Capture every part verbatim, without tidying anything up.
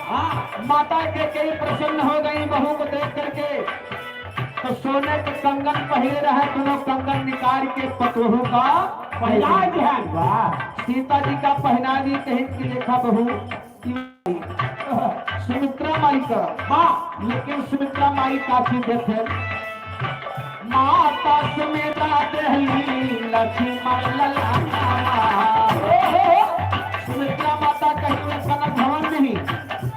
हाँ। माता कैकेयी प्रसन्न हो गई बहू को देख करके, तो सोने के कंगन पहिरे रहे, दोनों कंगन निकाल के पतोहू का पहनाय दिहन। वाह। सीता जी का पहना दी, कहिन कि देखा बहू, सुमित्रा माई का। वाह। लेकिन सुमित्रा माई का चीज देखे, माता सुमित्रा देहली लक्ष्मण ललाना। सुमित्रा माता कहीं वो कनक भवन नहीं,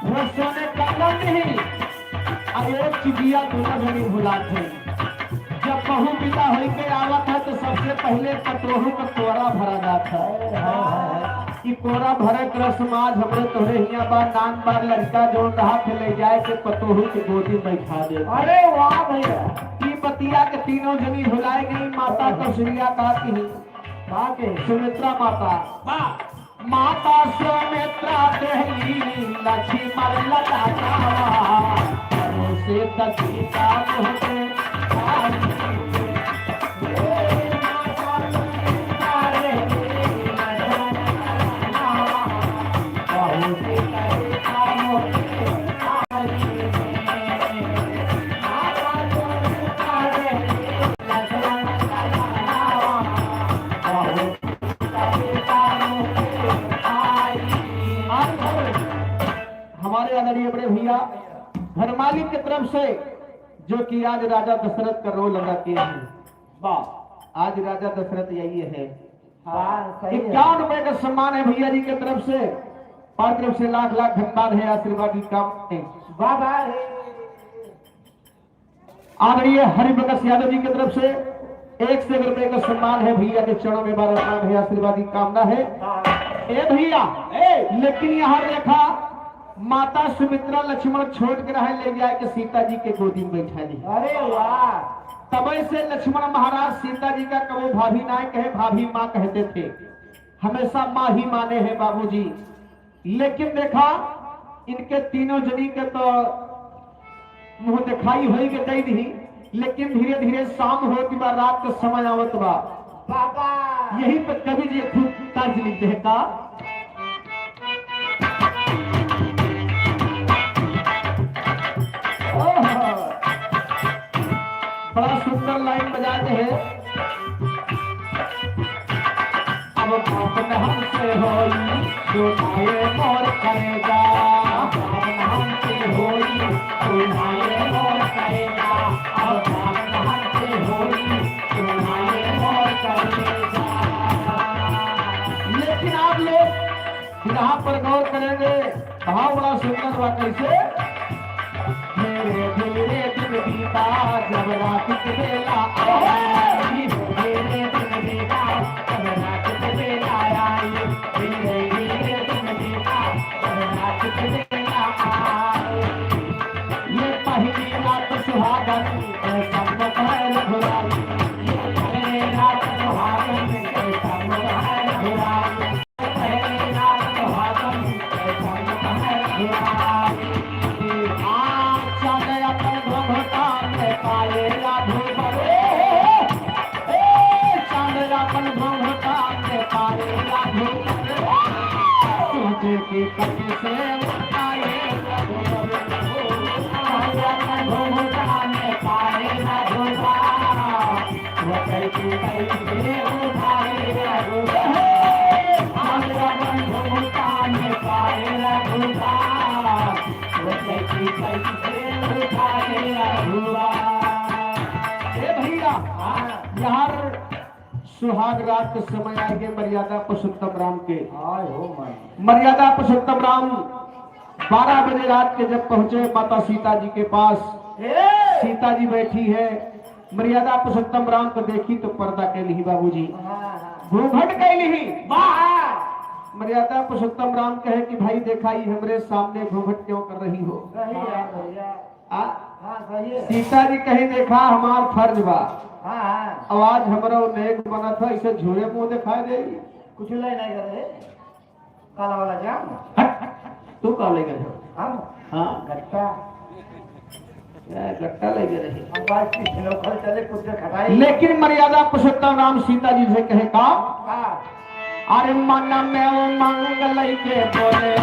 वो सोने कंगन नहीं, अरे चिड़िया दोनों जनी भुलात है। जब बहू विदा होई के आवत है तो सबसे पहले पतोहू का कोरा भरा जात है। ई कोरा भरे के रस्म आज हमरे तोहरे हियां बा, नान बा, लड़का जौन रहा थे ले जाए के पतोहू के गोदी में बैठा दे। अरे वाह भैया। ई बतिया के तीनों जनी भुलाए गई। माता कौशल्या का की, का के? सुमित्रा माता। वाह। माता सुमित्रा देहली लक्ष्मण ललाना, परोसे त सीता मोह के थारी। हमारे आदरणीय बड़े भैया धर्माली के तरफ से, जो कि आज राजा दशरथ का रोल अदा किए हैं। वाह। आज राजा दशरथ यही है। हाँ, सही है। इक्यावन रुपए का सम्मान है भैया जी के तरफ से, और तरफ से लाख लाख धन्यवाद है, आशीर्वाद की काम है। वाह, वाह। आदरणीय हरिप्रकाश यादव जी की तरफ से एक सौ रुपए का सम्मान है भैया के चरणों में, बार प्रणाम है, आशीर्वाद की कामना है। हाँ। ए भैया, ए। लेकिन यहाँ देखा, माता सुमित्रा लक्ष्मण छोड़ के रहे, ले जाए के सीता जी के गोदी में बैठा ली। अरे वाह। तबे से लक्ष्मण महाराज सीता जी का कबो भाभी ना कहे, भाभी माँ कहते थे, हमेशा माँ ही माने हैं बाबूजी। लेकिन देखा, इनके तीनों जनी के तो मुंह दिखाई होई के दे दी, लेकिन धीरे धीरे शाम होत बा, रात का समय आवत बा। बाबा। यही पर कवि जी खूब तर्ज लिख दे का। ओहो, बड़ा सुंदर लाइन बजा दे है। अब बात न हमसे होई, सुनाए मोर करेजा। बात न हमसे होई, सुनाए मोर करेजा। अब बात न हमसे होई, सुनाए मोर करेजा। लेकिन आप लोग यहाँ पर गौर करेंगे, भाव बड़ा सुंदर बा। कैसे? धीरे धीरे दिन बीता, जब रात के बेला आई। धीरे दिन बीता, जब रात के बेला आई। धीरे धीरे दिन बीता, जब रात के बेला आई। ये पहली रात सुहागन के संग भय रघुराई। ये पहली रात सुहागन के संग भय रघुराई। ए भैया, यहाँ सुहाग रात के समय आए के मर्यादा पुरुषोत्तम राम के। आय हो माई। मर्यादा पुरुषोत्तम राम बारह बजे रात के जब पहुंचे माता सीता जी के पास, ए! सीता जी बैठी है, मर्यादा पुरुषोत्तम राम को देखी तो पर्दा कैली बाबूजी, हाँ, हाँ। घूंघट कैली। वाह! मर्यादा पुरुषोत्तम राम कहे कि भाई देखा, ई हमरे सामने घूंघट क्यों कर रही हो? सही है भैया। आ? हाँ, सही है। सीता जी कहे देखा, हमार फर्ज बा। हाँ, हाँ। अब आज हमरा नेक बनत है, इसे झूरे मुंह दिखाई दे। कुछ ले नहीं करे। काला वाला जाम? हट, तू का लेकर हो? हम? हाँ। गट्टा। ए, गट्टा लेकर रहे। हम बात की लोकल चले, कुछ खटाई। लेकिन मर्यादा पुरुषोत्तम राम सीता जी से कहे का? का? अरे मन में उमंग लइके बोले,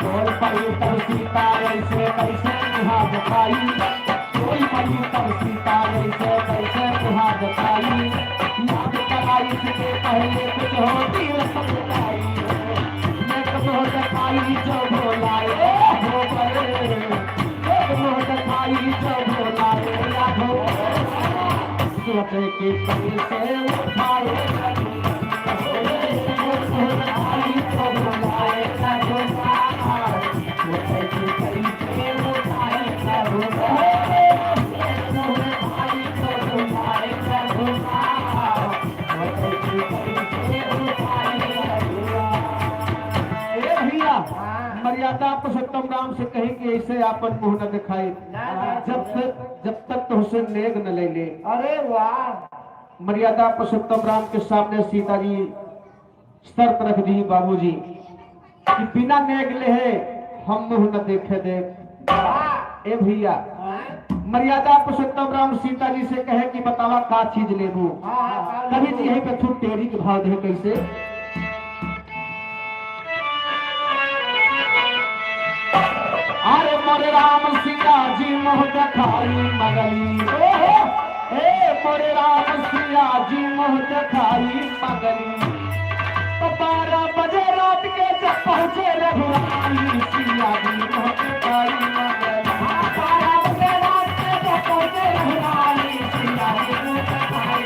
तोर परी तब सीता ऐसे कैसे मुहा दिखाई, तोर परी तब सीता ऐसे कैसे मुहा दिखाई। याद कराई इसके पहले कुछ होती रसम दिखाई, मैं तो मुँह दिखाई जो भोला ए हो गए। ए भैया, हाँ। मर्यादा पुरुषोत्तम राम से कही कि ऐसे आपन मुँह न दिखाई। ना, ना, जब ना। तक, जब तक तोहसे नेग न ले ले। अरे वाह। मर्यादा पुरुषोत्तम राम के सामने सीता जी शर्त रख दी, बाबूजी, कि बिना नेग लेहे हम मुँह न देखे दे। वाह। ए भैया, हाँ। मर्यादा पुरुषोत्तम राम सीता जी से कहे कि बतावा का चीज लेबू? हाँ, हाँ, हाँ, कभी लेबू। जी यहीं पे छुट तेरी के भाव दे कैसे? अरे मोरे राम सीता जी मुँह देखाई मंगली, ओहो, ए मोरे राम सीता जी मुँह देखाई मंगली। तो बारह बजे रात के जब पहुँचे रघुराई, सीता जी मुँह देखाई मंगली। हाँ, बारह बजे रात के जब पहुँचे रघुराई, सीता जी मुँह देखाई।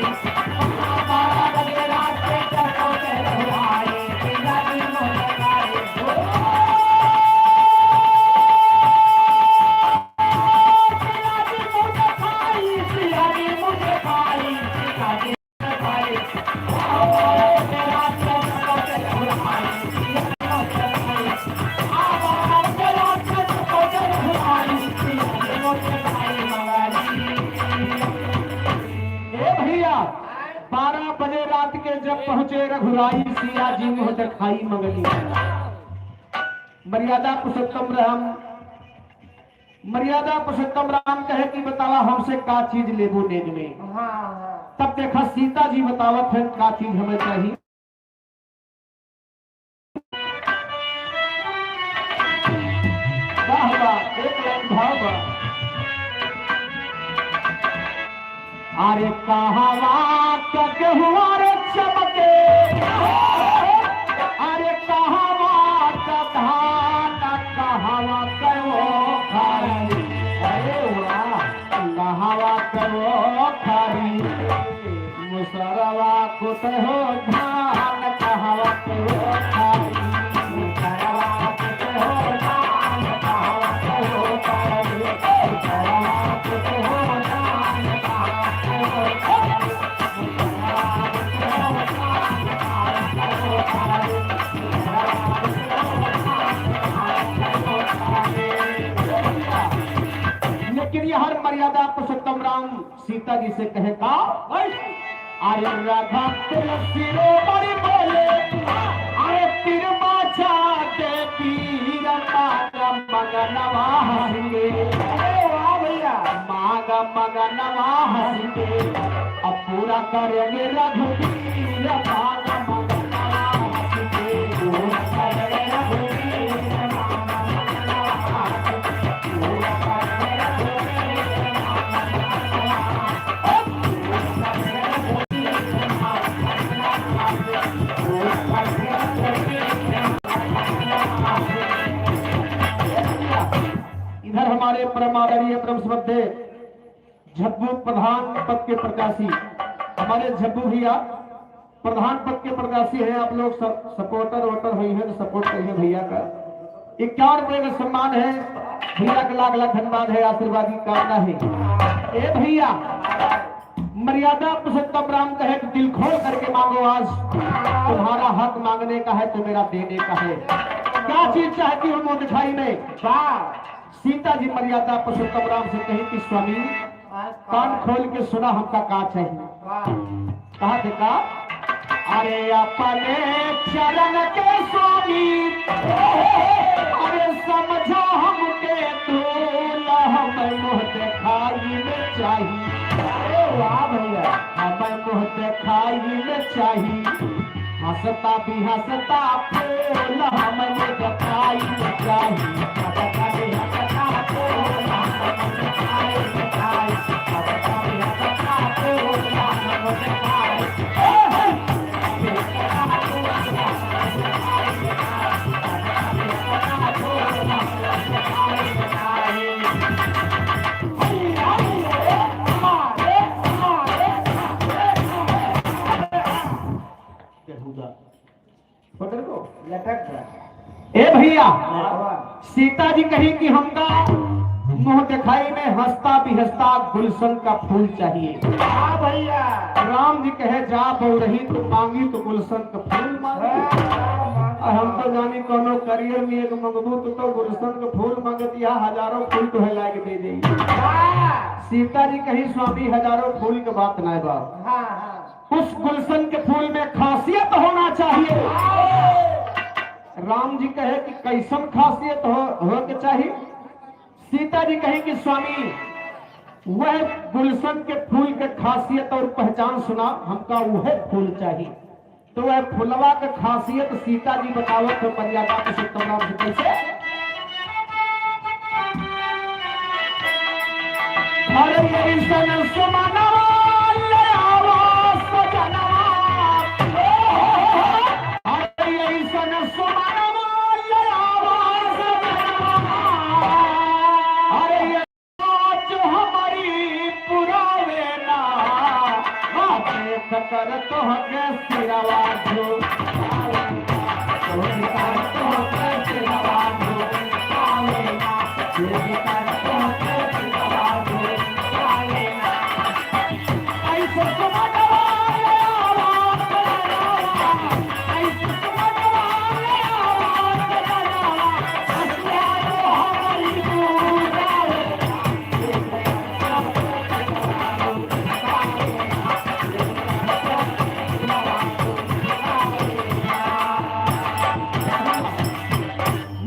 ए भैया, बारह बजे रात के जब पहुँचे रघुराई, सिया जी मुँह देखाई मंगली। मर्यादा पुरुषोत्तम राम, मर्यादा पुरुषोत्तम राम कहे कि बतावा हमसे का चीज लेबू नेग में? हाँ, हाँ। तब देखा सीता जी बतावत हैं का चीज हमें चाहिए। वाह, वाह, एक लाइन भाव बा। अरे कहवा क गेहुआ रे चमके, अरे कहवा क धान, कहवा क ओखरी। अरे वाह, कहवा क ओखरी। मुसरवा कुट हो धान, कहवा के हो धान। मुसरवा कुट हो धान, कहवा के हो धान। मुसरवा कुट हो धान, कहवा के हो धान। मुसरवा कुट हो धान, कहवा के हो धान। लेकिन ये हर मर्यादा पुरुषोत्तम राम सीता जी से कहे का? अरे राधा तुलसी रो बड़ी बोले, अरे पीर बाजा दे पीर मांग मंगनवा हंस के। अरे वाह भैया। मांग मंगनवा हंस के, अब पूरा करेंगे रघुवीर मांग मंगनवा हंस के। पूरा करेंगे रघुवीर मांग मंगनवा हंस के। इधर हमारे परम आदरणीय, परम श्रद्धेय झब्बू प्रधान पद के प्रत्याशी, हमारे झब्बू भैया प्रधान पद के प्रत्याशी हैं। आप लोग सब सपोर्टर वोटर हुई हैं तो सपोर्ट करिए भैया का। इक्यावन रुपए का सम्मान है भैया का, लाख लाख धन्यवाद है, आशीर्वाद की कामना है। ए भैया, मर्यादा पुरुषोत्तम राम कहे कि दिल खोल करके मांगो, आज तुम्हारा हक मांगने का है तो मेरा देने का है। क्या चीज चाहती हो मुँह दिखाई में? वाह। सीता जी मर्यादा पुरुषोत्तम राम से कही कि स्वामी, वाह। कान खोल के सुना, हमका का चाहिए। वाह। कहा थे का? अरे अपने चरण के स्वामी, अरे समझा हमके तू, हम मुँह दिखाई में चाहिए। अरे वाह भैया। हमें मुँह देखाई न चाही, हँसता भी हँसता फूल, हमें मुँह देखाई न चाही, हँसता भी हँसता फूल, हमें मुँह देखाई न चाही, हँसता भी हँसता फूल, हमें मुँह देखाई। लटक गया। ए भैया, लटकवा। सीता जी कही कि हमका मुँह देखाई में हँसता बिहँसता गुलशन का फूल चाहिए। हाँ भैया। राम जी कहे, जा बहुरही, तू माँगी तो गुलशन का फूल माँगी। हाँ, हाँ, हाँ। और हम तो जानी कौनो करियर में एक मंगबू तो, तो गुलशन का फूल माँगत, यहाँ हजारों फूल तोहे लाके दे देई। हाँ। सीता जी कही, स्वामी, हजारों फूल के बात नाय बा। हाँ, हाँ। उस गुलशन के फूल में खासियत होना चाहिए। राम जी कहे कि कैसन खासियत हो, हो के चाहिए? सीता जी कही कि स्वामी, वह गुलशन के फूल के खासियत और पहचान सुना, हमका वह फूल चाहिए। तो वह फुलवा के खासियत सीता जी बतावत है मर्यादा पुरुषोत्तम राम से कैसे? अरे ऐसन सुमनवा ले आवा सजनवा। अरे ऐसन सुमनवा ले आवा सजनवा। अरे आज हमारी पुरावे ना, देख कर तोहके सिरवा झुकावे ना, देख कर तोहके सिरवा झुकावे ना, देख कर तोहके सिरवा झुकावे ना।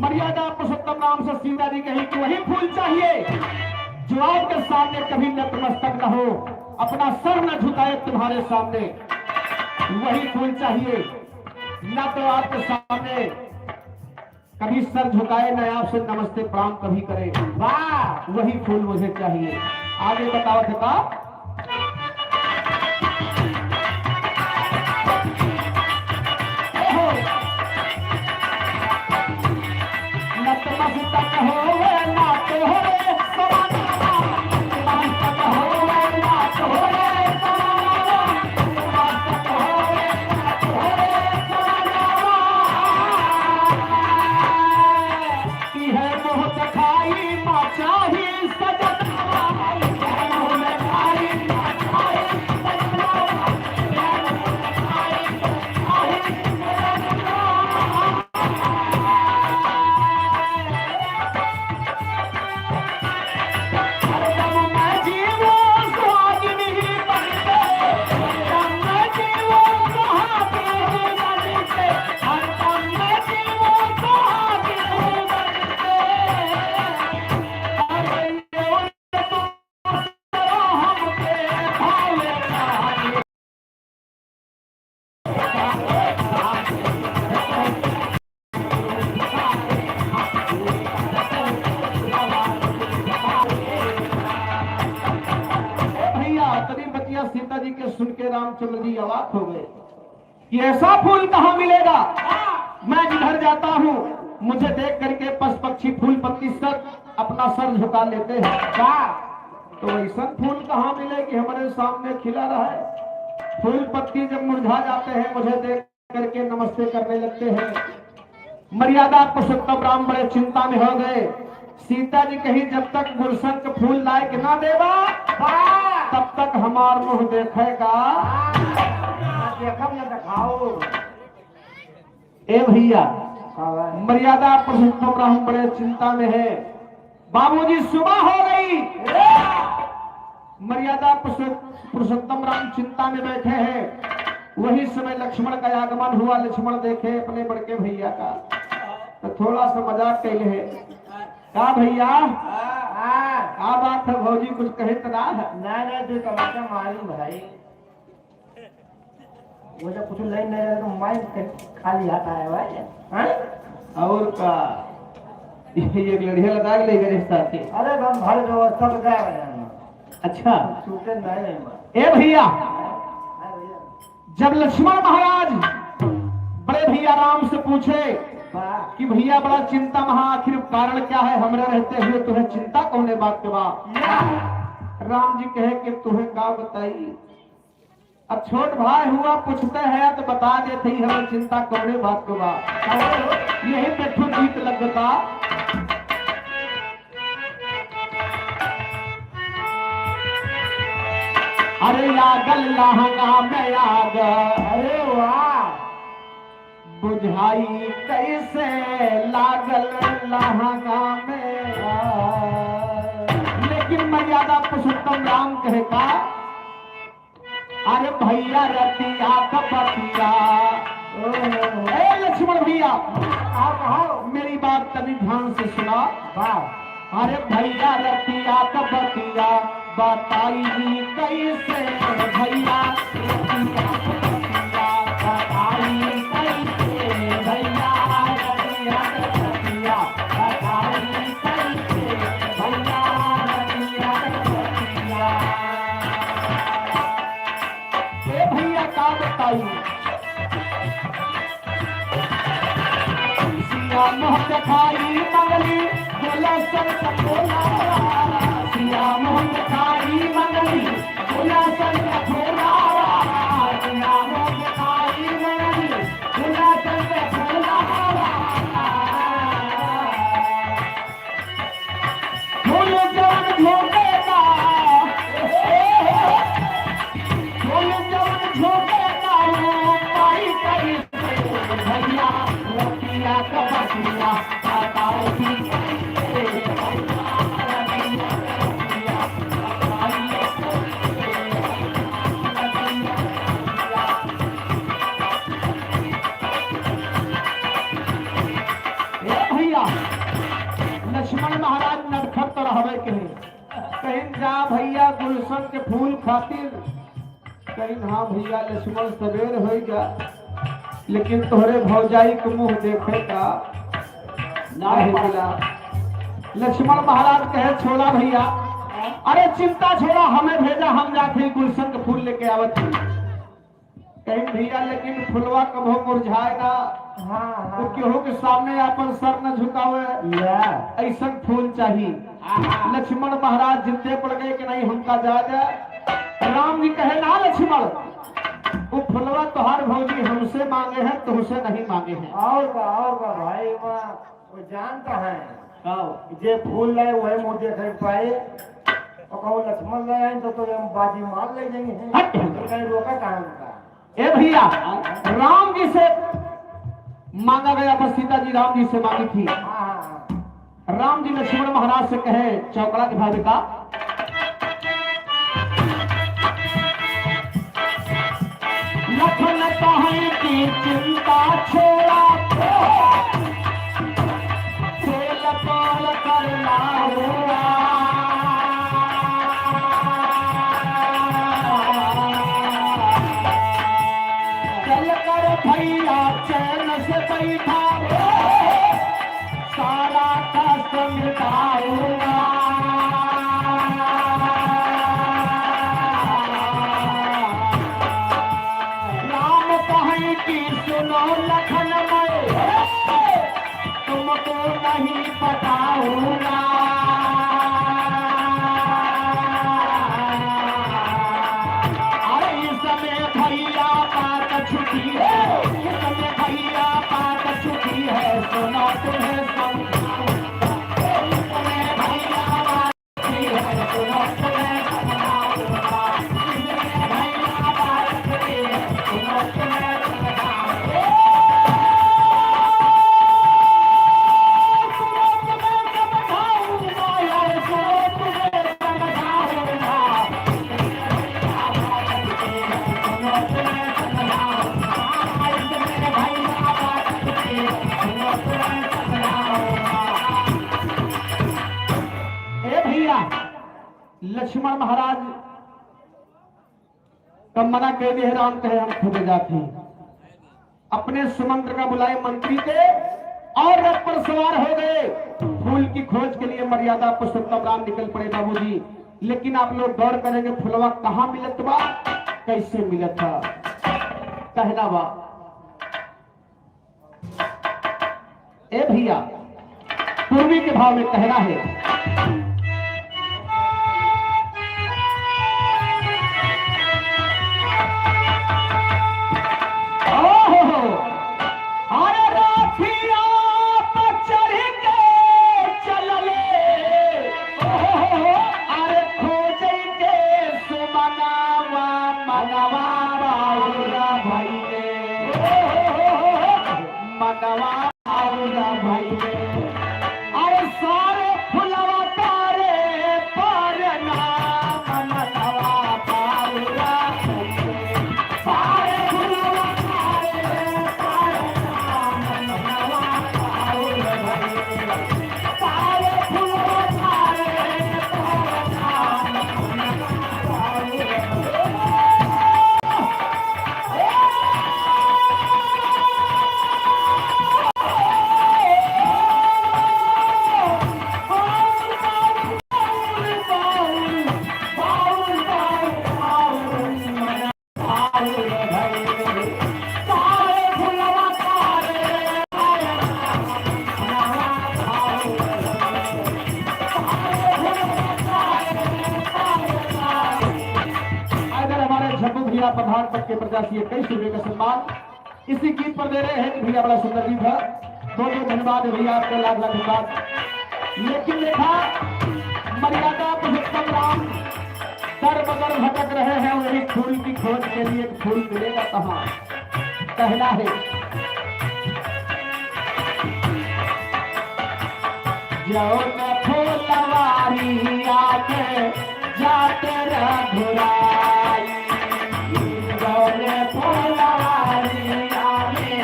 मर्यादा पुरुषोत्तम राम से सीता जी कही कि वही फूल चाहिए जो आपके सामने कभी नतमस्तक न हो, अपना सर न झुकाए तुम्हारे सामने, वही फूल चाहिए, न तो आपके सामने कभी सर झुकाए, न आपसे नमस्ते प्रणाम कभी करे। वाह! वही फूल मुझे चाहिए। आगे बतावत है का? नतमस्तक होवे ना तोहरे समान, नतमस्तक होवे ना तोहरे समान, नतमस्तक होवे ना तोहरे समान। इहे मोह देखाई मा चाही सजनवा, इहे मोह देखाई मा चाही सजनवा, इहे मोह देखाई मा चाही सजनवा। ए भैया, तनी बतिया सीता जी के सुन के रामचंद्र जी अवाक हो गए कि ऐसा फूल कहाँ मिलेगा? मैं जिधर जाता हूँ, मुझे देख करके पशु पक्षी, फूल पत्ती सब अपना सर झुका लेते हैं। का? तो ऐसा फूल कहाँ मिले कि हमारे सामने खिला रहा है? फूल पत्ती जब मुरझा जाते हैं, मुझे देख करके नमस्ते करने लगते हैं। मर्यादा पुरुषोत्तम राम बड़े चिंता में हो गए। सीता जी कही, "जब तक गुलशन के फूल लाए के ना देबा, वाह! तब तक हमार मुँह देखे का।" हाँ, देखब ना देखाओ। ए भैया, हाँ भाई। मर्यादा पुरुषोत्तम राम बड़े चिंता में है। बाबूजी, सुबह हो गई। मर्यादा पुरुषो-, पुरुषोत्तम राम चिंता में बैठे हैं। वही समय लक्ष्मण का आगमन हुआ। लक्ष्मण देखे अपने बड़के भैया का, तो थोड़ा सा मजाक कैले है। का भैया? हाँ। का बात है भौजी, कुछ कहे तो ना है? ना, ना, दो तमाचा मारी भाई। वो जब कुछ लाइन नहीं रहे तो माइंड से खाली आता है भाई। हाँ? और का? ये एक लड़िया लगा के लेकर रिश्ता थे। अरे, हम भर व्यवस्था तो गया है। अच्छा। छूटे नहीं है हमारे। ए भैया, हाँ भैया। जब लक्ष्मण महाराज बड़े भैया राम से पूछे वाह। कि भैया, बड़ा चिंता महा, आखिर कारण क्या है, हमरे रहते हुए तुम्हें चिंता कौने बात के बा? या। राम जी कहे कि तुम्हें का बताई, अब छोट भाई हुआ, पूछते हैं तो बता देते ही हमें चिंता कौने बात को बा। यही पे ठो गीत लगता। अरे लागल लहंगा में आग। अरे वाह। बुझाई कैसे लागल लहंगा में आग। लेकिन मर्यादा पुरुषोत्तम राम कहे का, अरे भैया रतिया का बतिया। ओहो। ए लक्ष्मण भैया, आओ, आओ। मेरी बात तनी ध्यान से सुना। वाह। अरे भैया रतिया का बतिया, बताई कैसे भैया रतिया का बतिया, बताई कैसे भैया रतिया का बतिया, बताई कैसे भैया रतिया का बतिया। ए भैया का बताई, सिया मोहन खाई मंगली, बोला संत बोला। सिया मोहन खाई मंगली, बोला संत बोला। सिया मोहन खाई मंगली, बोला संत बोला। फूल जवन झोंकेला, फूल जवन झोंकेला, वो पाई करी से भैया, रतिया का बतिया, बताओ की करी से भैया, रतिया का बतिया, बताओ की करी से भैया, रतिया का बतिया। ए भैया, लक्ष्मण महाराज नटखट तो रहबे के हैं। कहिन जा भैया गुलशन के फूल खातिर। कहिन हाँ भैया लक्ष्मण सबेर होई गा, लेकिन तोहरे भौजाई के मुंह देखे का ना नाही मिला। लक्ष्मण महाराज कहे छोड़ा भैया, अरे चिंता छोड़ा, हमें भेजा, हम जाते ही गुलशन के फूल लेके आवत ही। कहिन भैया, लेकिन फुलवा कभो मुरझाए ना। हाँ, हाँ। वो केहू के सामने आपन सर न झुकावे। या। ऐसन फूल चाही। हाँ, हाँ। लक्ष्मण महाराज जिद्दे पड़ गए कि नहीं, हमका जा दे। राम जी कहे, ना लक्ष्मण, वो फुलवा तोहार भौजी हमसे मांगे हैं, तुमसे नहीं मांगे हैं। और का, और का भाई, वाह। वो जानता है, का हो? जे फूल लाए, वही मुँह देखे पाए। और कहूँ लक्ष्मण लाए हैं, तो, तो हम बाजी मार ले जाएंगे। हट। तो कहीं रोका कहाँ उनका? ए भैया, राम जी से मांगा गया था, सीता जी राम जी से मांगी थी। हाँ, हाँ, हाँ। राम जी लक्ष्मण महाराज से कहे, चौकड़ा के भाई का, लखन कहे कि चिंता छोड़ा, खेल पाल करना हुआ। चल कर भैया चैन से बैठा, सारा कष्ट मिटाऊंगा। राम कहे कि सुनो लखन, मैं तुमको नहीं बताऊंगा। अरे इसमें भैया बात छुपी है, इसमें भैया बात छुपी है, सुनो तुम्हें समझाऊंगा। इसमें भैया बात छुपी है, सुनो तुम्हें समझाऊंगा। इसमें भैया बात छुपी है, सुनो तुम्हें समझाऊंगा। ए भैया, लक्ष्मण महाराज तब मना कइ दे राम, कहे हम खुद जाती। अपने सुमंत्र का बुलाए मंत्री के और रथ पर सवार हो गए। फूल की खोज के लिए मर्यादा पुरुषोत्तम राम निकल पड़े बाबूजी। लेकिन आप लोग गौर करेंगे, फुलवा कहाँ मिलत बा, कैसे मिलत बा, कहना बा। ए भैया, पूर्वी के भाव में कहना है। ओहो, अरे राखिया पर चढ़ के चलले। ओहो, अरे खोजै के सुमनवा, मनवा बाउर भइले। ओहो, मनवा बाउर भइले। अरे सारे फुलवा तारे पर नाम, मनवा बाउर भइले। सारे फुलवा तारे पर नाम, मनवा बाउर भइले। अगर हमारे झब्बू भैया प्रधान पद के प्रत्याशी इक्कीस रुपये का सम्मान इसी गीत पर दे रहे हैं कि भैया बड़ा सुंदर गीत है। दो दो धन्यवाद है भैया आपको, लाख लाख धन्यवाद। लेकिन देखा, मर्यादा पुरुषोत्तम राम दर बदर भटक रहे हैं, वही फूल की खोज के लिए। फूल मिलेगा कहाँ, कहना है। जौन फुलवारिया में जात रघुराई, जौन फुलवारिया में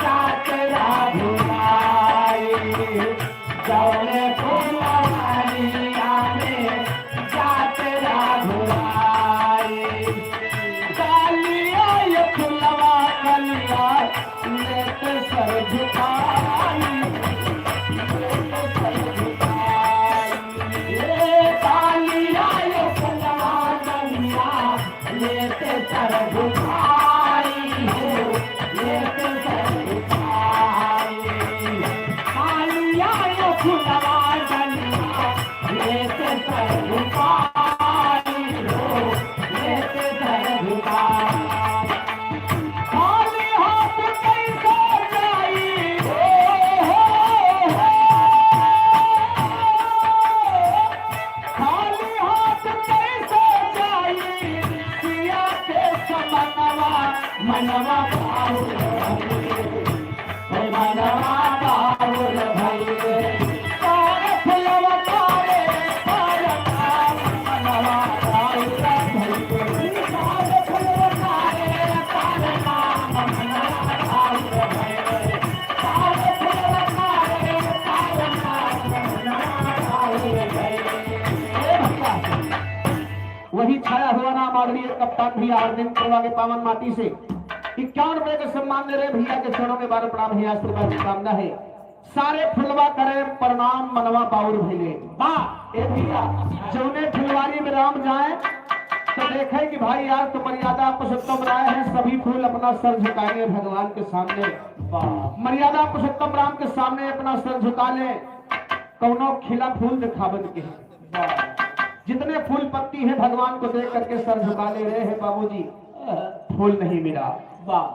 जात रघुराई, जौन फुलवारिया में जात रघुराई। कालिया ये फुलवा कलिया, लेत सर झुकाई, लेत सर झुकाई। ए कालिया ये फुलवा कलिया, लेत सर झुकाई हो, लेत सर झुकाई। कालिया ये फुलवा कलिया, लेत सर झुकाई हो, लेत सर झुकाई। खाली हाथ कैसे जाई? हो, हो, हो। खाली हाथ कैसे जाई? सिया के समनवा, मनवा बाउर। वही छाया हुआ नाम आदरणीय कप्तान भैया अरविंद करवा के पावन माटी से इक्यावन रुपए के सम्मान दे रहे भैया के चरणों में बार प्रणाम है, आशीर्वाद की कामना है। सारे फुलवा करे प्रणाम, मनवा बाउर भइले। वाह। ए भैया, जौने फुलवारी में राम जाए तो देखे कि भाई यार, तो मर्यादा पुरुषोत्तम राय है, सभी फूल अपना सर झुकाएंगे भगवान के सामने। वाह। मर्यादा पुरुषोत्तम राम के सामने अपना सर झुका ले, कौनो खिला फूल दिखावन के। वाह। जितने फूल पत्ती है भगवान को देख करके सर झुका ले रहे हैं बाबूजी, फूल नहीं मिला। वाह।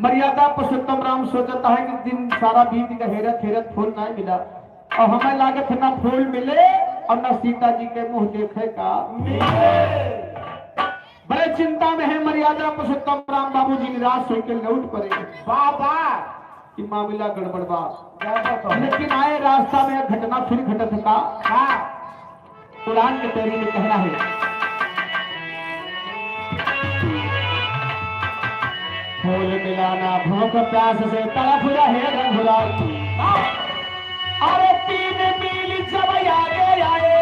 मर्यादा पुरुषोत्तम राम सोचता है कि दिन सारा बीत गया, हेरत हेरत फूल नहीं मिला, और हमें लागत है ना फूल मिले और ना सीता जी के मुंह देखे का मिले। बड़े चिंता में है मर्यादा पुरुषोत्तम राम, बाबूजी निराश होकर लौट पड़े। बाबा। कि मामला गड़बड़ बा। गड़बड़ बा। लेकिन आए रास्ता में एक घटना फिर घटत का। हाँ। पुराण के पैरी में कहना है, फूल मिला ना भूख प्यास से तड़प रहे रघुराई। अरे तीन मील जब आगे आए,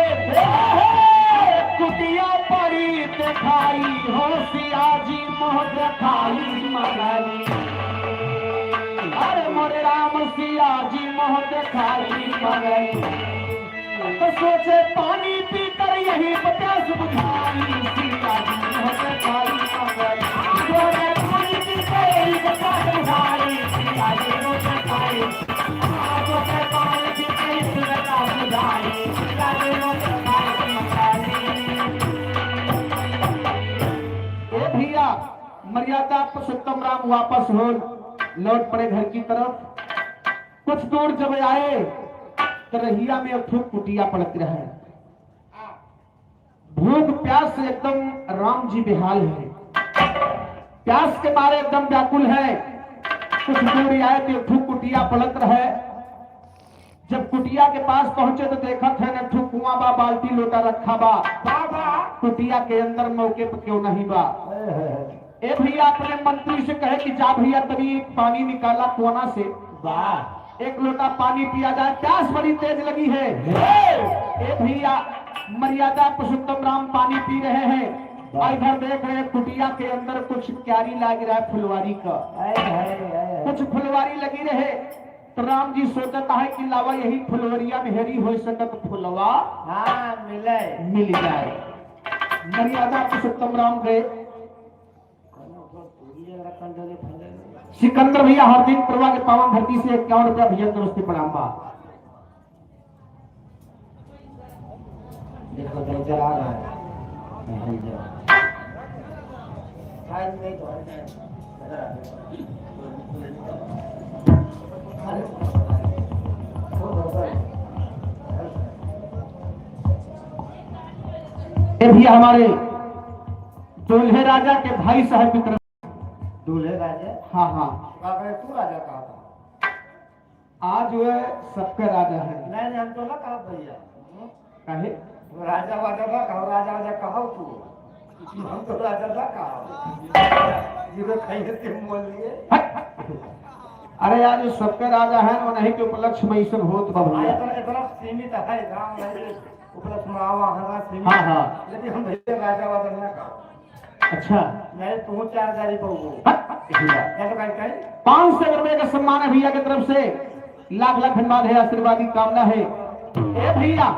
कुटिया परी देखाई हो सिया जी मोह देखाई मंगली। अरे मोरे राम सिया जी मोह देखाई मंगली। तो सोचे पानी पीकर यही प्यास बुझाई सिया जी मोह देखाई मंगली। मोरे पानी पीकर यही प्यास बुझाई सिया जी मोह देखाई। ए भैया, मर्यादा पुरुषोत्तम राम वापस हो लौट पड़े घर की तरफ। कुछ दूर जब आए तो रहिया में एक ठो कुटिया पड़त रहे। भूख प्यास से एकदम राम जी बेहाल है, प्यास के मारे एकदम व्याकुल है। कुछ दूर आए तो एक ठो कुटिया पड़त रहे। जब कुटिया के पास पहुंचे तो देखत है न ठो कुआं बा, बाल्टी लोटा रखा बा। बा, बा। कुटिया के अंदर मौके पर क्यों नहीं बा। ए भैया, अपने मंत्री से कहे कि जा भैया, तनी पानी निकाला कुआं से। वाह। एक लोटा पानी पिया जाए, प्यास बड़ी तेज लगी है। हे। ए भैया, मर्यादा पुरुषोत्तम राम पानी पी रहे हैं। वाह। और इधर देख रहे हैं, कुटिया के अंदर कुछ क्यारी लाग रहा है फुलवारी का। हाय, हाय, हाय, हाय। कुछ फुलवारी लगी रहे, तो राम जी सोचत है कि लावा यही फुलवरिया में हेरी हो सकत फुलवा हाँ, मिले। मिल जाए। मर्यादा पुरुषोत्तम राम गए। सिकंदर भैया, हर दिन प्रभा के पावन धरती से इक्यावन रुपया भैया, नमस्ते प्रणाम बा। देखो, डेंजर आ रहा है। डेंजर। ये भी हमारे दूल्हे राजा के भाई साहब विक्रम। दूल्हे राजा? हाँ, हाँ। का करे तू राजा कहा था? आज वह सबका राजा है। नहीं, नहीं, हम तो ना कहा भैया। काहे? राजा वाजा ना कहो, राजा वाजा कहो तू। हम तो राजा ना कहो। जीरो खाइए ते बोल लिए। हट। अरे यार, जो सबका राजा है, वो नहीं के उपलक्ष्य में ये सब होत बा भैया। हाँ, इतना, इतना सीमित है, गाँव में उपलक्ष्य में आवा, हाँ, सीमित। हाँ, हाँ। लेकिन हम भैया राजा वाजा ना कहो। अच्छा। नहीं, तू चार गाड़ी पाऊंगा। हट, भैया। या तो कहीं, कहीं? पाँच सौ रुपए का सम्मान है भैया की तरफ से। लाख लाख धन्यवाद है, आशीर्वाद की कामना है। ए भैया,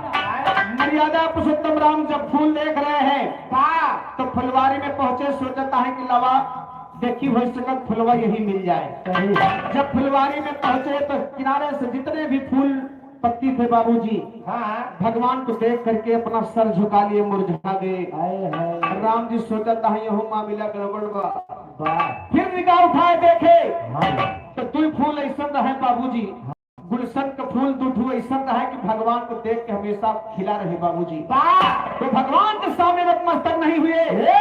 मर्यादा पुरुषोत्तम राम जब फूल देख रहे हैं, हाँ। तो फुलवारी में पहुंचे, सोचता है कि लावा देखी हो सकत फुलवा यही मिल जाए। सही। जब फुलवारी में पहुंचे तो किनारे से जितने भी फूल पत्ती थे बाबूजी, हाँ। भगवान को देख करके अपना सर झुका लिए, मुरझा गए। हाय, हाय। राम जी सोचता है, यहू मामला गड़बड़ बा। वाह। फिर निगाह उठाए देखे, हाँ। तो दुई फूल ऐसन रहे बाबूजी, गुलशन के फूल दू ठो ऐसन रहे कि भगवान को देख के हमेशा खिला रहे बाबूजी। वाह। तो भगवान के सामने नतमस्तक नहीं हुए। हे।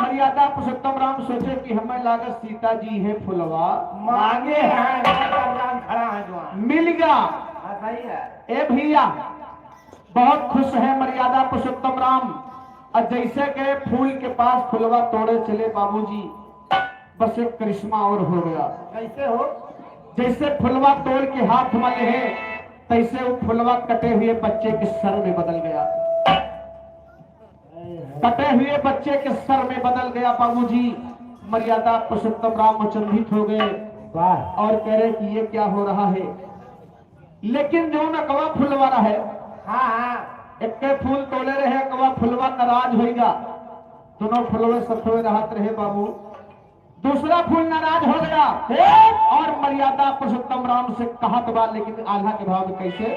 मर्यादा पुरुषोत्तम राम सोचे कि हमें लागत सीता जी है फुलवा मांगे हैं, भगवान खड़ा है जो। मिल गया। हाँ, सही है। ए भैया, बहुत खुश है मर्यादा पुरुषोत्तम राम। और जैसे गए फूल के पास फुलवा तोड़े चले बाबूजी, बस एक करिश्मा और हो गया। कैसे हो? जैसे फुलवा तोड़ के हाथ में ले, तैसे वो फुलवा कटे हुए बच्चे के सर में बदल गया। कटे हुए बच्चे के सर में बदल गया बाबूजी। मर्यादा पुरुषोत्तम राम अचंभित हो गए। वाह। और कह रहे कि ये क्या हो रहा है। लेकिन जौन अकवा फुलवा रहे, हाँ, हाँ। एक फूल तोले रहे, अकवा फुलवा नाराज होइगा। दोनों फुलवे सथवे रहत रहे बाबू। दूसरा फूल नाराज हो गया। हे! और मर्यादा पुरुषोत्तम राम से कहत बा, लेकिन आल्हा के भाव में कैसे?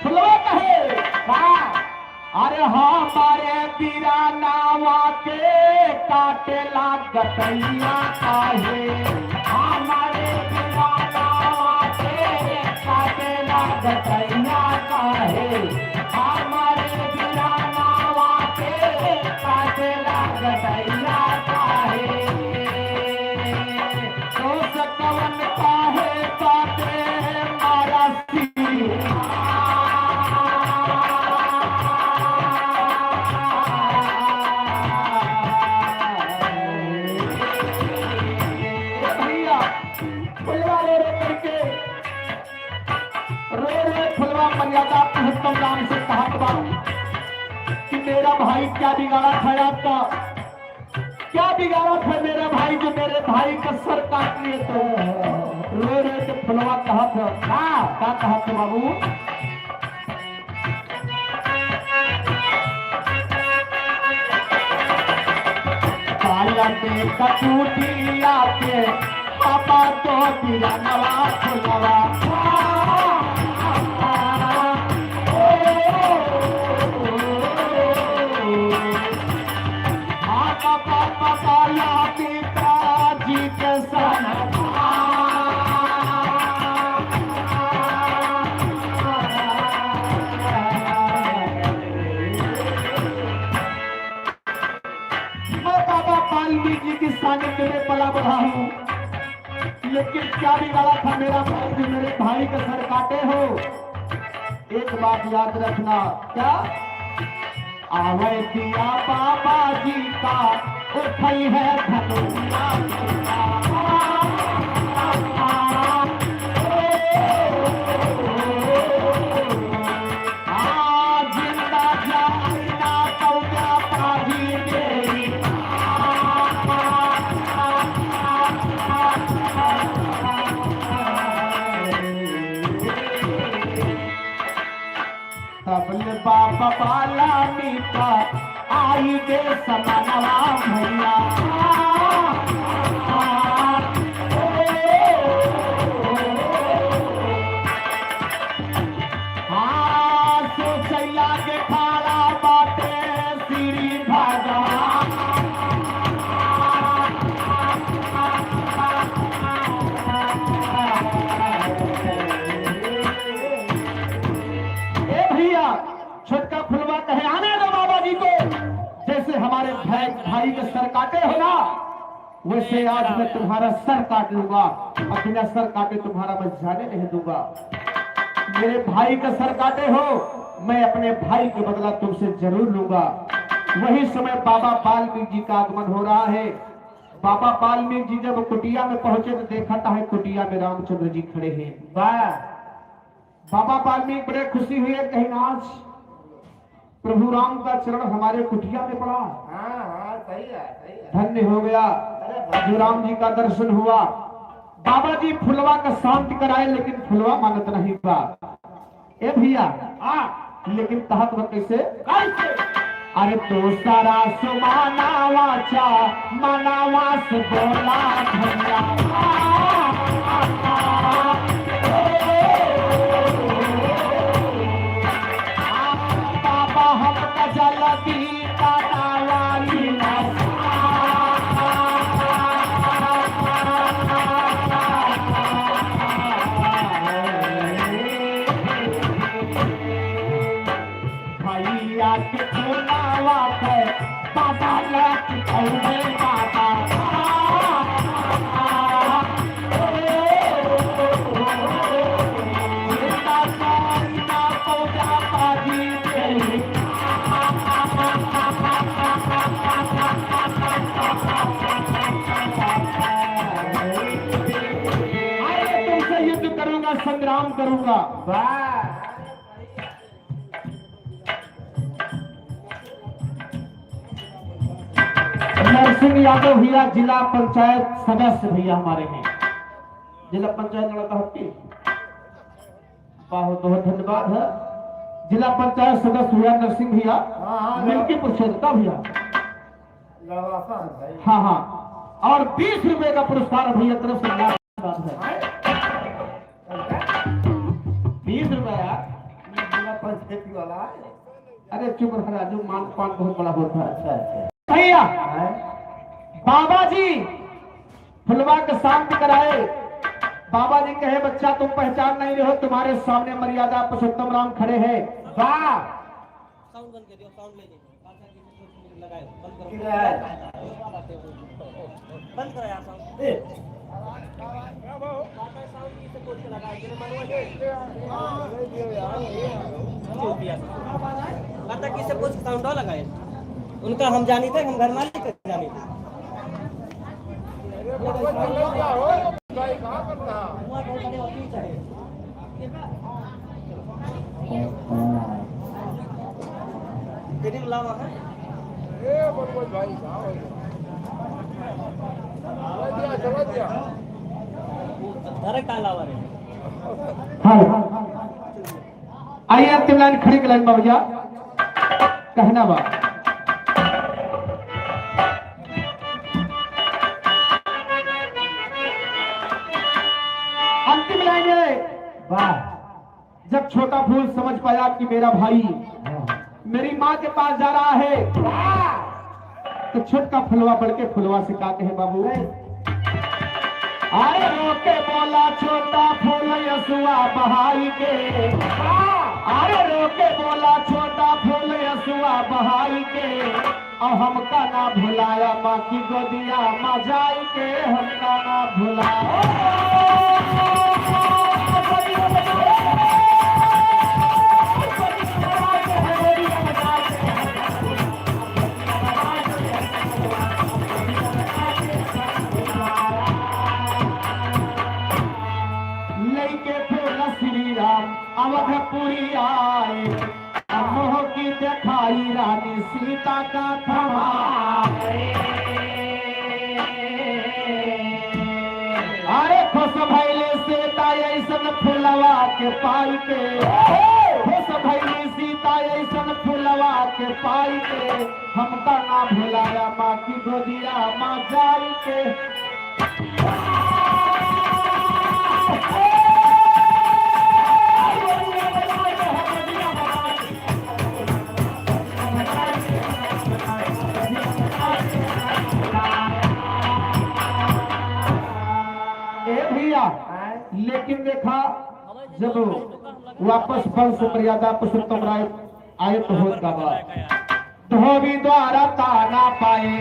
फुलवा कहे, हाँ। अरे हमारे पीरा नावा के काटे लागत गटैया काहे? हमारे दीवानावा के काटेला गटैया काहे? हमारे दीवानावा के काटेला गटैया काहे? दोष कवन काहे बाटे मारा सी? भैया, फुलवा मर्यादा पुरुषोत्तम राम से कहत बा कि मेरा भाई क्या बिगाड़ा था आपका, क्या बिगाड़ा था मेरा भाई जो मेरे भाई का सर काट लिए? तो रो रो के फुलवा कहत है, का, का कहत है बाबू? काला में कटूटिया के पापा तो बिरनवा फुलवा। हाँ, पापा, पापा, काला पिताजी के सन। मैं बाबा वाल्मीकि के सानिध्य में पला बढ़ा हूँ, लेकिन क्या बिगाड़ा था मेरा भाई जो मेरे भाई का सर काटे हो? एक बात याद रखना, क्या? आवे दिया बाबा जी का उठई है धनुषा। हाँ, जिंदा जान ना पौधा पाही देई। तबले बाबा वाल्मीकि आई दे समानवा भैया। हाँ, सोचैया के खड़ा बाटे श्री भगवान। ए भैया, छोटका फुलवा कहे, "आने दो बाबा जी को।" जैसे हमारे भाई, भाई के सर काटे हो ना, वैसे आज मैं तुम्हारा सर काट लूंगा, और बिना सर काटे तुम्हारा मैं जाने नहीं दूंगा। मेरे भाई का सर काटे हो, मैं अपने भाई का बदला तुमसे जरूर लूंगा। वही समय बाबा वाल्मीकि जी का आगमन हो रहा है। बाबा वाल्मीकि जी जब कुटिया में पहुंचे तो देखा था है कुटिया में रामचंद्र जी खड़े हैं। वाह। बाबा वाल्मीकि बड़े खुशी हुए, कहीं आज प्रभु राम का चरण हमारे कुटिया में पड़ा। हाँ, हाँ, सही है, सही है। धन्य हो गया, अरे, जो राम जी का दर्शन हुआ। बाबा जी फुलवा का शांत कराए, लेकिन फुलवा मानत नहीं बा। ए भैया, हाँ। लेकिन कहत बा कैसे? कैसे? अरे दोसरा सुमानावा चा मनावा से बोला भैया। बाबा हमका जल्दी बतावा। भैया के फोनवा पे बाबा लटकौले बाबा। अरे तुमसे युद्ध करूंगा, संग्राम करूंगा। वाह। नरसिंह यादव भैया, जिला पंचायत सदस्य भैया हमारे हैं, जिला पंचायत लड़का हत्ती। बहुत बहुत धन्यवाद है। जिला पंचायत सदस्य भैया नरसिंह भैया, हाँ, हाँ, मिल्कीपुर क्षेत्र का भैया। लड़वासा है भाई। हाँ, हाँ। और बीस रुपए का पुरस्कार भैया तरफ से लाख बात है। हैं? बीस रुपया। ये जिला पंचायती वाला है। अरे चुप रह राजू, मान पान बहुत बड़ा होता है। अच्छा, अच्छा। भैया, हैं? बाबा जी फुलवा के शांत कराए। बाबा जी कहे, "बच्चा, तुम पहचान नहीं रहे हो, तुम्हारे सामने मर्यादा पुरुषोत्तम राम खड़े हैं।" वाह। साउंड बंद कर दियो, साउंड नहीं दे। लगाए, बंद करो। बंद करो यार साउंड। ए। साउंड किसे पूछ के लगाए? तेरे मरवा के। बता किसे पूछ के साउंड और लगाए? उनका हम जानी थे, हम घर मालिक के जानी थे। हुआ घर बड़े वकील साहब। ये का? लावा है। ए, मनोज भाई, जाओ। चला दिया, चला दिया। अरे, का लावा रे? हाँ। आइए, अंतिम लाइन, खड़ी के लाइन में भैया। कहना बा। अंतिम लाइन है। वाह। जब छोटा फूल समझ पाया कि मेरा भाई हाँ। मेरी माँ के पास जा रहा है, तो छोटका फुलवा बढ़ के फुलवा से का कहे, बाबू? अरे रो के बोला छोटा फूल यसुआ बहाई के, अरे रो के बोला छोटा फूल यसुआ बहाई के, और हमका ना भुलाया माँ की गोदिया मा जाई के, हमका ना भुलाया। लइके फूल श्री राम अवधपुरी आए, मोह की देखाई रानी सीता का थमा। अरे खुश भइले सीता ऐसन फुलवा के पाई के, खुश भइले सीता ऐसन फुलवा के पाई के, हमका ना भुलाया माँ की गोदिया मा जाई के। ए भैया, लेकिन देखा, जब वापस वंश मर्यादा पुरुषोत्तम राय आए तो होत का बा। धोबी द्वारा ताना पाए,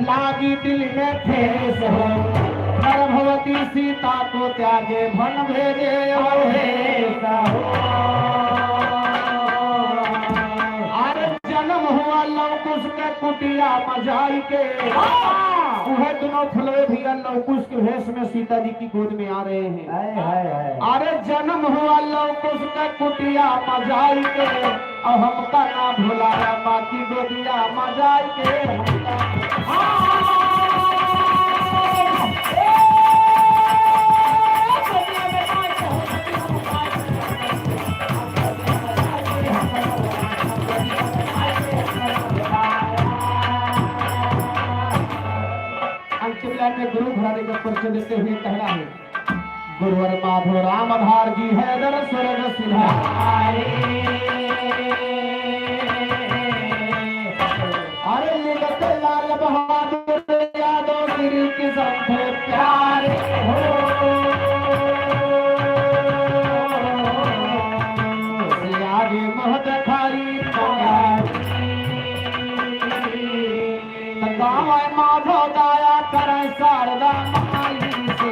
लागी दिल में ठेस हो। गर्भवती सीता को त्यागे, वन भेजे अवधेश हो। अरे जन्म हुआ लव कुश के कुटिया मा जाई के। हाँ। उहे दुनो फुलवे भैया लव कुश के भेष में सीता जी की गोद में आ रहे हैं। हाय, हाय, हाय। अरे जन्म हुआ लव कुश के कुटिया मा जाई के, और हमका ना भुलाया माँ की गोदिया मा जाई के। अंतिम लाइन में गुरु घराने का परिचय देते हुए कहना है, गुरुवर माधो राम आधार जी हैदर स्वर्ग सिधारे। अरे लिखत लाल बहादुर यादव श्री किशन थे प्यारे हो। आगे मोह देखाई गावे माधो दया करे शारदा माई से।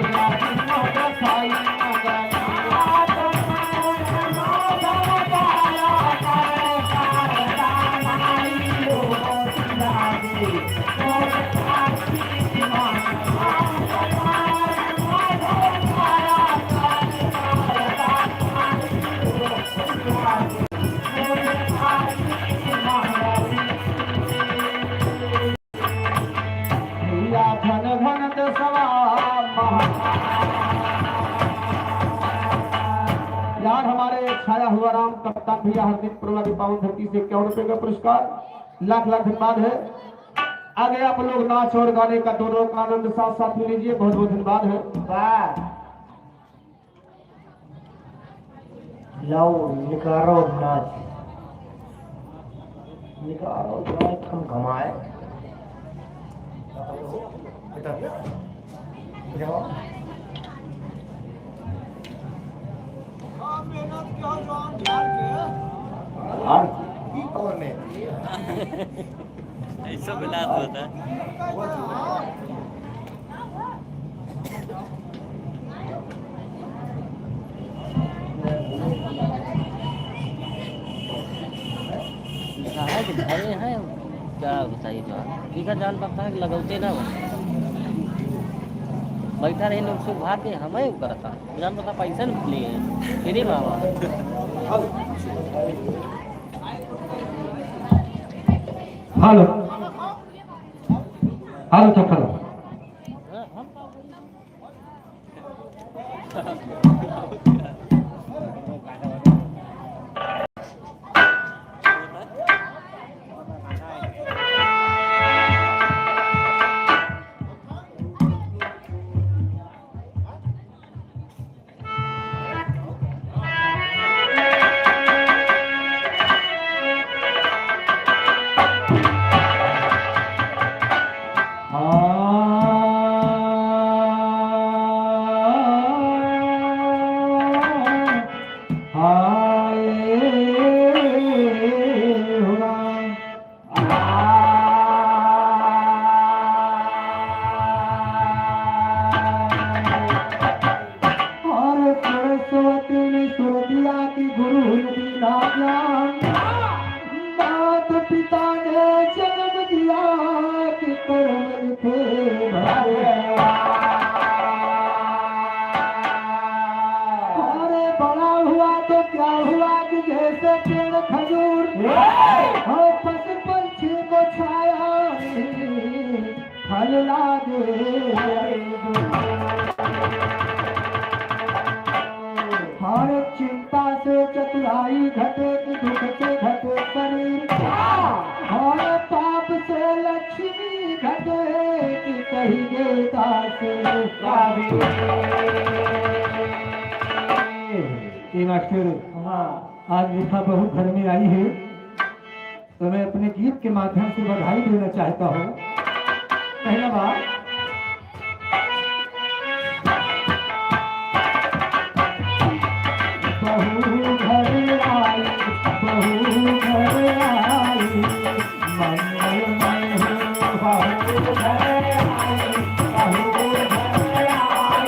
भैया धन धन देशवा महा-, यार हमारे छाया हुआ राम कप्तान भैया हरदीप पुरवा की पावन धरती से इक्यावन रुपए का पुरस्कार, लाख लाख धन्यवाद है। आगे आप लोग नाच और गाने का दोनों का आनंद साथ साथ में लीजिए, बहुत बहुत धन्यवाद है। वाह। लाओ, निकारो नाच। निकारो नाच, हम घमाए। हाँ, मेहनत क्या जान डाल के। हाँ, ई कौन है? ऐसा मिला तो होता। कहाँ के घरे हैं? क्या बताइए तो, इनका जान पड़ता है कि लगौते ना हो। बैठा रहे लोग सुख भाग के, हमें उ करता। जान पड़ता पैसा नहीं लिए हैं। फ्री में आवा। हेलो, हेलो, चक्कर। और सरस्वती ने सुर दिया कि गुरु बिना ज्ञान, मात पिता ने जन्म दिया कि कर्म लिखे भगवान। अरे बड़ा हुआ तो क्या हुआ कि जैसे पेड़ खजूर और पशु पंछी को छाया नहीं, फल लागे। हर चिंता से चतुराई घटे कि दुख से घटे शरीर। हर पाप से लक्ष्मी घटे कि कहिए दास कबीर। ए मास्टर, हाँ। आज लिखा बहुत घर में आई है। तो मैं अपने गीत के माध्यम से बधाई देना चाहता हूँ। पहला बात, बहू घर आई, बहू घर आई, मंगलमय हो, बहू घर आई, बहू घर आई।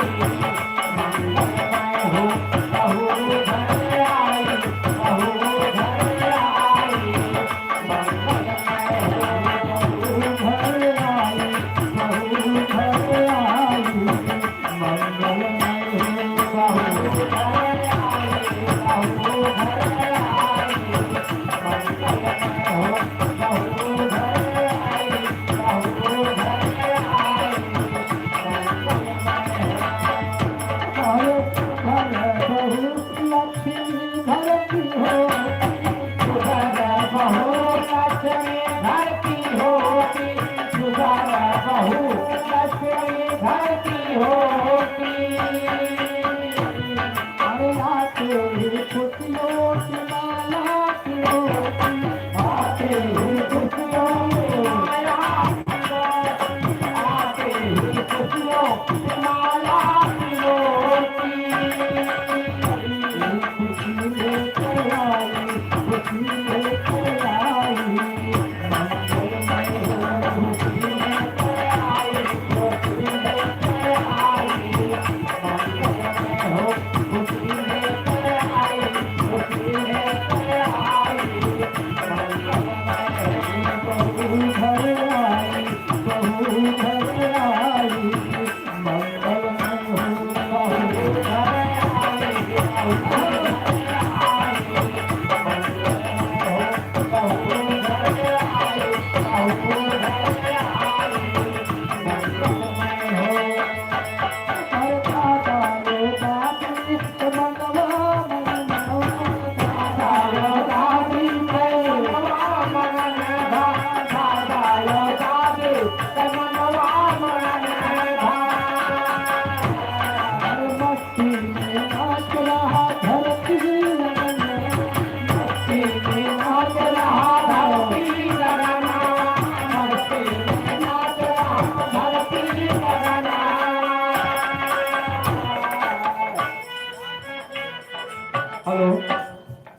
हेलो,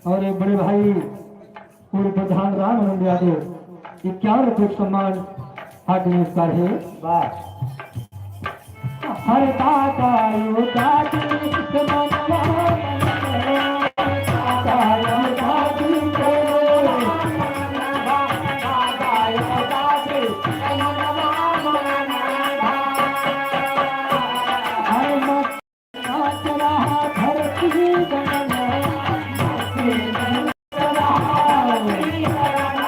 और एक बड़े भाई पूर्व प्रधान रामानंद यादव इक्यावन रुपये का सम्मान हार्दिक नमस्कार है। वाह। हर दादा यो दादी के मनवा, दादा यो दादी के, दादा यो दादी के मनवा। हर नाच रहा धरती गगन, नाच रहा धरती गगन।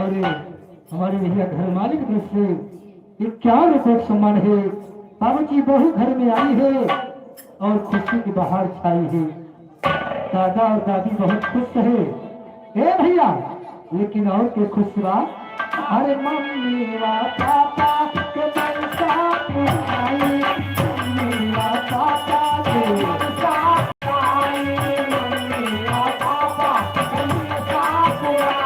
हमारे भैया घर मालिक तरफ से इक्यावन रुपये का सम्मान है। बाबूजी, बहू घर में आई है और खुशी की बहार छाई है। दादा और दादी बहुत खुश है। ए भैया, लेकिन और के खुश बा? अरे मम्मी वा पापा के पैसा पुराई, मम्मी वा पापा के पैसा पुराई, मम्मी वा पापा के पैसा पुराई।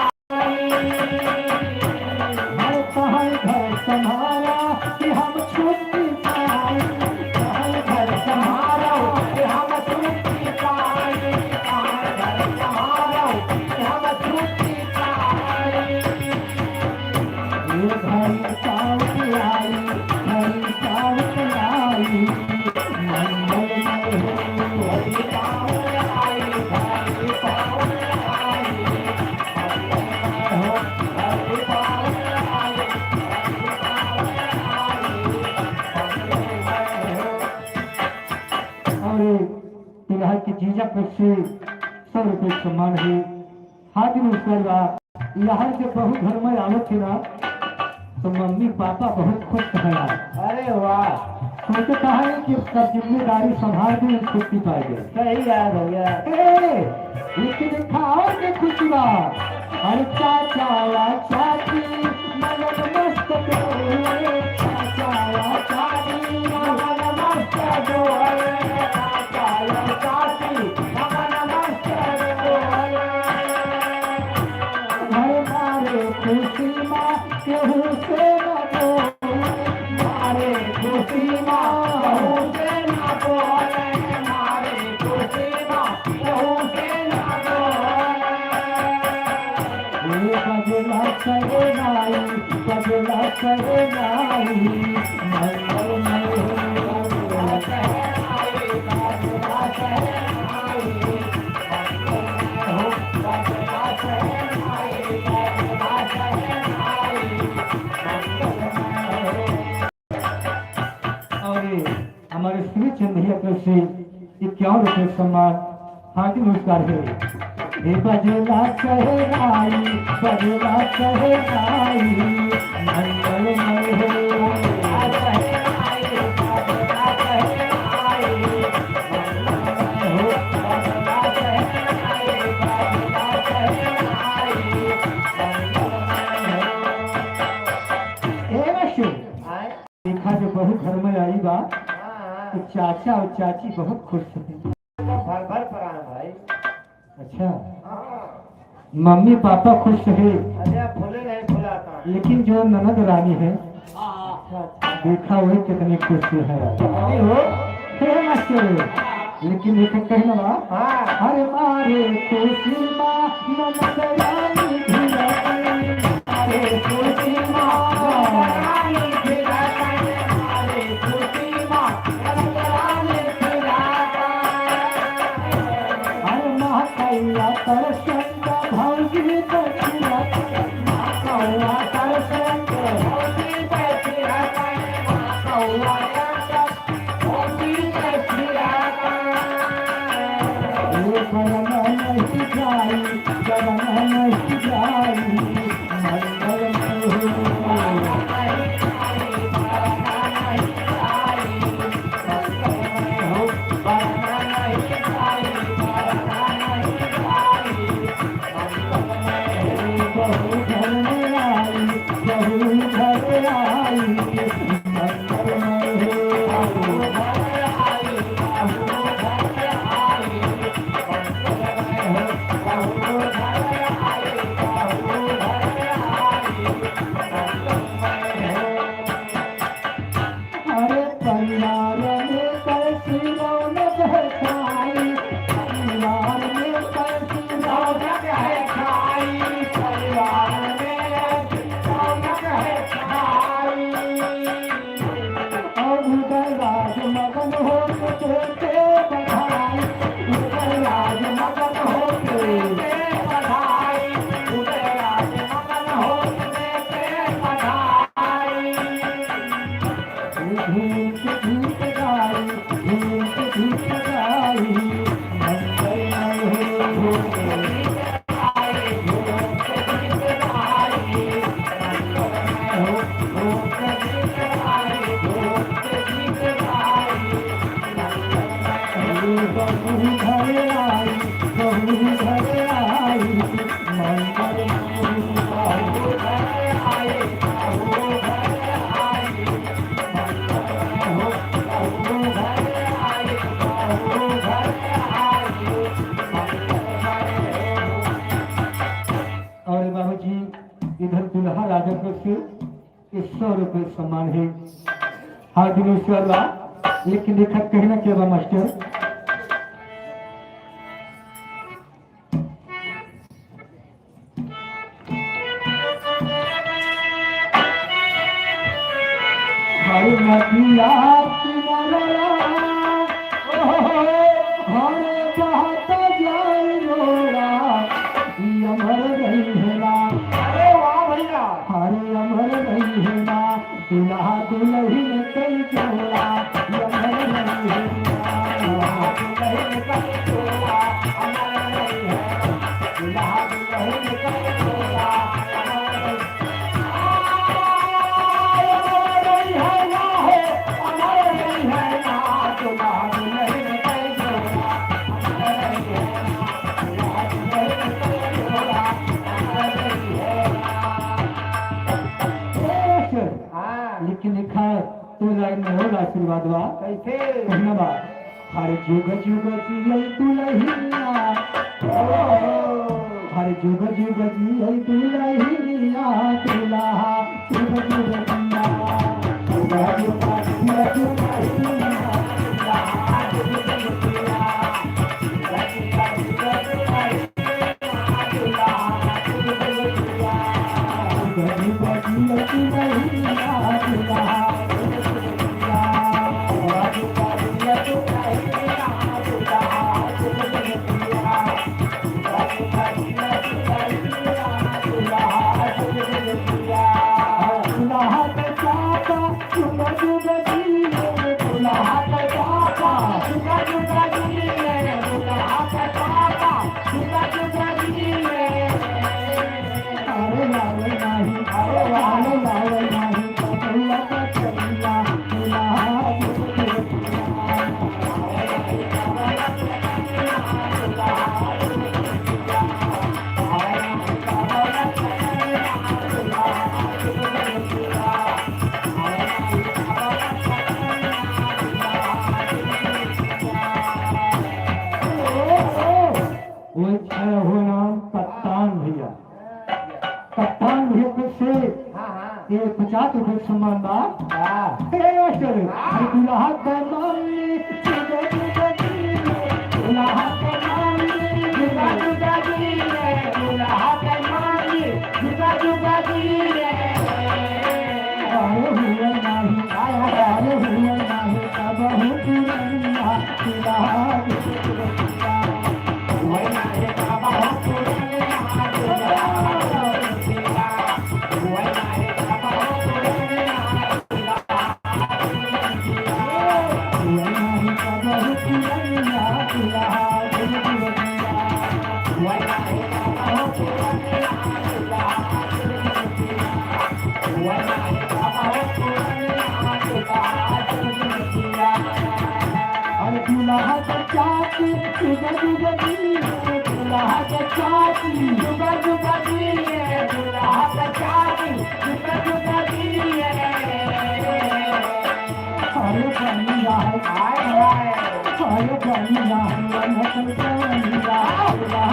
हर कहल घर संभारा कि हम छुट्टी पाई, कहल घर संभारा कि हम छुट्टी पाई, कहल घर संभारा कि हम छुट्टी पाई। ये भाई साहब आई, भाई साहब आई। और दुल्हा के जीजा पक्ष से सौ रुपये सम्मान है। हाथ में ऊपर बा। यहाँ जब बहू घर में आवत है ना, तो मम्मी पापा बहुत खुश है। अरे वाह। सोचता है कि सब जिम्मेदारी संभाल के हम छुट्टी पाएंगे। सही याद हो गया। ए, लेकिन एक और के खुशी बा। अरे चाचा वा चाची, ननद मस्त डोले, चाचा वा चाची, ननद मस्त डोले, चाचा वा चाची, ननद मस्त डोले। अरे मारे खुशी मा केहू से न बोले, मारे खुशी मा केहू से न बोले, मारे खुशी मा केहू से न बोले। ए बजला सहे नाई, बजला सहे नाई, मंगल मय हो। और हमारे श्री चंद भैया तरफ से इक्यावन रुपये सम्मान, हार्दिक नमस्कार है। हे बजला सहे नाई, बजला सहे नाई, मंगल मय हो। ए बच्चों, आए? देखा जो बहू घर में आई बा, हाँ, हाँ। तो चाचा और चाची बहुत खुश हैं। भर भर परान भाई। अच्छा। हाँ। मम्मी पापा खुश है। अरे आप फूले नहीं फुलाता। लेकिन जो ननद रानी है, अच्छा, अच्छा। देखा वही कितनी खुश है। अरे हो। हे मास्टर, लेकिन एक कहना बा। हाँ। अरे मारे खुशी मा ननद रानी भिड़ाई, मारे खुशी मा ननद रानी भिड़ाई, मारे खुशी मा ननद रानी भिड़ाई। अरे महकैया तरसंग भौजी बछिया, महकैया तरसंग भौजी बछिया, महकैया ए बरन नहीं जाई, बरन नहीं इधर दुल्हा राजा को से ये सौ रुपये सम्मान है। हाँ, दिनेश्वर बा, लेकिन देखा कहना क्या बा मास्टर? हरे नदिया किनारा, ओ, हरे बहत जाए रोड़ा, ई अमर रही है ना। अरे वाह भैया। हरे अमर रही है ना, दुल्हा दुल्हन कई जोड़ा, ई अमर रही है ना। दुल्हा दुल्हन कई जोड़ा, अमर रही है ना। दुल्हा दुल्हन कई जोड़ा, अमर रही है। हाँ। लेकिन लिखा है, तो लाइन में होगा आशीर्वाद बा। कैसे? कहना बा, हर जुग जुग जियई दुलहिनिया। हर जुग जुग जियई दुलहिनिया, दुलहा जुग जुग जिया। जुग जुग जियई दुलहिनिया, दुलहा जुग जुग जिया। जुग जुग जियई दुलहिनिया, दुलहा जुग जुग जिया। जुग जुग जियई दुलहिनिया, दुलहा जुग जुग वो छह हो नाम कप्तान भैया। कप्तान भैया के से हाँ, हाँ। ये पचास रुपये सम्मान बा। वाह। ए, चलो। हाँ। अरे दुल्हा के मामी, दुल्हा के मामी, दुल्हा के मामी, दुल्हा के मामी, दुल्हा के मामी। अरे हुआ नाही, अरे हुआ नाही, तब हो पुरनिया, दुल्हा अरे दुल्हा के चाची, जुगा जुगा जी, दुल्हा के चाची, जुगा जुगा जी, दुल्हा के चाची, जुगा जुगा जी। अरे बनिया है, हाय हाय। अरे बनिया है, मन तो बनिया, दुल्हा के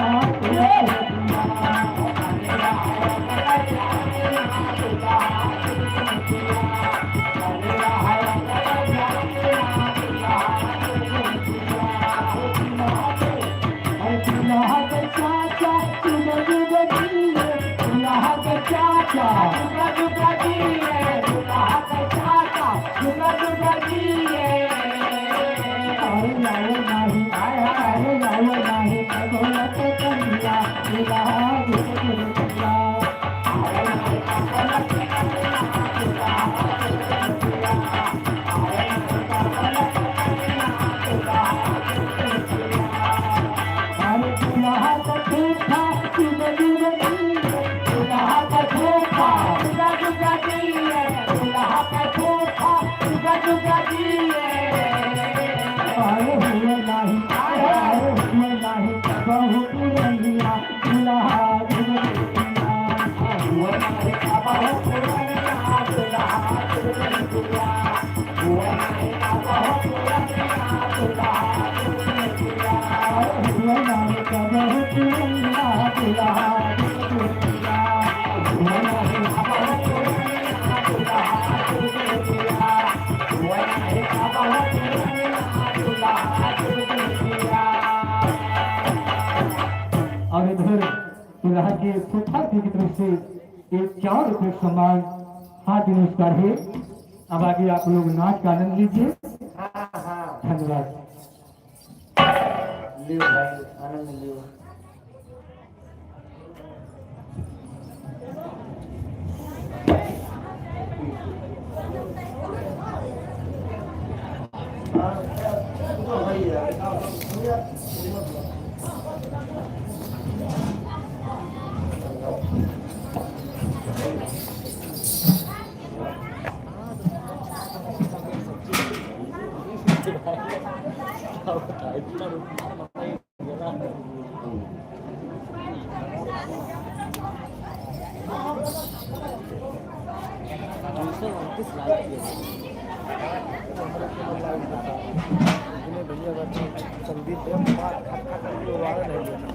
यहाँ के श्रोता की तरफ से एक चार रुपये सम्मान हार्दिक नमस्कार है। अब आगे आप लोग नाच का आनंद लीजिए। हाँ, हाँ। धन्यवाद। लियो भाई, आनंद लियो। संदीप भैया मार खट खट करके वो वाला नहीं लेता।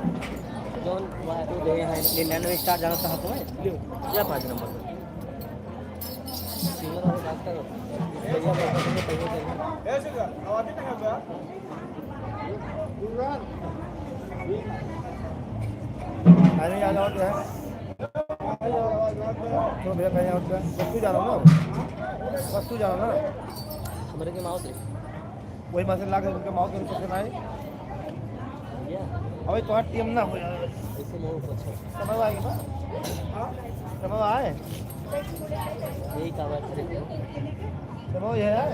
जौन वो दे हैं, निन्यानवे स्टार जाना चाहते हैं। लियो। क्या पाँच नंबर? सिंगर वाले डॉक्टर भैया बोलते हैं, भैया बोलते हैं। अरे यार, और क्या है? तो भैया, कहीं और क्या? बस तू जा रहा हूँ ना? बस तू जा रहा हूँ ना? हमारे के माउस है। वही मशीन ला के उनके माउस के ऊपर से ना है। भैया। अबे तो टीम ना हो यार। ऐसे लोगों को अच्छा। समय आएगा ना? हाँ? समय आए? यही काम है, खरीद लो। चलो, ये है।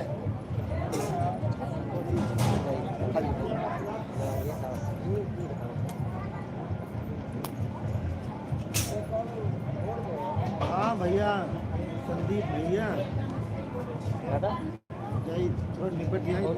हाँ भैया, संदीप भैया। दादा? जाई, थोड़ा निपट जाई तो।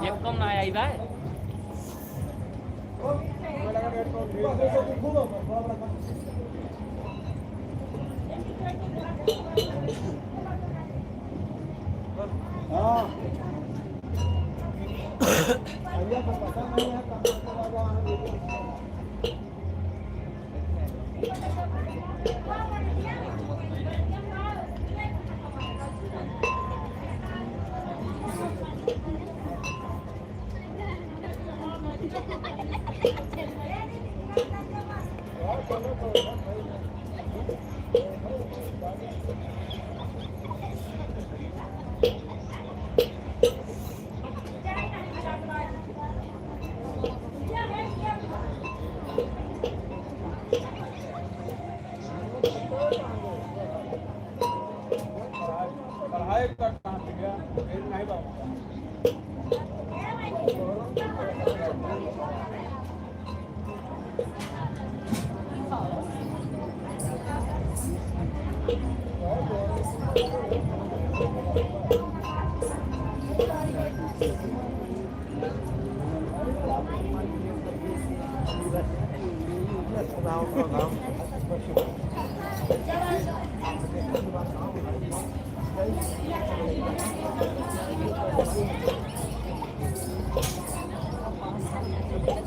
ये कम ना आया, ई बा। पढ़ाई का कहाँ से गया? नहीं बाबा।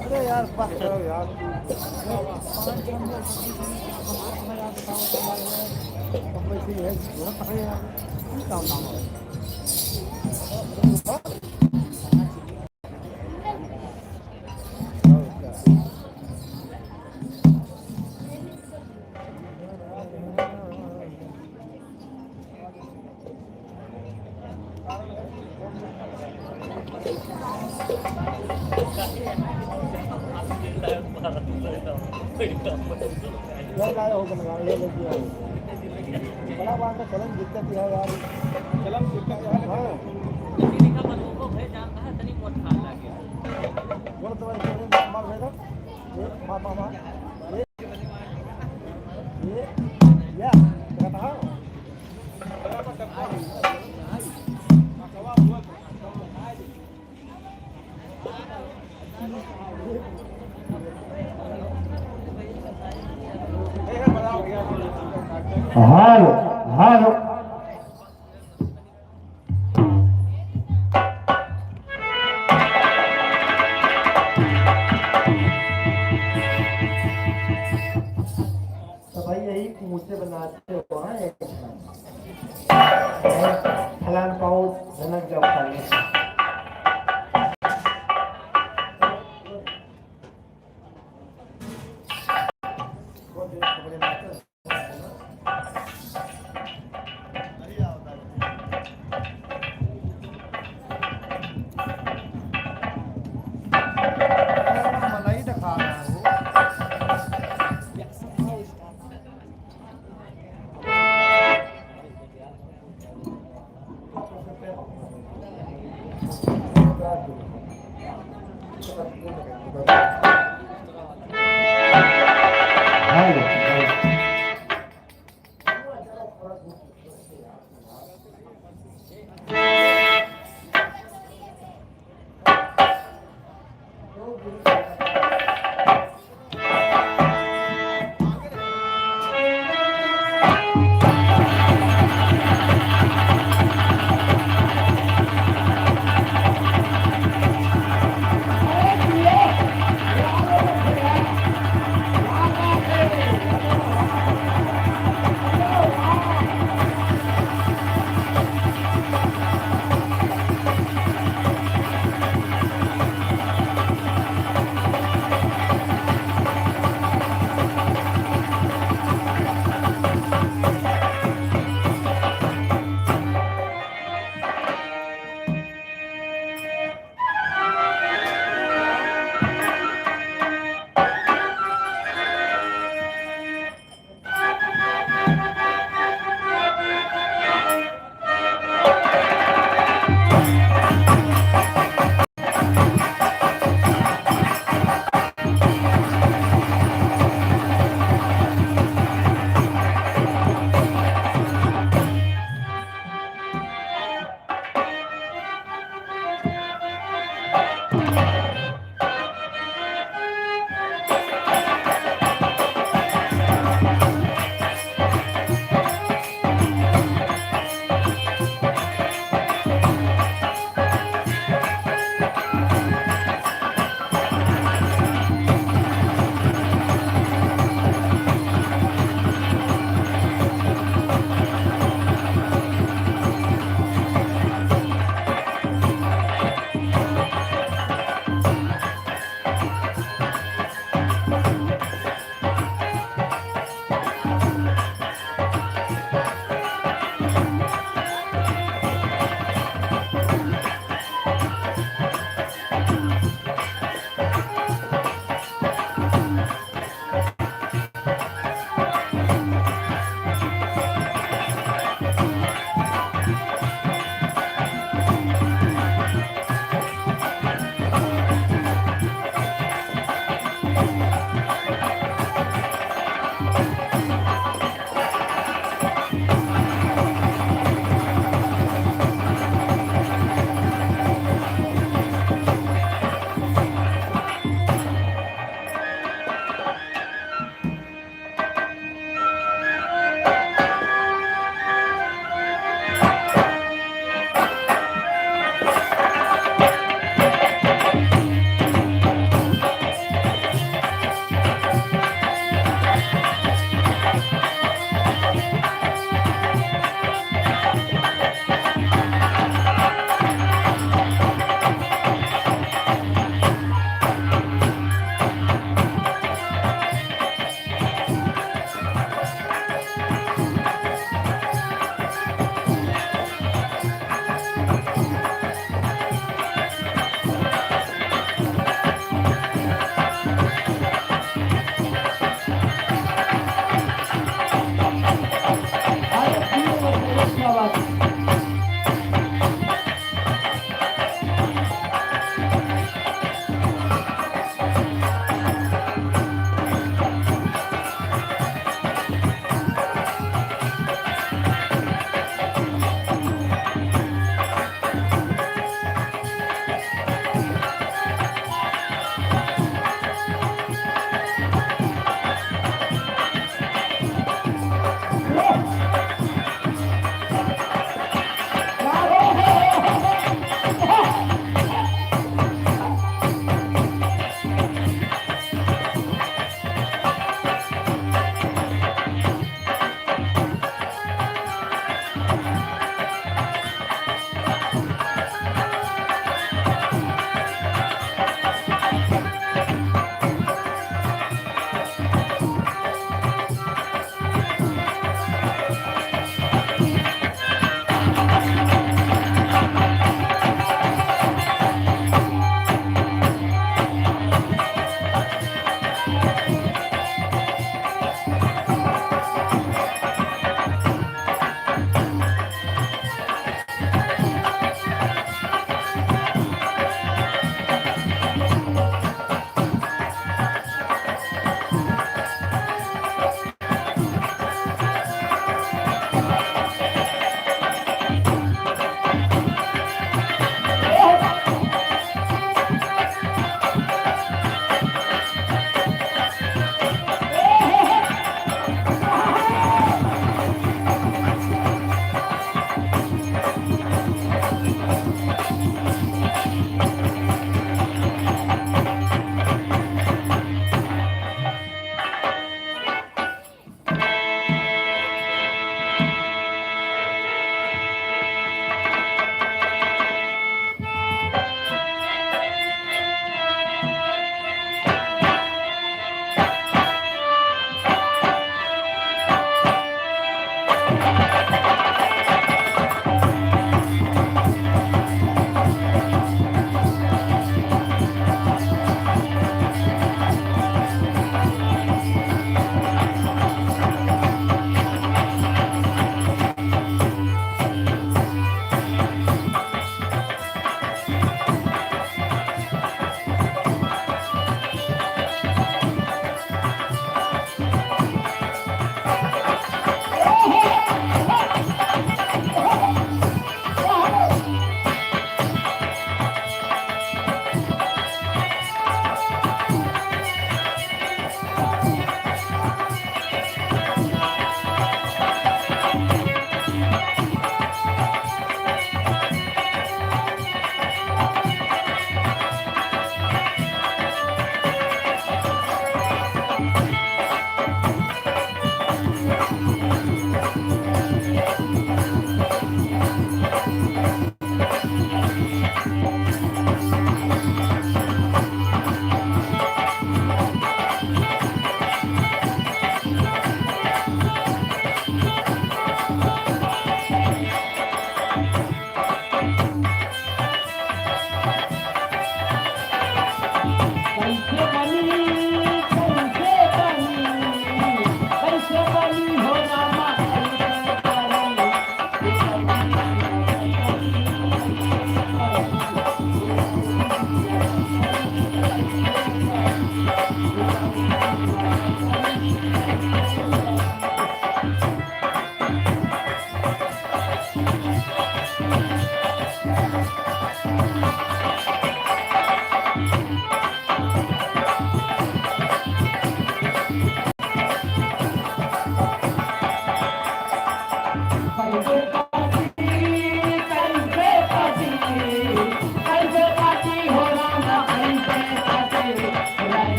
अरे यार, बस करो यार। ये लाए हो बनवा, ये लेके आओ। बड़ा बात है, चलन दिक्कत है यार। चलन दिक्कत है। हाँ। बोल तो भाई, चलन मार, मार दे दो। ये, मार, मार, मार। ये, ये, या, कहता हूँ। हेलो, हेलो। तो भाई, यही मुझसे बनाते हो, हाँ, एक फलान पाओ, जनक जब खाने। मलाई दिखा रहा है वो।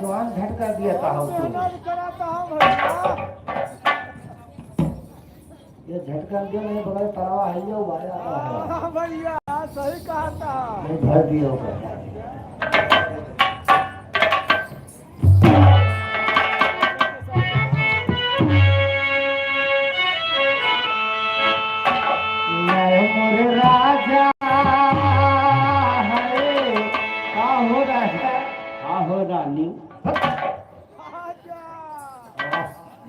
भगवान झटका दिया का हो तू? ना कराता हूँ भैया। ये झटका दिया नहीं, बगल तरवा है, ये उबाया का है। हाँ भैया, सही कहा था। नहीं, भर दिया होगा। नए मोर राजा है, का हो राजा, का हो रानी? आजा।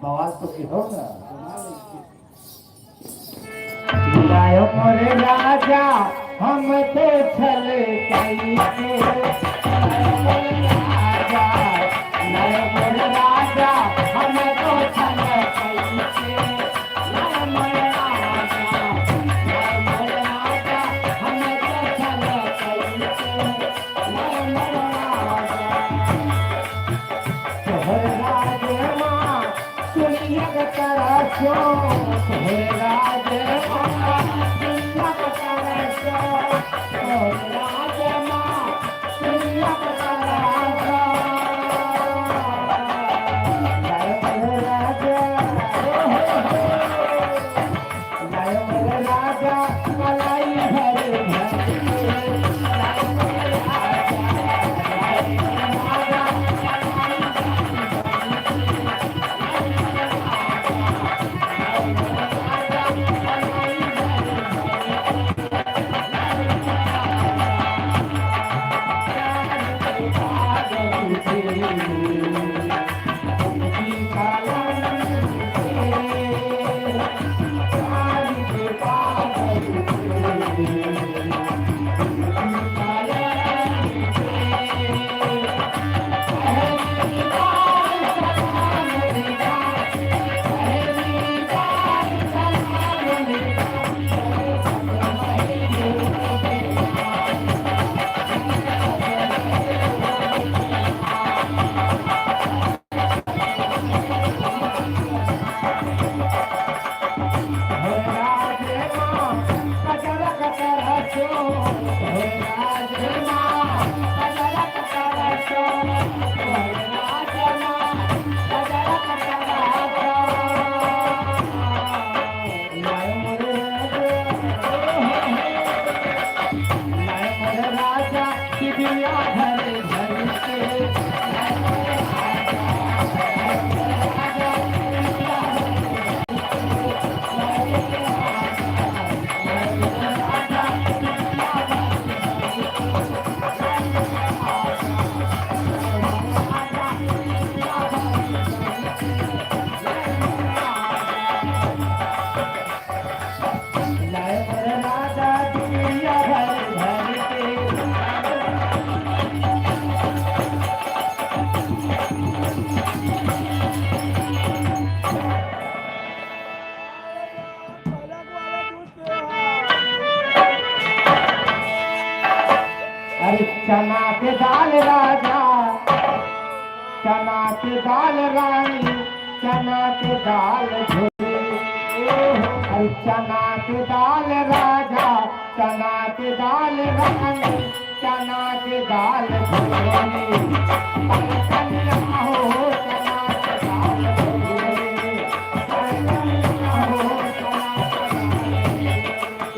बवाल तो की होगा। लायो मोरे राजा, हम तो छल कइके। लायो मोरे राजा, लायो मोरे राजा, हम तो छल कइके। लायो मोरे राजा, लायो मोरे राजा, हम तो छल कइके। लायो मोरे राजा। तोहर राज मा दुनिया के तरसो, तोहर राज मा दुनिया के तरसो, तोहर राज मा दुनिया के तरसो। जय हो राजा, हो, हो, हो। अरे चना के दाल राजा, चना के दाल रानी, चना के दाल झोली। अरे चना के दाल राजा, चना के दाल रानी, चना के दाल झोली। अरे कनिया हो, चना के दाल झोली। अरे कनिया हो, चना के दाल झोली।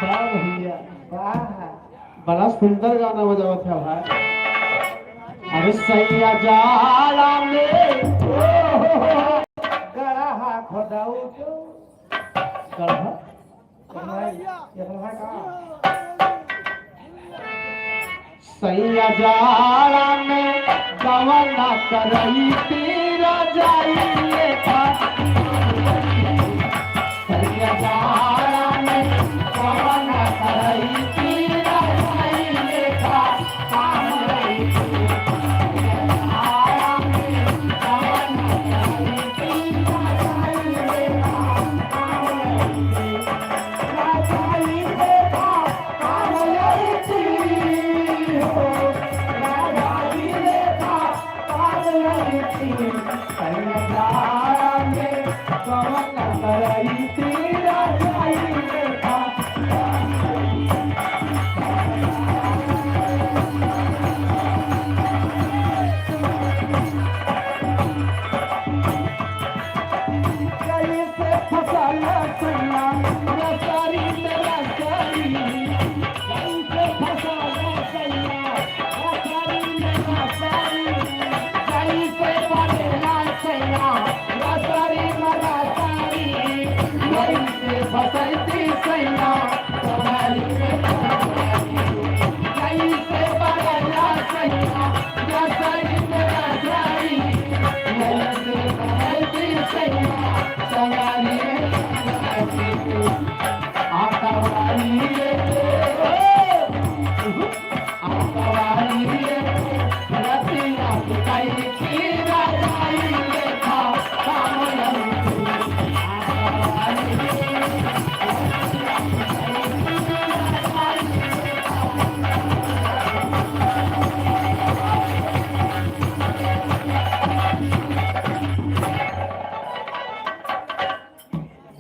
वाह भैया, वाह। बड़ा सुंदर गाना बजावत है भाई। अरे सैया जाड़ा में, ओ हो हो हो, गड़हा खोदाऊ तो। गड़हा? गड़हा है, गड़हा है का? सैया जाड़ा में गवना करई पीरा जाई लेखा। सैया जाड़ा में गवना करई पीरा जाई लेखा।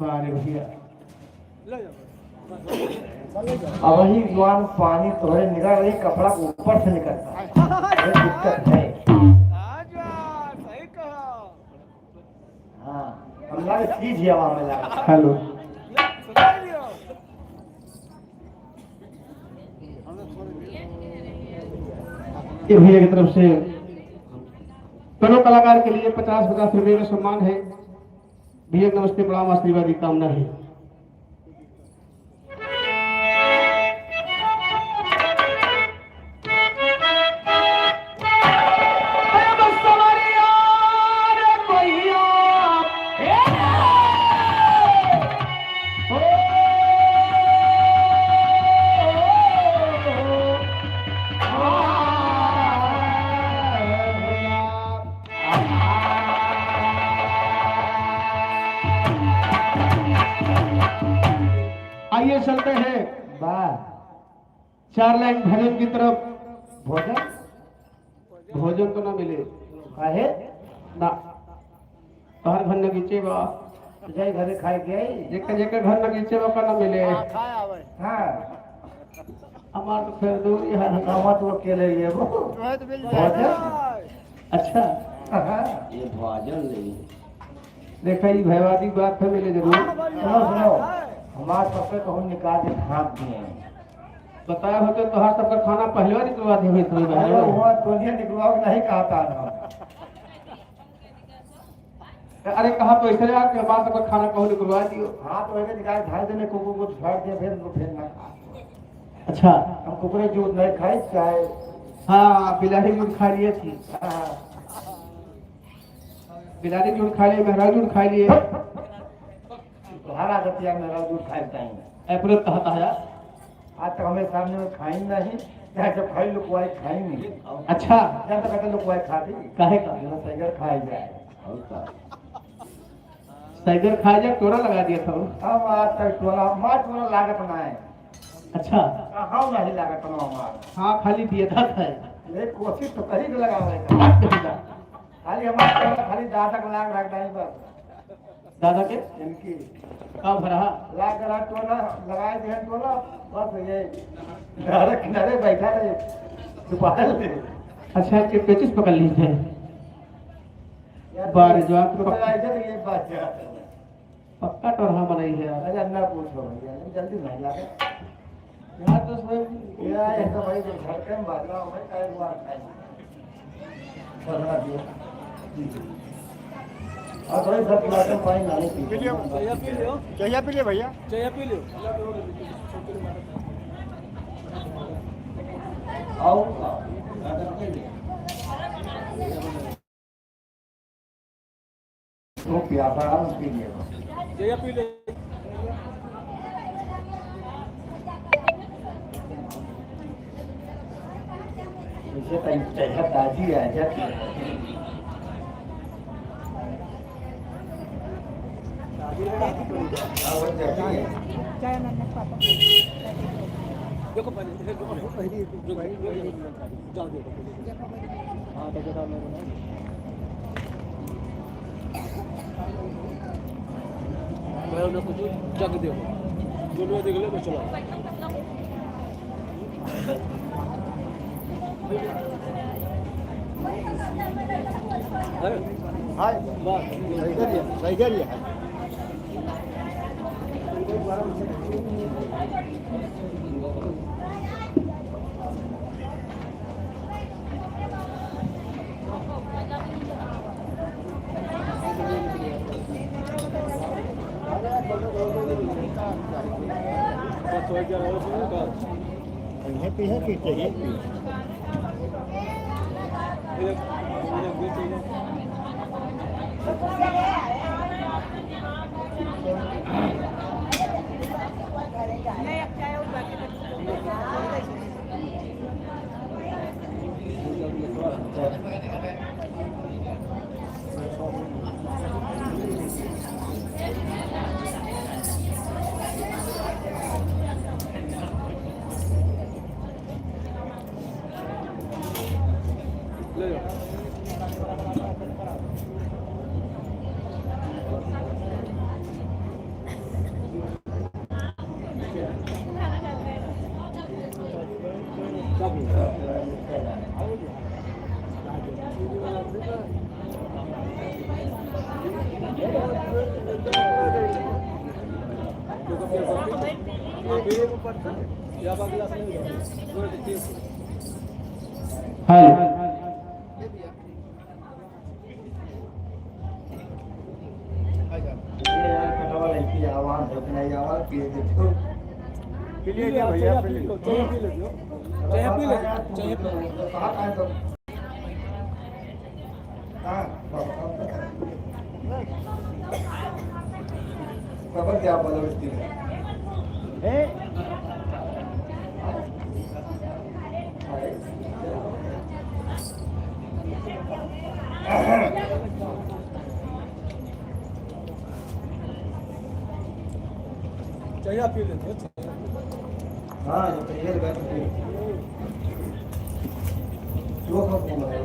बारे भैया। अब वही जुआन पानी तोहरे निकल रही, कपड़ा के ऊपर से निकलता है। ये दिक्कत है। हाँ, हम लगे सीधी हवा में लगा। हेलो। ये भैया की तरफ से दोनों कलाकार के लिए पचास पचास रुपए का सम्मान है। भैया नमस्ते, प्रणाम, आशीर्वाद की कामना है। आइए चलते हैं। वाह। चार लाइन भजन की तरफ। भोजन? भोजन तो ना मिले। काहे? ना। तोहर घर नगीचे बा। तो जाई घरे खाए के आई। जेकर, जेकर घर नगीचे बा, ओकर ना मिले। हाँ, खाए आवे। हाँ। हमार तो फिर दूरी है। हमार तो अकेले ही है वो। तुम्हें तो मिल भोजन? जाए। अच्छा। हाँ। ये भोजन नहीं। देखा, ई भयवादी बात है, मिले जरूर। सुनो, सुनो। हमार सबके कहूँ निकाल के भाग दिए। बताए होते तो तोहार सबका खाना पहले निकलवा दिए होते, अरे, बहन। हुआ दुनिया निकलवाओ नहीं कहा था ना। अरे, कहा तो ऐसे यार, के बाद में खाना कहूँ निकलवा दियो। हाँ, तो ऐसे निकाल, झाड़ देने, कुकुर को झाड़ दे, फिर, फिर ना खा। अच्छा। हम कुकुरे जो नहीं खाए, चाहे हाँ, बिलारी जो खा लिए थी। हाँ। बिलारी जो खा लिए, मेहरारू जो खा लिए। तुम्हारा आदत यार, मेहरारू जो खाए टाइम है। ए, पूरा कहा था यार। आज तक हमें सामने में खाई नहीं, चाहे जब खाई लुकवाई खाई नहीं। अच्छा। जब तक लुकवाई खाती। काहे का? मेरा सैगर खाई जाए। और का? सैगर खाई जाए, टोरा लगा दिया था वो। हम आज तक टोरा, मार टोरा लागत ना है। अच्छा। कहाँ नहीं लागत ना हमार। हाँ, खाली दिया था, था। ये कोशिश तो कहीं भी लगावे का। अच्छा। खाली हमार टोरा, खाली दादा को लाग रख नहीं बस। दादा के? इनकी। का भरा? लाग रहा टोला, लगाए दिया टोला, बस ये किनारे किनारे बैठा रहे, छुपा ले। अच्छा, के पेचिस पकड़ ली थे। यार, बार जो आप तो पक-, पकड़ा है, जब ये बात है। पक्का टोरहा बनाई है यार। अरे, ना पूछो भैया, जल्दी नहीं लागे। यार, तो उसमें यार, ये तो भाई, जो घर के में बात ना हो भाई, काहे को बात है? और भाई, सब पूरा तो पानी ना नहीं पी। पी लियो। चाय पी लियो। चाय पी लियो भैया। चाय पी लियो। आओ। तो प्यासा है, पी लिया। जय पी ले। इसे तो चाहिए दादी आ जाती है। देखो पहले, देखो पहले। जाओ, देखो। हाँ, तो देखो, मैं बोला। मैं उन्हें कुछ जग दे। दोनों देख ले, मैं चला। अरे। हाय। बस। सही करिए, सही करिए। Happy, happy, happy. हेलो। पी लीजिए भैया, पी लीजिए। चाय पी ले, चाय पी ले। खबर क्या बोलो इसकी? हैं? चाय पी लेते हैं। हाँ, ये तो ये बात है। वो कब बोला है?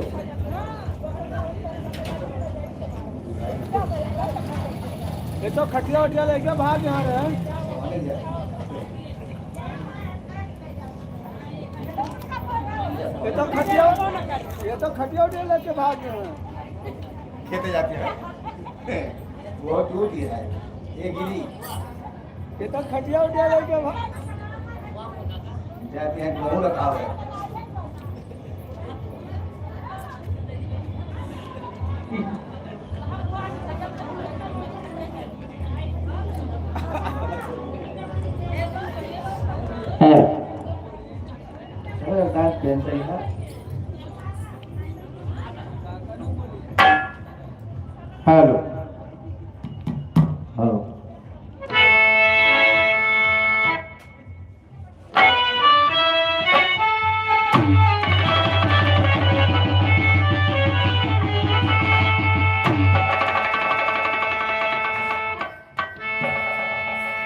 ये तो खटिया उटिया लेके भाग यहाँ रहे हैं। ये तो खटिया, ये तो खटिया उटिया लेके भाग रहे हैं। खेते जाते हैं। वो टूट गया है। ये गिरी। ये तो खटिया उठा लेके भा- जाते हैं, गेहूं रखा हुआ है। टेंशन है। हेलो। हेलो।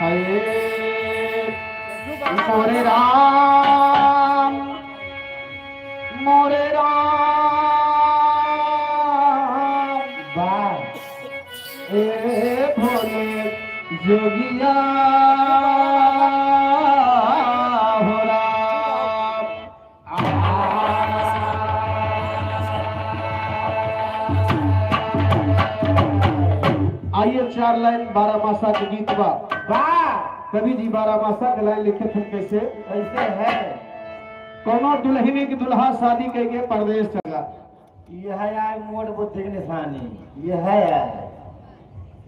हरे मोरे राम, मोरे राम। वाह। ए भोले जोगिया हो राम। आइए, चार लाइन बारहमासा के गीत बा। वाह! कवि जी बारहमासा के लाइन लिखे थे, कैसे? कैसे है? कौनो दुल्हनी के दुल्हा शादी कइके परदेस चला। यह है मोट बुद्धि की निशानी, यह है।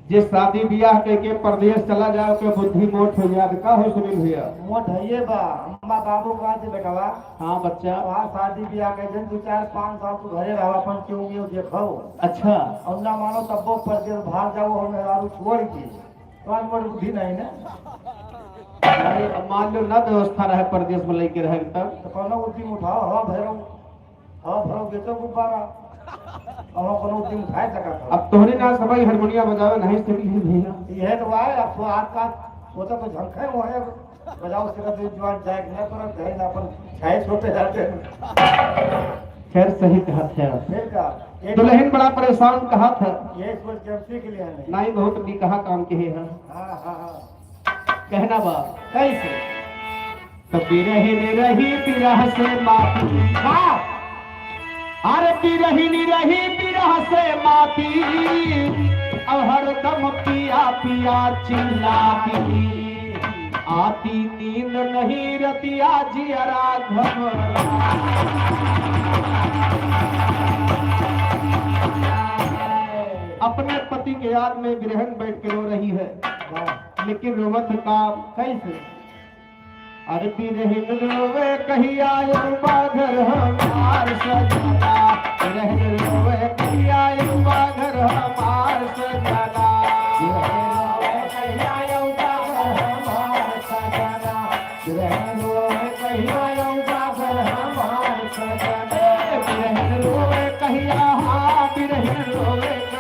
जे शादी बियाह कइके परदेस चला जाए, ओके बुद्धि मोट हो जाए, का हो सुनील भैया? मोट है ये बा, अम्मा बाबू कहा थे, "बेटवा, हाँ बच्चा। वहाँ शादी बियाह के दिन दो चार पाँच साल तू घरे रहो, अपन क्यों नहीं देखो।" अच्छा। और ना मानो तब वो परदेस भाग जाओ, हम मेहरारू छोड़ के। तो आज मोट बुद्धि नहीं ना। अरे, अब मान लो ना व्यवस्था रहे परदेस में लेके रहे तब। तो कौनो उद्यम उठाओ, हवा भैरव। हवा भरो बेचो गुब्बारा। अब हम कोनो दिन उठाए सकत हो। अब तोहरे ना सबाई हारमोनिया बजावे नहीं सकी है भैया। यह तो आए, अब तो आज का होता तो झंखे हुआ है। बजाओ सिर्फ ये जवान जाए कि ना, पर जाए ना, अपन छाए छोटे जाते हैं। खैर, सही कहत है। फिर का? एक दुल्हन बड़ा परेशान कहत है। ये सोच के हम सीख लिया नहीं। नहीं, बहुत निकहा काम के है। हाँ, हाँ, हाँ। कहना बा। कैसे? त बिरहिन रही बिरह से माती। वाह! अरे बिरहिन रही बिरह से माती, अब हरदम पिया पिया चिल्लाती। आती नींद नहीं रतिया जियरा घबरा। अपने पति के याद में बिरहिन बैठ के रो रही है। वाह! लेकिन रोवत का कैसे? अरे बिरहिन रोवे कहिया अउबा घर हमार सजना। बिरहिन रोवे कहिया अउबा घर हमार सजना। बिरहिन रोवे कहिया अउबा घर हमार सजना। बिरहिन रोवे कहिया अउबा घर हमार सजना। बिरहिन रोवे कहिया, हाँ, बिरहिन रोवे कहिया।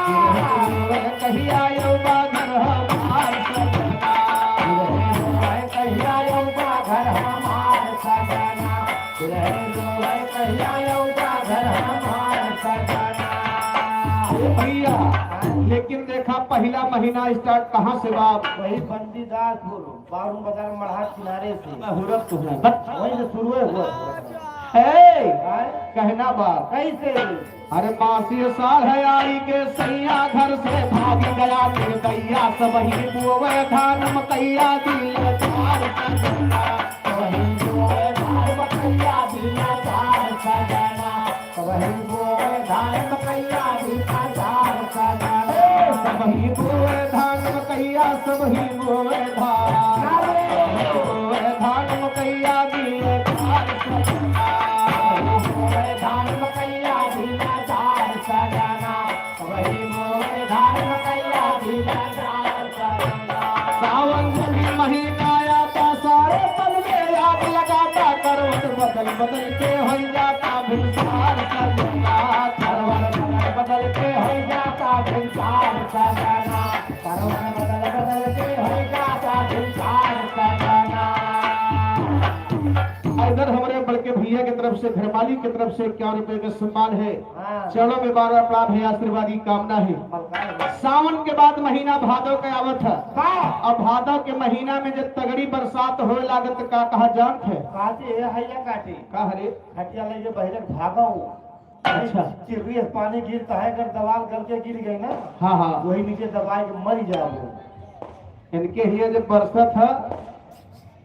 बिरहिन रोवे कहिया अउबा घर हमार सजना। बिरहिन रोवे कहिया अउबा घर हमार सजना। बिरहिन रोवे कहिया अउबा घर हमार सजना। ए भैया, लेकिन देखा, पहिला महीना start कहाँ से बा? वही बंदीदासपुर। बारून बाजार मड़हा किनारे से। मैं हुरत तो हूँ, बस। वहीं से शुरू है हुआ। ए, आय? कहना बा। कैसे? अरे मासी साल है आई के सैया घर से भाग गया निर्दया, सब ही बोवे धान मकैया दिल चार सजना। सब ही बोवे धान मकैया दिल चार सजना। सबही बोए धान मकैया भी हजार सजना। सबही बोए धान मकैया, सबही बोए धान। बोए धान मकैया भी हजार सजना। बोए धान मकैया भी हजार सजना। सबही बोए धान मकैया भी हजार सजना। सावन के महीना आता, सारे पल में आग लगाता, करवट बदल बदल के होई जाता भिनसार सजना। करवट बदल बदल के होई जाता भिनसार सजना। करवट बदल बदल के होई जाता भिनसार सजना। इधर हमरे बड़के भैया के तरफ से, घर मालिक के तरफ से इक्यावन रुपए का सम्मान है। हाँ। चरणों में बार बार प्रणाम है, आशीर्वाद की कामना है। मलकार है। सावन के बाद महीना भादव के आवत है। हाँ। अब भादव के महीना में जब तगड़ी बरसात होए लागत, का कहा जानत है? काटी है, हैया काटी। का हरे? खटिया लेके बहिरे भागो। अच्छा। चिर्री से पानी गिरता है, अगर दवाल गल के गिर गई ना, हाँ, हाँ। वही नीचे दबाए के मर जाओ। इनके हिया जब बरसत है,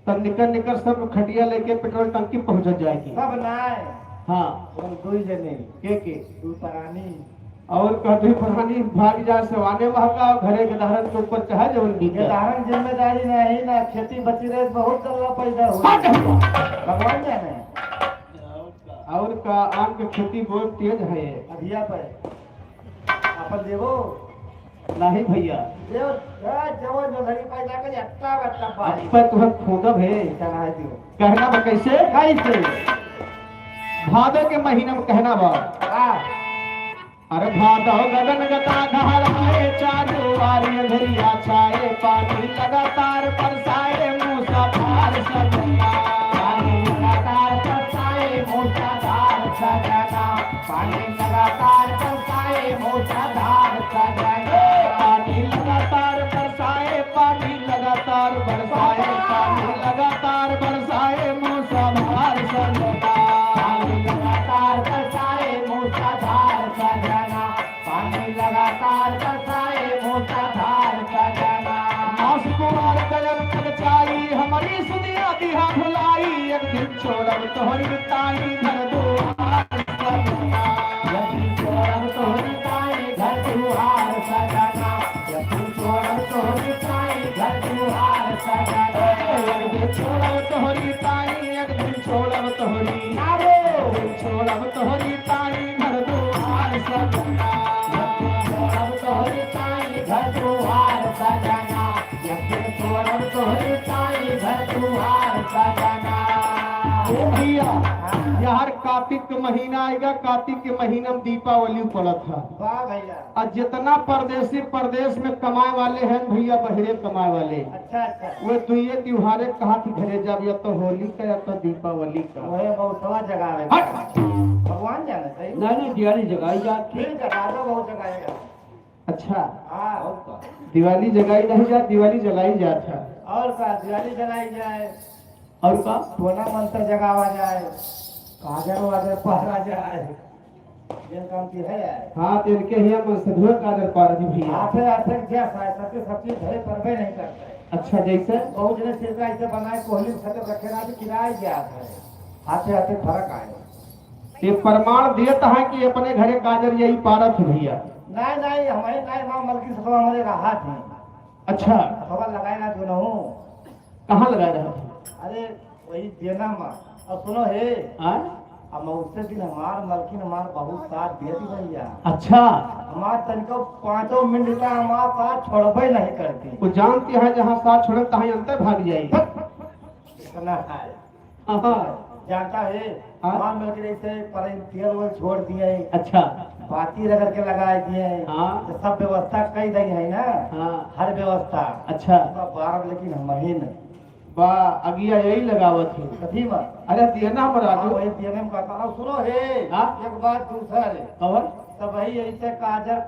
तब निकर निकर सब खटिया लेके पेट्रोल टंकी पहुंचत जाए की। सब नाय। हाँ। हम दुई जने। के के? दू परानी। और कभी परानी भाग जाए सवाने महका और घरे के दहरन के ऊपर चाहे जवन बीते। ये दहरन जिम्मेदारी नहीं ना, खेती बची रहे तो बहुत गल्ला पैदा हो। भगवान जाने। और का आम के खेती बहुत तेज है। अधिया पे अपन देवो। नहीं भैया। देव, ए, जवन जो घड़ी पैदा के अट्टा बट्टा पाई। अब पे तुहर खोदब है। चढ़ाई दियो। कहना बा कैसे? कैसे? भादो के महीना में कहना बा। हाँ। अरे भादो गगन गता धार आए, चारों ओर अंधरिया छाए, पानी लगातार बरसाए, मूसलाधार सजना। पानी लगातार बरसाए, मूसलाधार सजना। पानी लगातार बरसाए, मूसलाधार सजना। पानी लगातार बरसाए, पानी लगातार बरसाए, पानी लगातार बरसाए, मूसलाधार सजना। पानी लगातार बरसाए, मूसलाधार सजना। पानी लगातार बरसाए, मूसलाधार सजना। मास कुमार गजब तक चाई, हमरी सुदिया दिहा भुलाई, एक दिन छोड़ब तोहरी ताई घर दुआर सजना। एक दिन छोड़ब तोहरी ताई घर दुआर सजना। एक दिन छोड़ब तोहरी ताई घर दुआर सजना। एक दिन छोड़ब तोहरी ताई, एक दिन छोड़ब तोहरी। अरे! एक दिन छोड़ब तोहरी ताई घर दुआर सजना। एक दिन छोड़ब तोहरी ताई घर दुआर सजना। एक दिन छोड़ब तोहरी ताई घर दुआर सजना। ओ भैया, हाँ। यार कार्तिक के महीना आएगा, कार्तिक के महीना में दीपावली पड़त है। वाह भैया। और जितना परदेसी परदेश में कमाए वाले हैं भैया, बहरे कमाए वाले, अच्छा, अच्छा। वे दुइये त्योहारे कहा कि घरे जाब, या तो होली का या तो दीपावली का। वही मौसवा जगावे हट। का। भगवान जाने सही। नहीं, नहीं, दिवाली जगाई जात है। ठीक है, राजा बहुत जगाएगा। अच्छा। हाँ। और का? दिवाली जगाई नहीं जात, दिवाली जलाई जात है। और का, दिवाली जलाई जाए। और का? टोना मंत्र जगावा जाए, काजर वाजर पहरा जाए। ये काम की है यार। हाँ, तो इनके हियाँ मन से धुए काजर पार जी भैया। हाथे हाथे क्या साए, सबके सब चीज घरे परबे नहीं करते। अच्छा, जैसे? बहुत जने सिरका ऐसे बनाए, कोहली में सके रखे ना, तो किराए जात है। हाथे हाथे फर्क आए। ये प्रमाण देत है कि अपने घरे काजर यही पारत है भैया। नहीं, नहीं, हमारे नहीं, हमारे मलकिन सब हमारे रहा थे। अच्छा। हवा लगाए ना जो ना हो। कहाँ लगाए रहा था? अरे, वही देना मा। अब सुनो हे। हाँ? अब उसे दिन हमार मलकिन हमार बहुत साथ देती भैया। अच्छा। हमार तनिको पाँचों मिनट का हमार साथ छोड़बे नहीं करती। वो जानती है जहाँ साथ छोड़े तहाँ अंतर भाग जाए। इतना है। हाँ, हाँ। जानता है, हाँ। हमार मलकिन ऐसे पर तेल वेल छोड़ दिए। अच्छा। बाती रगड़ के लगा दिए। हाँ। तो सब व्यवस्था कई दई है ना। हाँ। हर व्यवस्था। अच्छा। तो बारह लेकिन हम ही नहीं। बा, अगिया यही लगावत है। कथी बा? अरे, दिया ना हमरा हाँ, जो। वही दिया में कहता हूँ, सुनो हे, हाँ? एक बात दूसर है। कवन? तब वही ऐसे काजर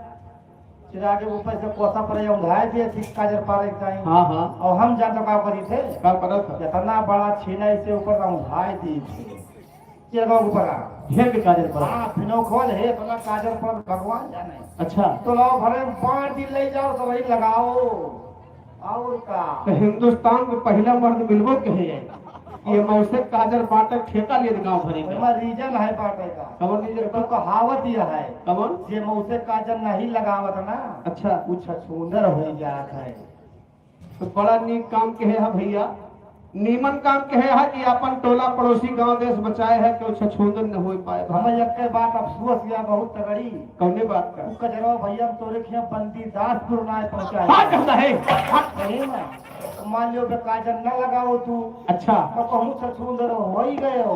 चिरागे ऊपर से कोसा पर ये उंघाए दिए, ठीक काजर पारे के टाइम। हाँ, हाँ। और हम जानते का करी थे? का करत है? इतना बड़ा छीना इसे ऊपर का उंघाए दी थे। चिरागे ऊपर आ। ढेर के काजर पर। हाँ, फिनो खोल है, इतना काजर पर भगवान जाने। अच्छा। तो लाओ भरे में पाँच दिन ले जाओ, तो वही लगाओ। और का? तो हिंदुस्तान के पहला मर्द मिलबो कहे है। ये मौसे काजर बांटे ठेका लिए गांव भरे में। ओमा reason है बांटे का। कवन reason? तो कहावत यह है। कवन? जे मौसे काजर नहीं लगावत ना, अच्छा। उ छछूंदर हो जात है। तो बड़ा नीक काम कहे है भैया, नीमन काम कहे है कि अपन टोला पड़ोसी गांव देश बचाए है, केहू छछूंदर न हो पाए। हमें एक बात अफसोस या बहुत तगड़ी। कौने बात का? उ कजरवा भैया तोरे खिया बंदी दासपुर ना पहुंचाए। हाँ, कहता है। सही ना? मान लियो बे काजर न लगाओ तू। अच्छा। तो कहूँ छछूंदर हो ही गए हो।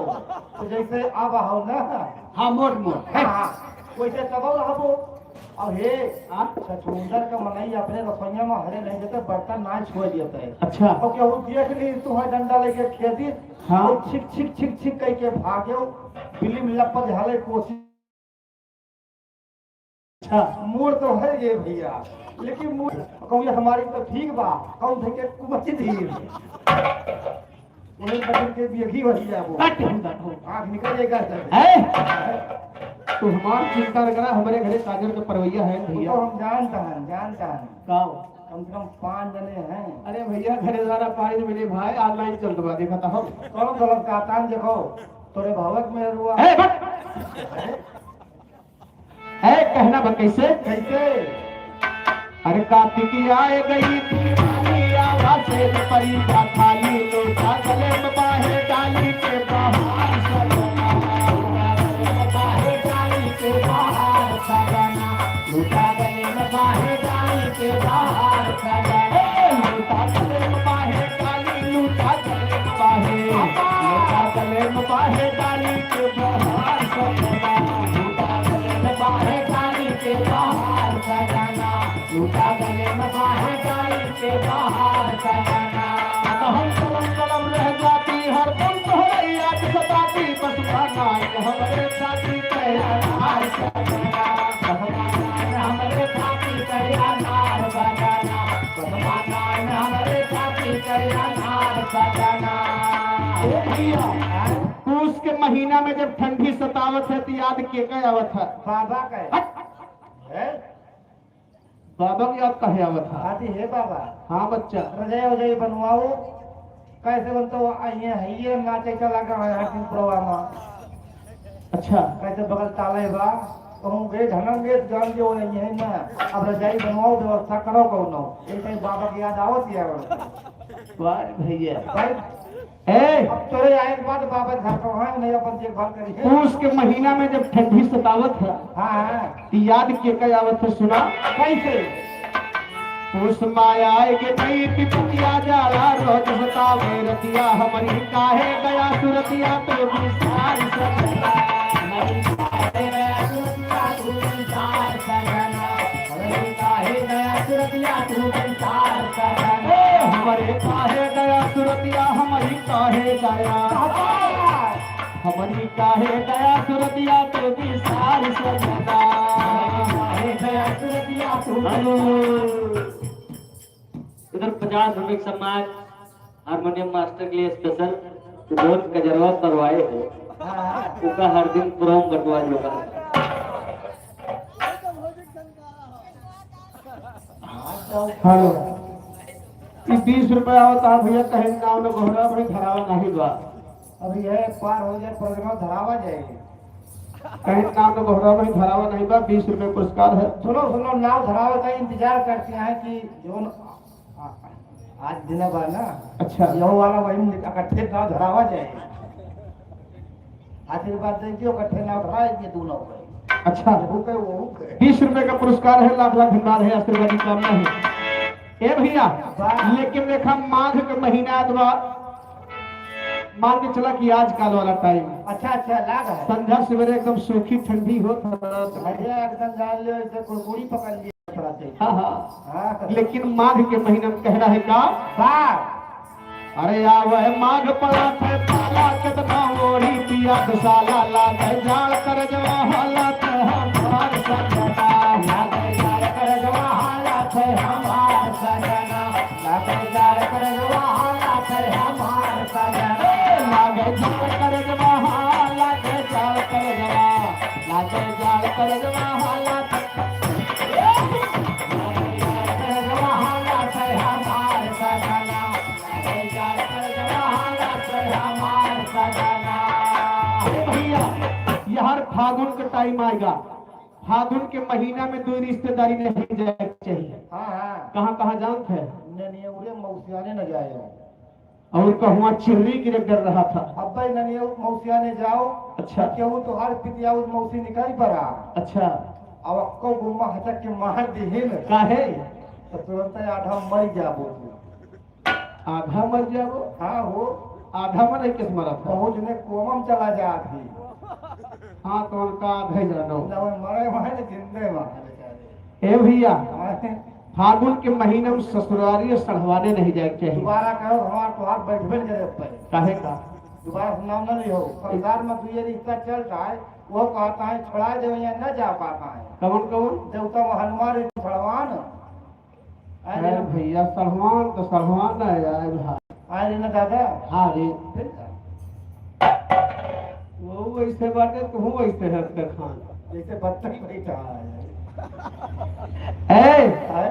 तो जैसे अब हो ना। हाँ, मोट मोट। हाँ, हाँ। वैसे तब रहबो। अब हे, हाँ? छछूंदर का मनई अपने रसोइया में हरे नहीं देते, बर्तन ना छुए देते। अच्छा। और केहू देख ली तू है डंडा लेके खेती, हाँ। और छिक छिक छिक छिक कह के भागे, बिल्ली में लपट हाले कोशिश। अच्छा। मूड़ तो है ये भैया, लेकिन मूड़ कहूँ ये हमारी तो ठीक बा, कहूँ धके कुमची धीर। उन्हें बदल के भी यही वही जाबो। कट हम बैठो। आँख निकल जाएगा सर। है? तू हमार चिंता न करा, हमारे घरे काजर के परवैया है वो भैया। तो हम जानता है, जानता है। का? कम से कम पाँच जने हैं। अरे भैया, घरे द्वारा पानी मिले भाई, online चलत बा, देखा था हम। कौन गलत का तान देखो, तोरे भावक में रुआ। ए, बट! है, कहना बा कैसे? कैसे? अरे कार्तिकी आए गई, आवा से परी बा खाली, लोटा गले में बाहे डाली के बाहर से गले में बाहे डाली के बहार सजना, झूठा गले में बाहे डाली के बहार सजना, झूठा गले में बाहे डाली के बहार सजना। हम कलम कलम रह जाती, हरदम तोहरे याद सताती, बस माना हमरे छाती पे अनार सजना, बस माना हमरे छाती पे अनार सजना, बस माना हमरे छाती पे अनार सजना। ए भैया, पूस के महीना में जब ठंडी सतावत है, तो याद के का आवत है? बाबा का। हट। हैं? बाबा के याद काहे आवत है? आती है बाबा। हाँ बच्चा। रजाई वजाई बनवाओ। कैसे बनता हुआ? आइए, है ये नाचे चला गया है, हर दिन प्रोग्राम। अच्छा। कैसे बगल ताले बा? कहूँ गए धनंगे जान जो नहीं है ना। अब रजाई बनवाओ, व्यवस्था करो कौनो। एक टाइम बाबा की याद आवत है। वाह भैया। भाई, ए! अब तोरे आए के बाद बाबा घर पर वहाँ नहीं अपन देखभाल करी है। पूस के महीना में जब ठंडी सतावत है, हाँ, हाँ। तो याद के का आवत है, सुना? कैसे? पूस माया आए के नहीं पिपतिया जाला रोज सतावे रतिया, हमरी काहे गया सुरतिया तो विसार सजना। हमरी काहे गया सुरतिया तो विसार सजना। हमरी काहे गया सुरतिया तू संसार सजना। ए, हमरी काहे गया सुरतिया, हमरी काहे गया। हमरी काहे गया सुरतिया तू विसार सजना। हमरी काहे गया सुरतिया तू हेलो। इधर पचास रुपए का सम्मान। हारमोनियम मास्टर के लिए स्पेशल, तो बहुत कजरवा करवाए हो। हाँ, हाँ। उनका हर दिन प्रोम बंटवा दियो। हेलो, ई बीस रुपया आवत है भैया, कहीं नाव न गोहरा भाई धरावा नहीं बा। अब यह पार हो जाए, प्रोग्राम धरावा जाएगी। कहीं नाव न गोहरा भाई धरावा नहीं बा, बीस रुपये पुरस्कार है। सुनो, सुनो, नाव धरावे का इंतजार करते हैं कि जो आ-, आज दिन बा ना। अच्छा। यहो वाला वही में इकट्ठे नाव धरावा जाए। आशीर्वाद दे दियो, इकट्ठे नाव धराए दिए दोनों को। अच्छा। वो कहे, वो कहे। बीस रुपए का पुरस्कार है, लाख लाख धन्यवाद है, आशीर्वाद की कामना है। ए भैया, वाह। लेकिन देखा, माघ के महीना आत बा, मान के चला कि आजकल वाला टाइम। अच्छा, अच्छा, लाग है। संध्या सवेरे एकदम सूखी ठंडी होत है। भैया, एकदम जान लो, ऐसे कुड़कुड़ी पकड़ लिए। हाँ, हाँ। हाँ। लेकिन माघ के महीना में कह रहा है का? बा। अरे आवे माघ पड़त है पाला, कितना ओढ़ी पिया दुशाला, लागे जाड़ करजवा हालत हमार सजना। लागे जाड़ करजवा हालत हमार सजना। लागे जाड़ करजवा हालत हमार सजना। लागे जाड़ करजवा हालत, जाड़ करजवा। लागे जाड़ करजवा हालत। ए भैया, यार फागुन का टाइम आएगा। फागुन के महीना में दो रिश्तेदारी नहीं जाए के चाहिए। हाँ, हाँ। कहाँ, कहाँ जानत है? नहीं, नहीं, उरे मौसियाने न जाए। और कहूँ चिर्री गिरे डर रहा था। अब भाई ननिया मौसिया ने जाओ। अच्छा। केहू तोहार पितिया उस मौसी निकाल पड़ा। अच्छा। अब अक्को गुम्मा हचक के मार दिहिन। काहे? तो तुरंत आधा मर जाबो तू। आधा मर जाबो? हाँ हो। आधा मरे किस मरत है? बहुत ने कोमम चला जा अभी। हाँ, तो उनका आधा ही जानो। ना वो मरे वहाँ ने जिंदे वहाँ बेचारे। ए भैया, हाँ। फागुन के महीना में ससुरारी सढ़वाने नहीं जाए के चाहिए। दोबारा कहो, हमार तोहार बैठबे न करे ऊपर। काहे का? दोबारा सुनाव न लिहो। संसार में दुए रिश्ता चल रहा है, वो कहता है, छोड़ा दे, यहाँ न जा पाता है। कौन, कौन? देवता में हनुमान रे सढ़वान। अरे अरे भैया, सढ़वान तो सढ़वान है यार भाई। अरे ना दादा। हाँ रे। फिर का? वो वैसे बाटे, तू वैसे है, देखा। जैसे बत्तख बैठा है। ए, हाँ?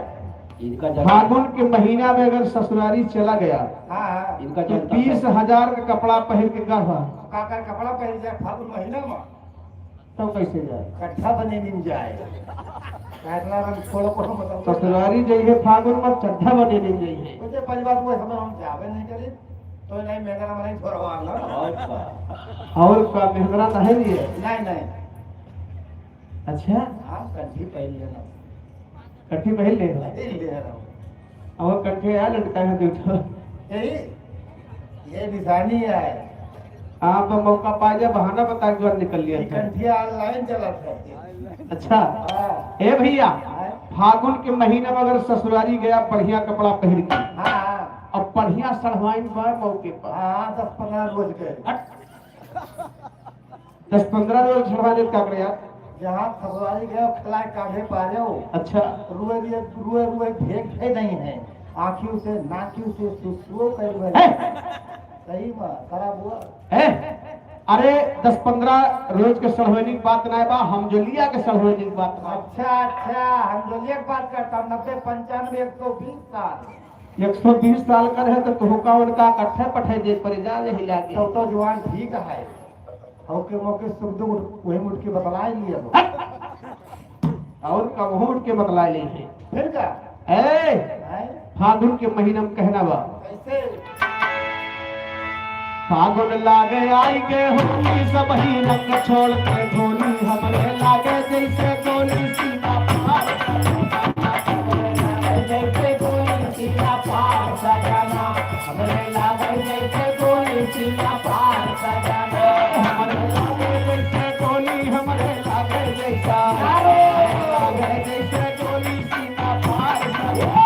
इनका जब फागुन के महीना में अगर ससुरारी चला गया, हाँ, हाँ। इनका तो जनता बीस हजार का कपड़ा पहन के गढ़ा। का, का कपड़ा पहन जाए फागुन महीना में? तब कैसे जाए? चड्ढा बने नहीं जाए। इतना रंग छोड़ को मतलब ससुरारी जइहे फागुन में चड्ढा बने नहीं जइहे। मुझे पहली बात वो हमें हम जावे नहीं करे, तो नहीं मेहंगरा में नहीं छोड़वा ना। और का? और का मेहंगरा तो है नहीं है? नहीं, नहीं। अच्छा? हाँ, कंठी पहन लेना। कंठी पहन ले? पहन ले रहा हूँ। और कंठी यार लटका है देखो। यही, ये निशानी है। हाँ, तो मौका पाए जा, बहाना बता के निकल लिया ये था। कंठिया online चलत है। अच्छा। हाँ। ए भैया, हाँ। फागुन के महीना में अगर ससुरारी गया बढ़िया कपड़ा पहिर के, हाँ, हाँ। अब बढ़िया सड़वाइन बा मौके पर। हाँ, दस पन्द्रह रोज के। हट। दस पन्द्रह रोज सड़वाइन का करे यार। जहाँ ससुरारी गए, खिलाए काढ़े पारे हो। अच्छा। रुए रुए, रुए रुए भेंट है नहीं है। आँखियों से, नाकियों से सुसुओ कर रहे। है। सही में, खराब हुआ। ए, अरे, दस पन्द्रह रोज के सड़वैनी के बात नाय बा, हमजोलिया के सड़वैनी के बात बा। अच्छा, अच्छा, हमजोलिया के बात करता हूँ, नब्बे, पंचानबे, एक सौ बीस साल। एक सौ बीस साल का रहे तो तोहका उनका कट्ठे पठे दे पड़े, जा ले हिला के। तब तो जवान ठीक है, होके मौके सुख दुख वही मुठ के बतलाए लिए हो। और कबहूँ उठ के बतलाए नहीं है। फिर का? ए, हैं? फागुन के महीना में कहना बा। कैसे? फागुन लागे आई के होली, सबही रंग छोड़ के ढोली, हमरे लागे जैसे गोली सीना पार। जैसे गोली सीना पार सजना, हमरे लागे जैसे गोली सीना पार सजना। हमरे लागे जैसे गोली, हमरे लागे जैसा। लागे जैसे गोली सीना पार सजना।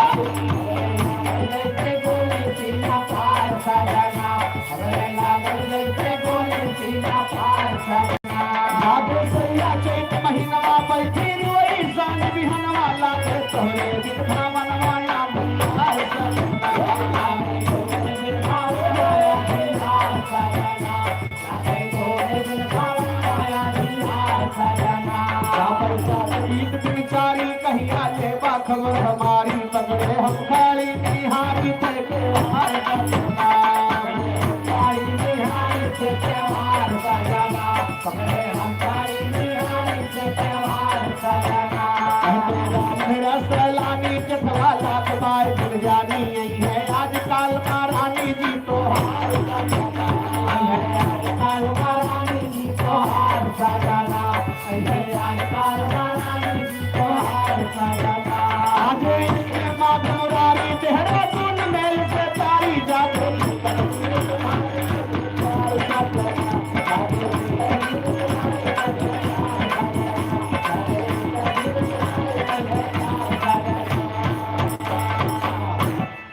जैसे गोली सीना पार सजना। हमरे लागे जैसे गोली सीना पार सजना। लागे सैया चैत महीनवा बैठी रोई सांझ बिहनवा लागे तोहरे बिन भावनवा ना भुलाए सजना। लागे तोहरे बिन भावनवा ना भुलाए सजना। लागे तोहरे बिन भावनवा ना भुलाए सजना। सावन सावन बीत दिन चारी कहिया लेबा खबर हमारी पकड़े हम खाली निहारी तेरे हार सजना। खाली निहारी तेरे हार सजना। पकड़े हम खाली निहारी तेरे हार सजना। हम तो राम मेरा सैलानी के भला लाख बार दिल जानी यही है आजकल महारानी जी तो हार सजना। आजकल महारानी जी तो हार सजना।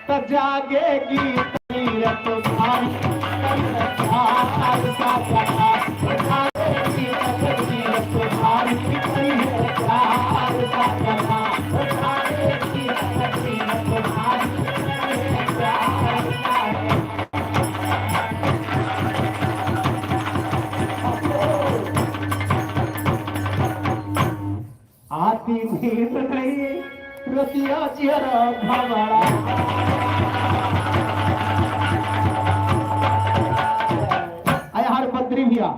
त जागेगी तीरथ भारी, आती नींद नहीं, रतिया जियरा घबरा। आय हमार मंत्री भैया,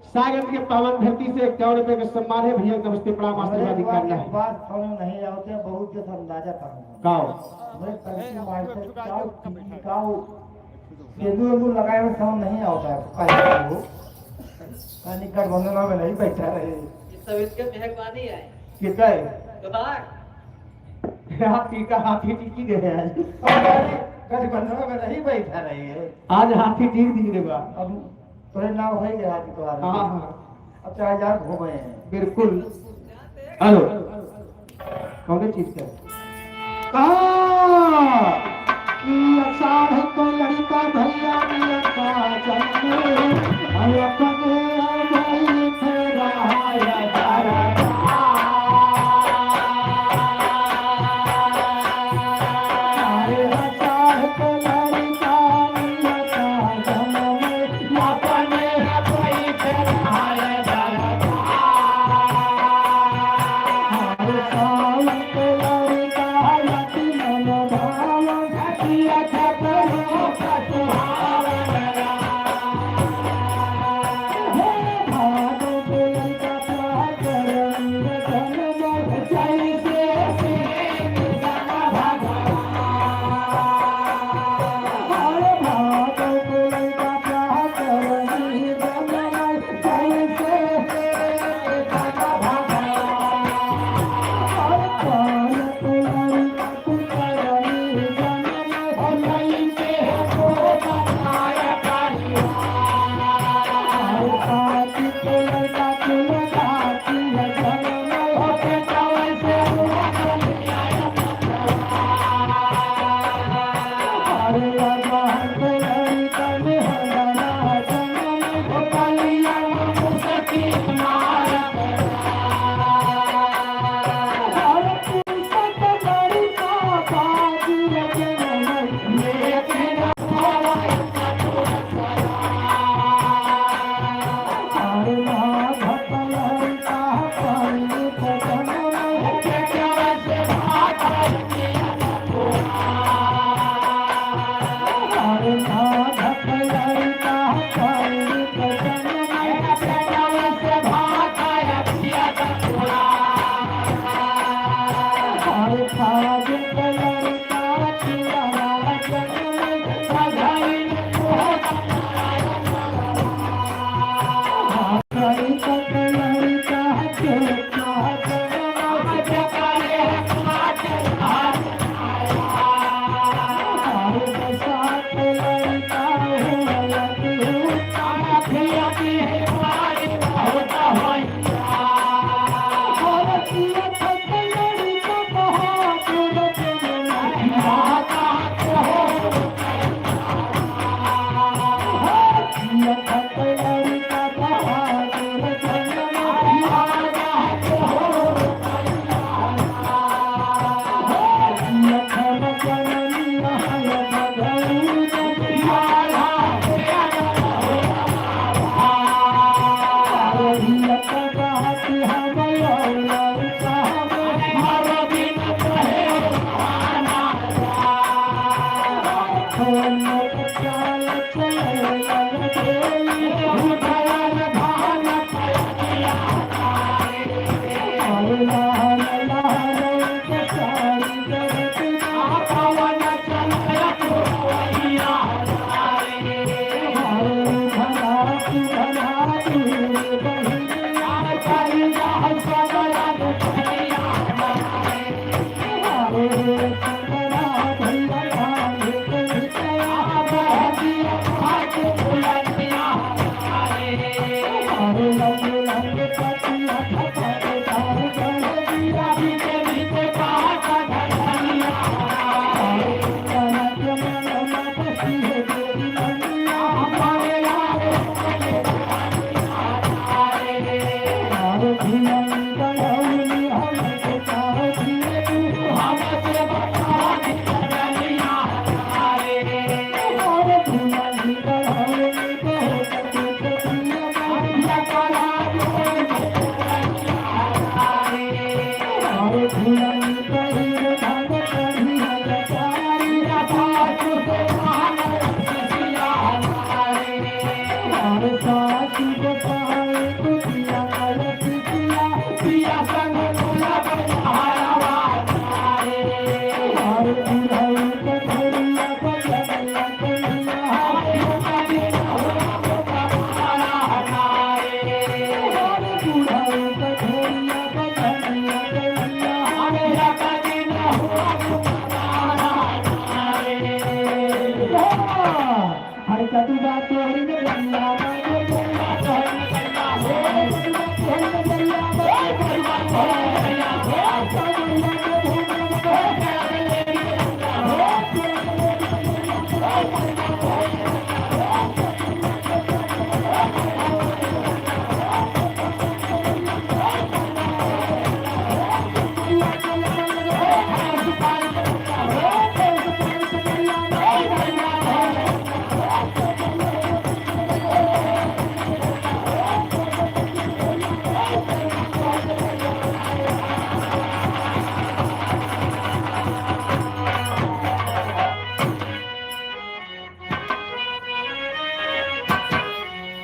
सागर के पावन धरती से इक्यावन रुपए का सम्मान है भैया, नमस्ते प्रणाम आशीर्वाद करना है। बात समझ नहीं आवते, बहुत जैसे अंदाजा था। गाओ। हमरे पंछी मास्टर का, का सेंदूर वेंदूर लगाए में समझ नहीं आवता है, कैसे हो? यानी गठबंधन में नहीं बैठा रहे। ये सब इसके मेहरबानी है। किसका है? तो बाहर। हाथी का हाथी टिकी दे है आज। गठबंधन में नहीं बैठा रहे। आज हाथी टिक दी रे बा। अब तोरे नाव है ये हाथी तुम्हारा। हाँ, हाँ। अब चाहे जहाँ घूमे हैं। बिल्कुल। हेलो। कौन चीज का? कहा कि अषाढ़ को लड़का भैया मिलता जन्मे, और अपने आ गई थे रहा या जारा। अरे अषाढ़ को लड़का मिलता जन्मे,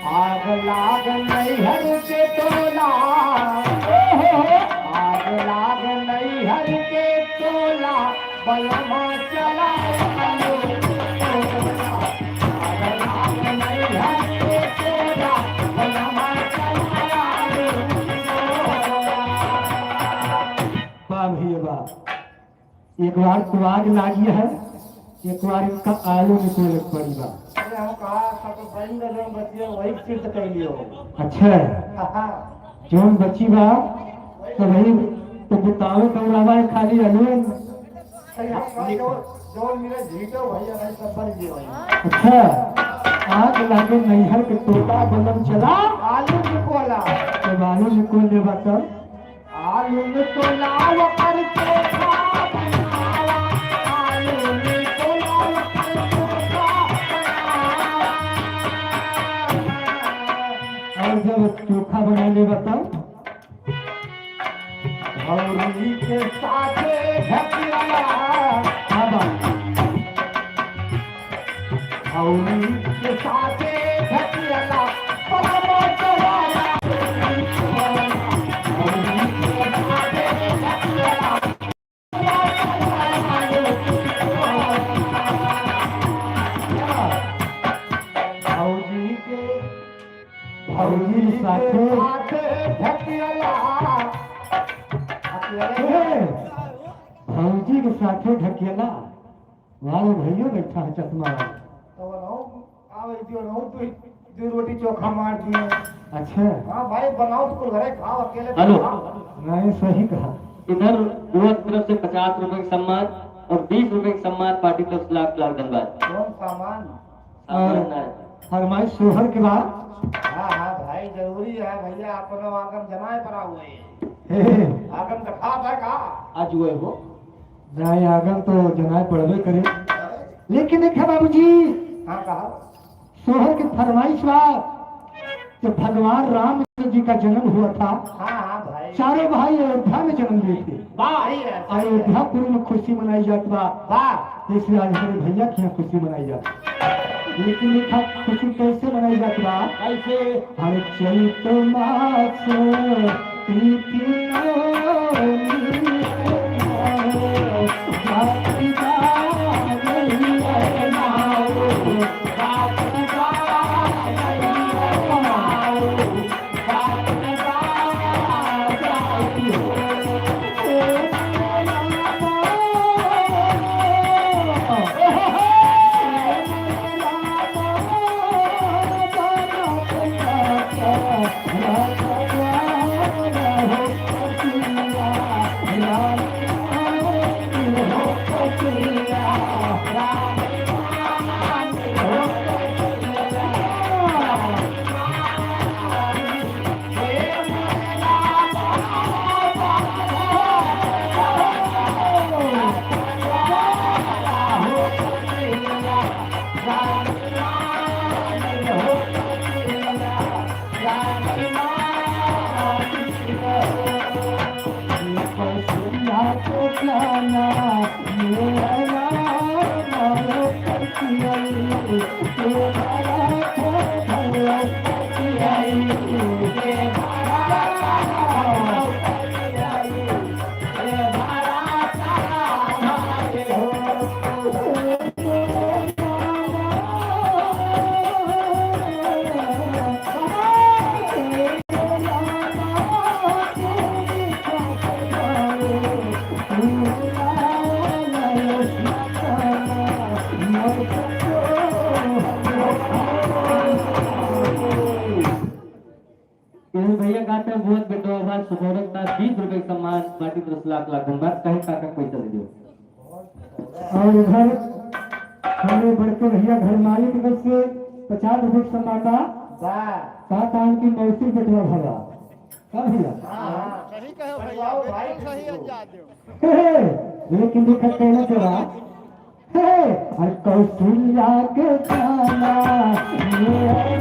आग लाग नैहर के टोला, ओहो, आग लाग नैहर के टोला, बलमा चला आलू टोला। आग लाग नैहर के टोला, बलमा चला आलू टोला। वाह भैया वाह। एक बार तो आग लागी है, एक बार इनका आलू निकोले के पड़ी बा। अरे हम कहा, सब तो बन गए, जौन बचिया वही सिद्ध कर लियो। अच्छा, हाँ, हाँ। जौन बची बा, तो वही तो बतावे तो रहा है, खाली आलू। अरे हम कहा, जौन, जौन मिले झीटो भैया, भाई सब बन गए भाई। अच्छा, आग लागे नैहर के टोला बलम चला। आलू निकोला। जब आलू निकोल लेबा तब आलू में तो लाव कर चोखा बनावा, आलू में तो लाव कर चोखा बनावा। और जब चोखा बना लेबा तब? भौरी के साथे ढकियाला। हाँ बाबा। भौरी के साथे ढकियाला, पलवा चढ़ाला। भौरी के साथे ढकियाला, पलवा चढ़ाला। भौजी के, भौजी के साथे ढकियाला। ढकियाला। हे, भौजी के साथे ढकियाला। वाह, भैया बैठा है चश्मा वाला। तो वो रहो, आवे जो रहो, तू ही तू रोटी चोखा मार दिए। अच्छा। हाँ भाई, बनाओ तो कुल घरे खाओ, अकेले हेलो। खाओ। नहीं, सही कहा। इधर बुआ की तरफ से पचास रुपए का सम्मान और बीस रुपए का सम्मान, पार्टी की तरफ से लाख लाख धन्यवाद। कौन सामान? और सामान है। फरमाइश सोहर के बाद। हाँ, हाँ भाई, जरूरी है भैया, अपनो आगम जनाए पड़ा हुए। हे, हे। आगम तो खात है का? आज हुए हो। नहीं, आगम तो जनाए पड़बे करे। लेकिन देखे बाबूजी, हाँ, कहा। सोहर के फरमाइश बा कि भगवान राम जी का जन्म हुआ था। हाँ, हाँ भाई। चारों भाई अयोध्या में जन्म लिए थे। वाह। अयोध्यापुरी में खुशी मनाई जात बा। वाह। इसलिए आज हमारे भैया की यहाँ खुशी मनाई जात बा। लेकिन देखा, खुशी कैसे मनाई जात बा? कैसे? हर चैत मास इधर भैया गाते हैं, बहुत बेटवा भाई सुखौरक था, बीस रुपए का सम्मान, पार्टी तरफ से लाख लाख धन्यवाद, कहे काका पैसा दे दो। और इधर हमारे बड़के भैया घर मालिक की तरफ से पचास रुपए का सम्मान बा। वाह। का काम की मौसी बेटवा भला। का भैया? हाँ, हाँ। सही कहो भैया, बिल्कुल सही अंदाज हो। हे, हे, लेकिन दिक्कत कहना जरा। हे, अरे कौशल्या के गाना, ये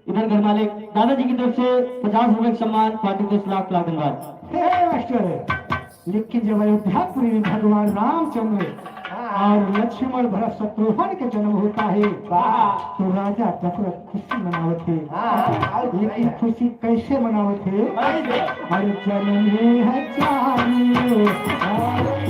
इधर घर मालिक दादाजी की तरफ से पचास रुपए का सम्मान, पार्टी को लाख लाख धन्यवाद। हे मास्टर, लेकिन जब अयोध्यापुरी में भगवान रामचंद्र और लक्ष्मण भरत शत्रुघ्न के जन्म होता है, वाह। तो राजा दशरथ खुशी मनावत है। हाँ, हाँ, लेकिन खुशी कैसे मनावत है? कैसे? हर जन्म में है चारी और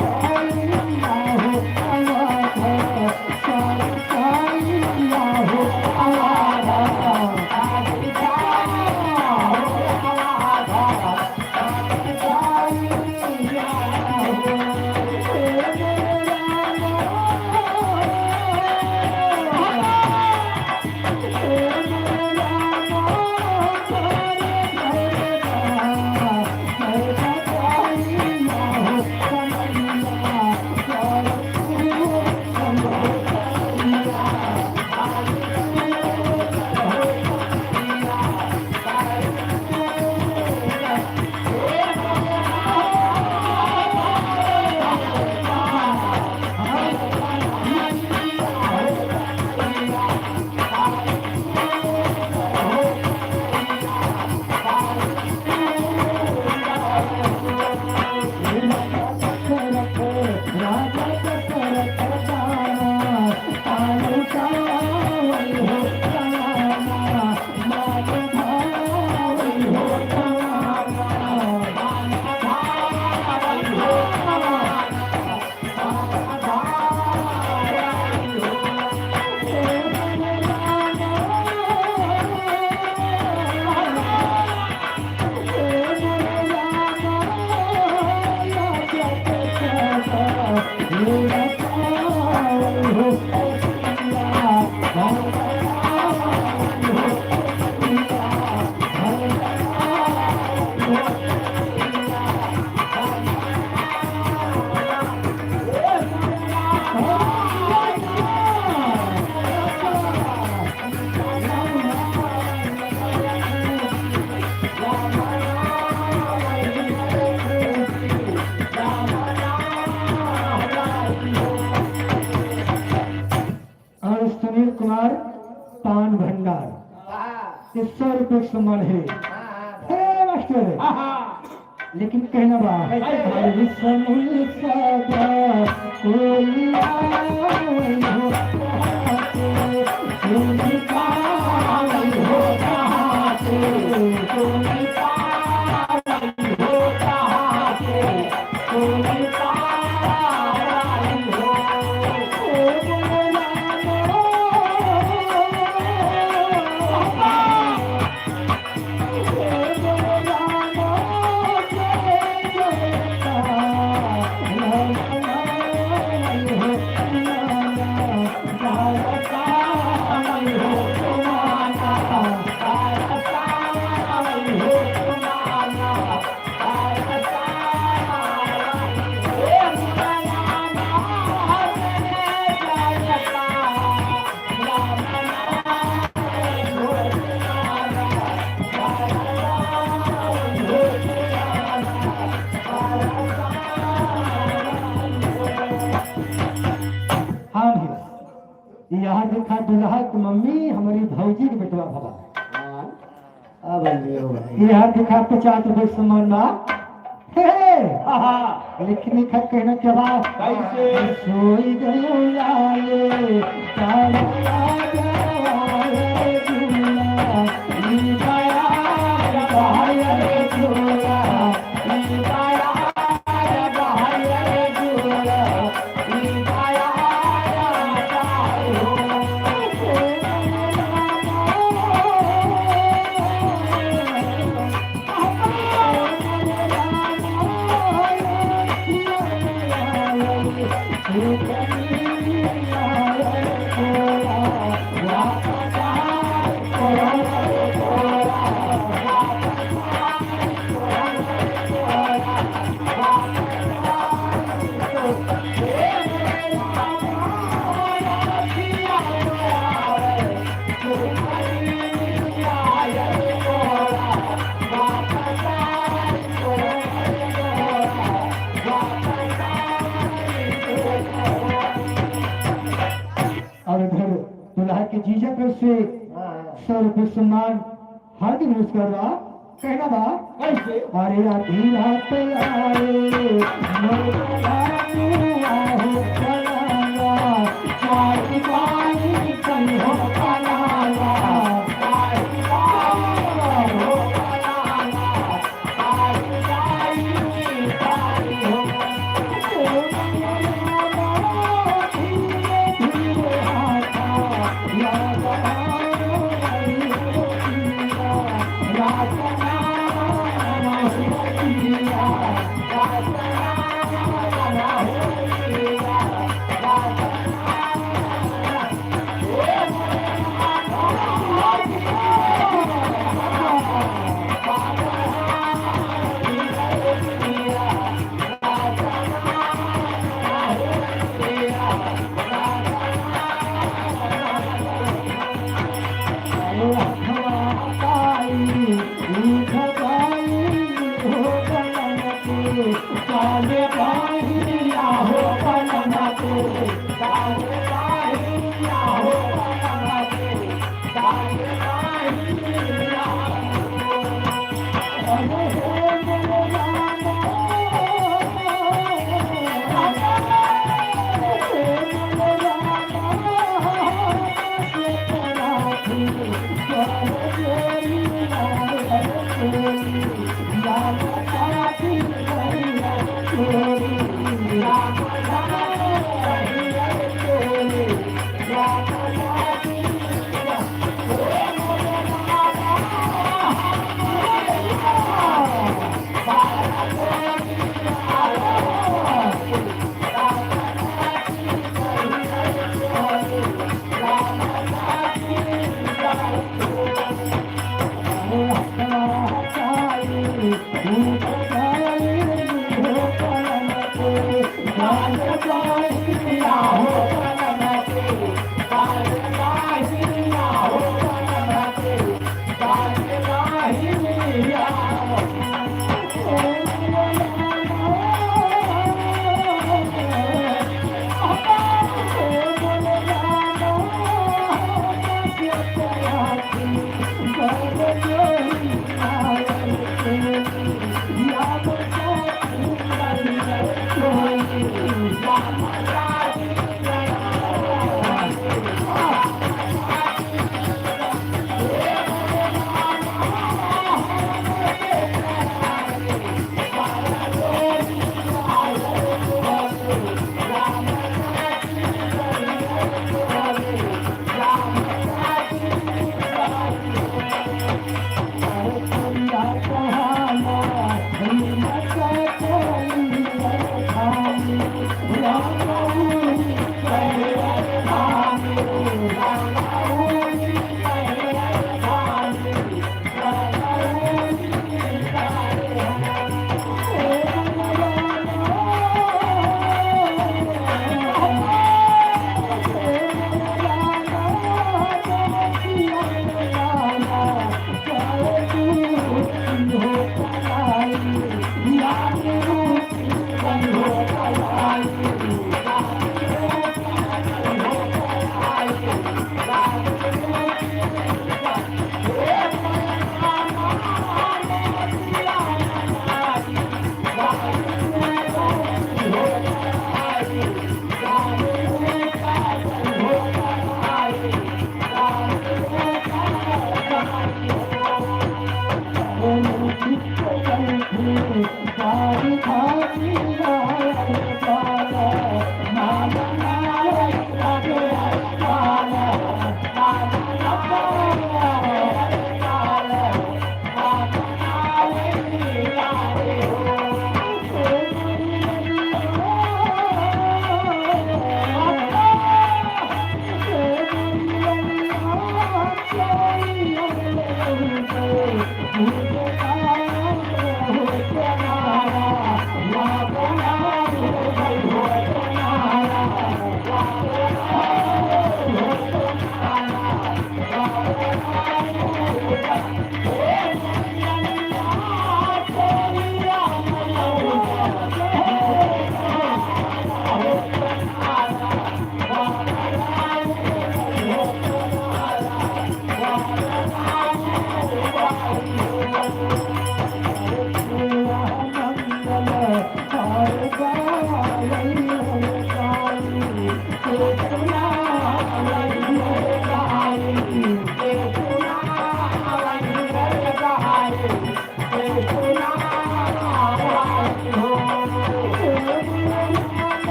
पुरस्कार, हाँ। ये सौ रुपये सम्मान है। हाँ, हाँ। हे मास्टर। हाँ, हाँ। लेकिन कहना बा, कैसे? हर विषम सदा कोई आए हो, कोई पार हो जाते, कोई पार हो जाते। हाँ भैया, यहाँ देखा दुल्हा की मम्मी हमारी भौजी के बेटवा भला। हाँ। अब लियो भाई। ये हाथ दिखा, पचास रुपए सम्मान बा। हे, हे। आहा। लेकिन एक हाथ कहना क्या बा? कैसे? सोई गयो लाले, तारा लागे झूला, ई दया दया झूला, ई दया दया झूला। और इधर दुल्हा के जीजा तरफ से हाँ, हाँ। सौ रुपये सम्मान। हार्दिक नमस्कार बा। कहना बा कैसे? अरे आधी रात आए, मोर दुल्हा तू आहो पलाला, चाय पानी कहीं हो पलाला, चाय पानी हो पलाला।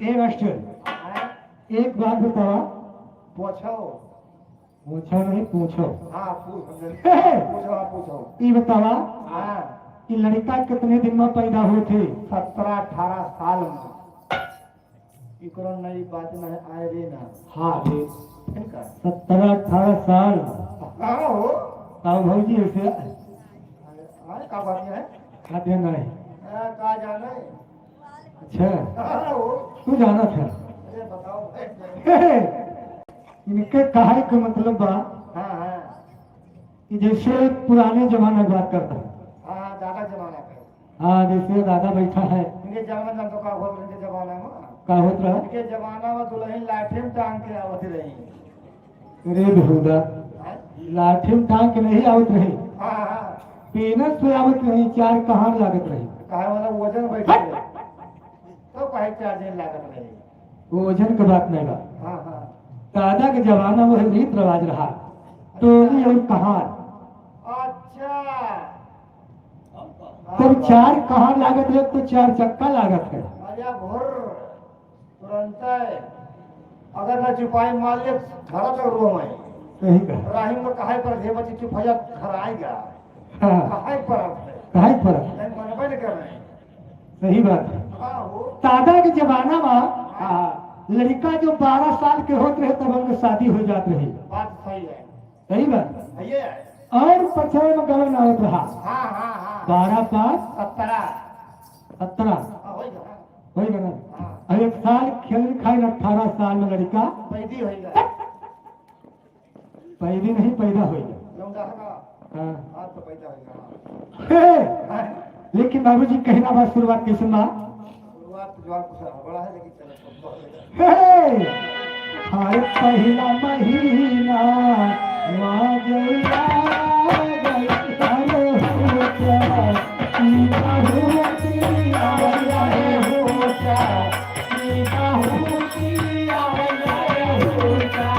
ए मास्टर, एक बात बतावा। पूछो। पूछो नहीं, पूछो। हाँ, पूछ, हम जल्दी। पूछो, हाँ, पूछो। ई बतावा हाँ। कि लड़का कितने दिन में पैदा होत है? सत्रह अठारह साल में। इकरो नई बात नहीं आए रे ना। हाँ रे। ठीक है। सत्रह अठारह साल। हाँ हो। का भौजी ऐसे? अरे, आए का बात है? खाते नहीं। हाँ, का जाने? अच्छा। हाँ हो। तू जाना था। अरे बताओ भाई। इनके कहे के मतलब बा हाँ, हाँ। कि जैसे पुराने जमाना की बात करता है। हाँ, हाँ, दादा जमाना का। हाँ, जैसे दादा बैठा है। इनके जमाना में तो का होत, इनके जमाना में? का होत रहा? इनके जमाना में दुल्हन लाठी में टांग के आवत रही। अरे बेहुदा, हाँ? लाठी में टांग के नहीं आवत रही। हाँ, हाँ। पेनस से आवत रही, चार कहार लागत रही। कहे वाला वजन बैठे हट! रहे। तो कहे चार जन लागत रहे। वो वजन के बात नहीं बा। हाँ, हाँ। दादा के जमाना में रीत रिवाज रहा, टोली और कहार। अच्छा। तब चार कहार लागत रहे तो चार चक्का लागत है। अरे भुर्र, तुरंत है। अगर ना चुपाई मार ले, घर तक रो मैं। सही कहा। राही में कहे पर जे बची चुप हो जा, घर आएगा। हाँ। कहे पर अब है। कहे पर अब। नहीं मनबे नहीं कर रहे। सही बात है। हाँ, हो। दादा के जमाना में, हाँ। आ, लड़का जो बारह साल के होत रहे, तब उनके शादी हो जात रही। बात सही है। सही बात। सही है। और पचाए में गलन आवत रहा। हाँ, हाँ, हाँ। बारह पाँच सत्रह। सत्रह। हाँ, होई गया। होई गया ना? हाँ। अब एक साल खेल खाए ना, अठारह साल में लड़का पैदी होई गया। पैदी नहीं, पैदा होई गया। लौंडा है ना? हाँ। आज तो पैदा होई गया। हे! हाँ। लेकिन बाबूजी कहना बा शुरुआत कैसे बा? शुरुआत तो जवान कुछ बड़ा है, लेकिन चलो, सब बहुत है। हे! हर पहिला महीना आ गइला, आ गइला, अरे हो जा, ई बहुत आ गइला, अरे हो जा, ई बहुत आ गइला, अरे हो जा,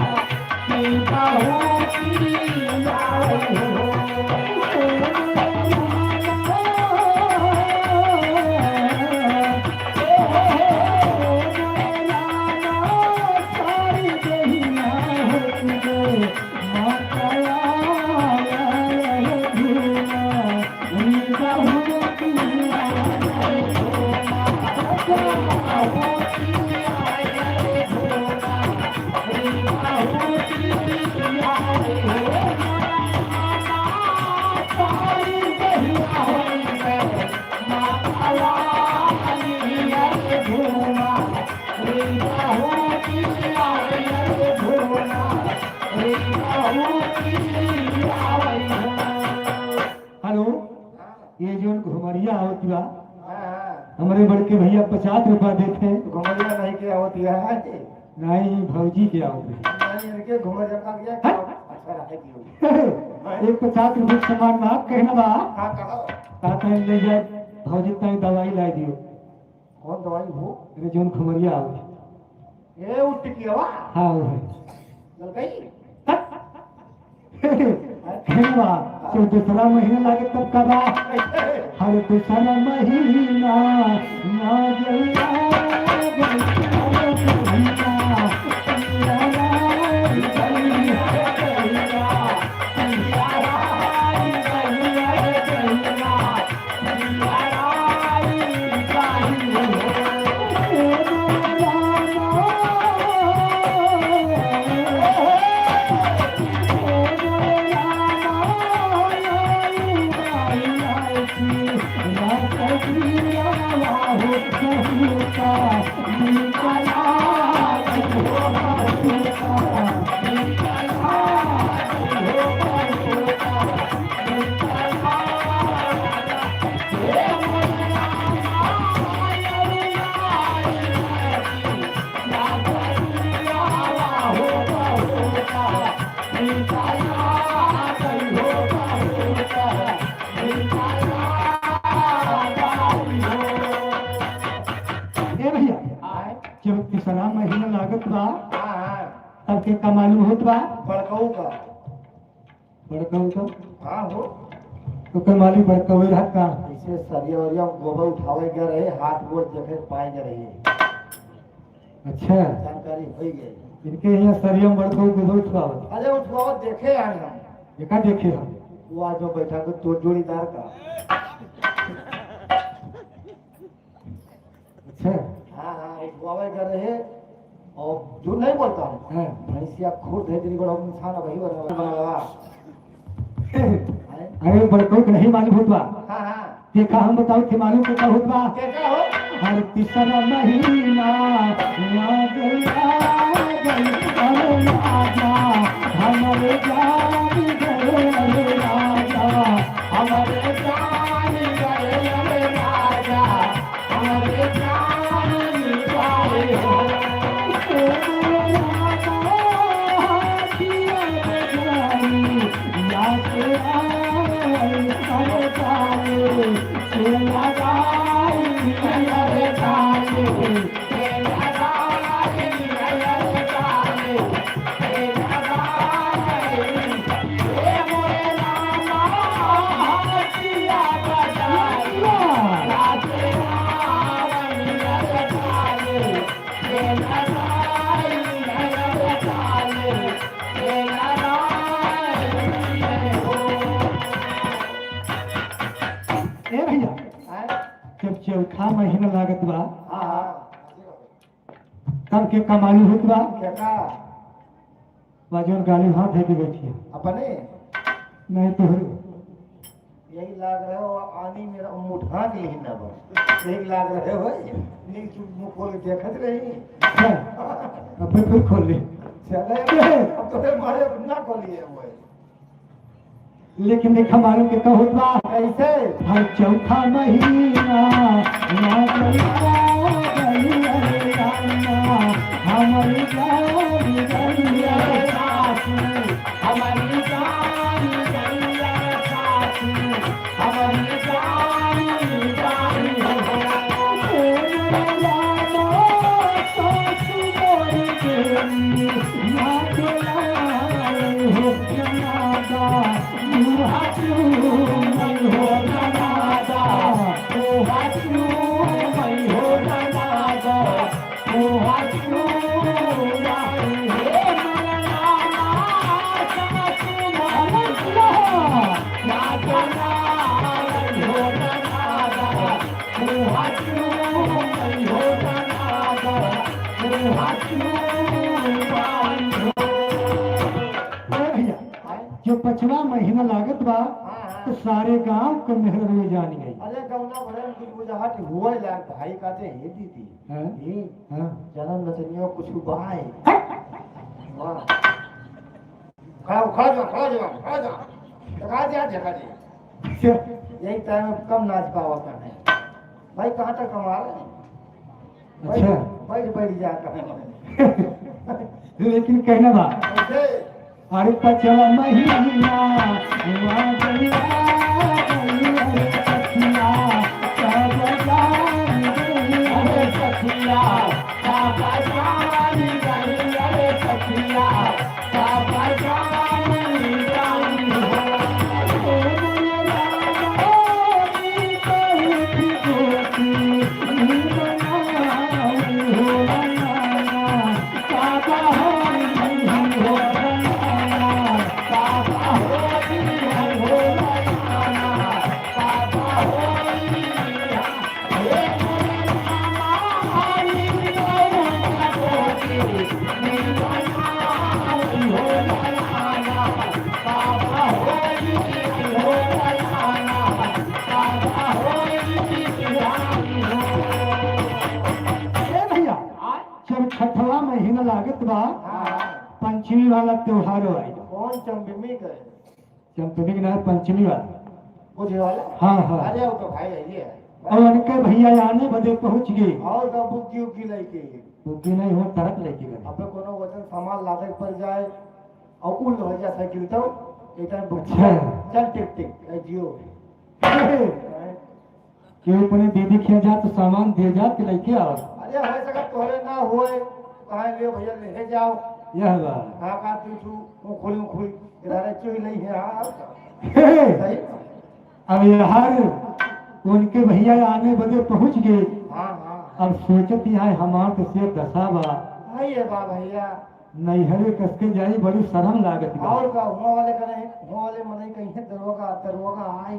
ई बहुत आ गइला। हेलो, ये जोन घुमरिया आवत बा, हाँ, हाँ। हमरे बड़के भैया पचास रुपया देते। घुमरिया नहीं के आवत है। नहीं, भौजी के आवत है। नहीं, इनके घुमरिया का गया। हाँ? अच्छा, रहे दियो। एक पचास रुपये के सामान में आप कहना बा। हाँ, कहो। का कहें ले जाए, भौजी ताई दवाई लाई दियो। कौन दवाई हो? अरे, जोन घुमरिया हो। ए, उ टिकियावा? हाँ, वो है। ललकई? हे बा, तो दूसरा महीना लागे तब का बा? हर दूसरा महीना, ना जइया, जइया, जइया, जइया। ए भैया, आय। जब तीसरा महीना लागत बा, हाँ, हाँ। तब के का मालूम होत बा? बड़कऊ का। बड़कऊ का? हाँ हो। तो के मालूम बड़कऊ रहत का? ऐसे सरिया वरिया गोबर उठावे गए रहे, हाथ गोड़ देखे पाए गए रहे। अच्छा। जानकारी हो गई। इनके यहाँ सरिया में बड़कऊ गोबर उठवावत। अरे उठवावत देखे आए हम। एका देखे हम। वो आज जो बैठा को तो जोड़ीदार का। अच्छा। हाँ, हाँ, उठवावे का रहे। और झूठ नहीं बोलता हूँ। हाँ। भैंसिया खुद है, तेरी बड़ा इंसान है, वही बना, बना लगा। अरे, बड़कऊ के नहीं मालूम होत बा। हाँ, हाँ। देखा, हम बताओ थे, मालूम के का होत बा? के का हो? हर तीसरा महीना, आ गई, आ गई, अरे राजा, हमरे जान गए, अरे राजा, हमरे जान गए, अरे राजा। ए भैया, आय? जब चौथा महीना लागत बा, हाँ, हाँ। तब के कमाई होत बा? के का? बा जोन गाली हाथ है के बैठी है। अपने? नहीं तो हो। यही लाग रहे हो, आनी मेरा मुठा के ही ना बस। यही लाग रहे हो, नील चुप मुँह खोल के देखत रही। अच्छा, अब फिर खोल ली। चले, अब तो फिर मारे ना खोलिए वो। लेकिन देखा मालूम के का होत बा? कैसे? हर चौथा महीना ना गई, अरे रामा, हमारी जान गई रे सासू, हमारी जान गई रे सासू, हमारी जान गई हो। ओ रामा, सासू मोरी के ना बोलाई हो, ना दा। ए भैया, जो पचवा महीना लागत बा, हाँ, हाँ। तो सारे गांव के मेहररुए जान गई। अरे गौना भरे में कुछ बुझाहट हुआ लाग भाई कहते, "हे दीदी, हाँ? हे, हाँ। जनम नचनिया कुछ बाय।" वाह। खड़ा हो, खड़ा जा, खड़ा जा, खड़ा जा। देखा दिया, देखा दिया। अच्छा। यही टाइम में कम नाच पावत है। भाई, कहाँ तक कमा रहे हैं? अच्छा। बैठ, बैठ, बैठ जाता है। लेकिन कहना बा, कैसे? अरे पचवा महीना, हुआ गया, गया रे सखिया, सब जान गई रे सखिया, सब जान गई रे सखिया। ए भैया, जब छठवा महीना लागत बा, हाँ। पंचमी वाला त्योहार आई। कौन चंपमी का है? चंपमी के नाम पंचमी वाला। बुझे वाला? हाँ, हाँ। अरे, वो तो भाई है, ये है। और उनके भैया आने बदे पहुँच गए। और का बुग्गी उग्गी लेके? बुग्गी नहीं हो, ट्रक लेके गए। अबे कोनो वजन सामान लादे के पड़ जाए और उ लोहिया साइकिल तो एक टाइम बुक अच्छा। चल टिक टिक, ए जियो। कि अपने दीदी के यहाँ जा तो सामान दे जा के लेके आओ। अरे, हो सका तोहरे ना होए, कहाँ ले भैया, ले जाओ। यह बात। कहाँ का तू, तू, वो खोली, वो खोली, इधर चुई नहीं है, हाँ, और क्या? हे, हे। सही? अब यार, उनके भैया आने बदे पहुँच गए। हाँ, हाँ। अब सोचत ही है, हमार तो से दशा बा। नहीं है बा भैया। नैहरे कसके जाई, बड़ी शरम लागत बा। और का, हुआं वाले का नहीं, हुआं वाले मनई कहीं दरोगा, दरोगा आई।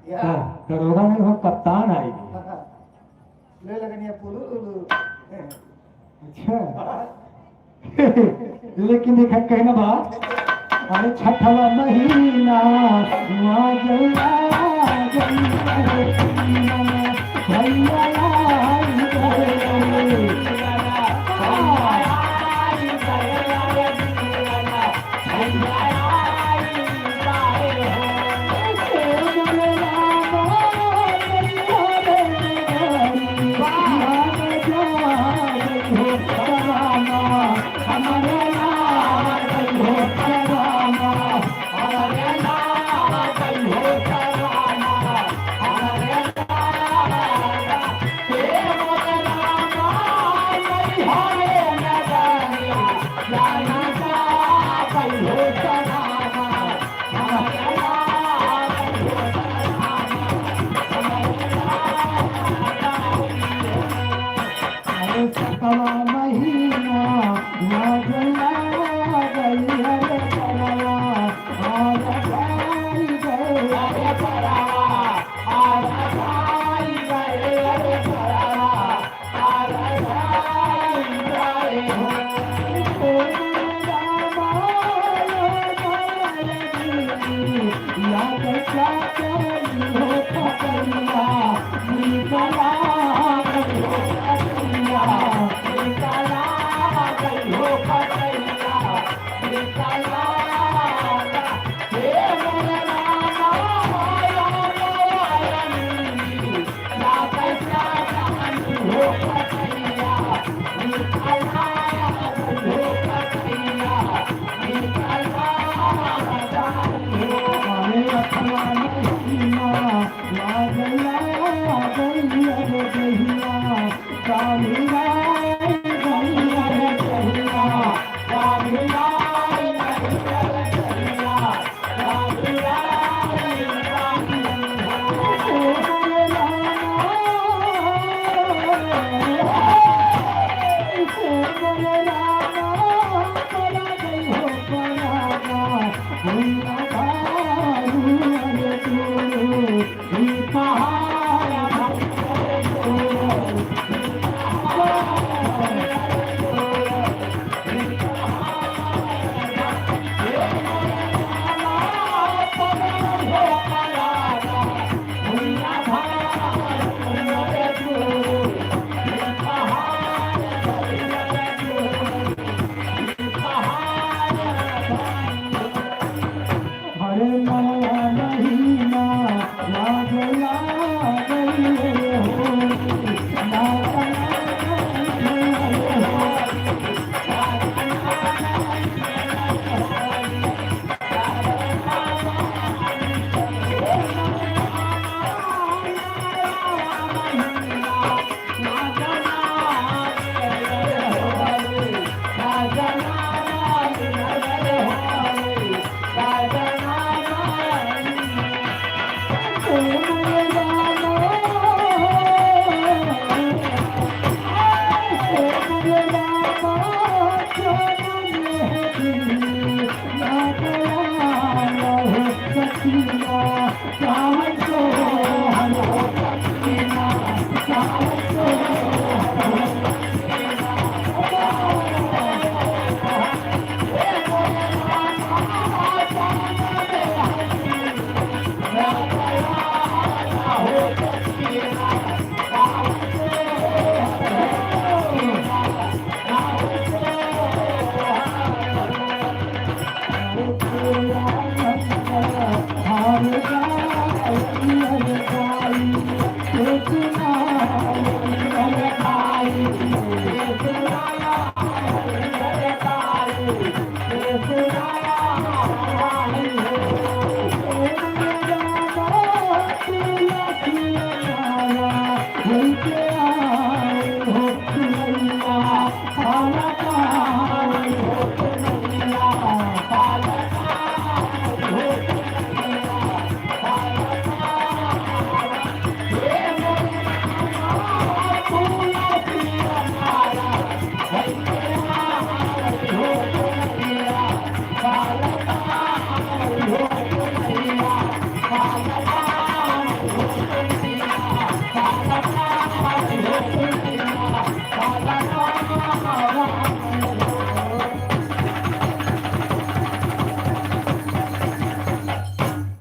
या। हाँ, दरोगा नहीं, वो कप्तान आई। ले लगनिया पुलुलु। अच्छा। लेकिन देखा कहना बा, अरे छठवा महीना, आ गई, आ गई, अरे भैया, आ गई।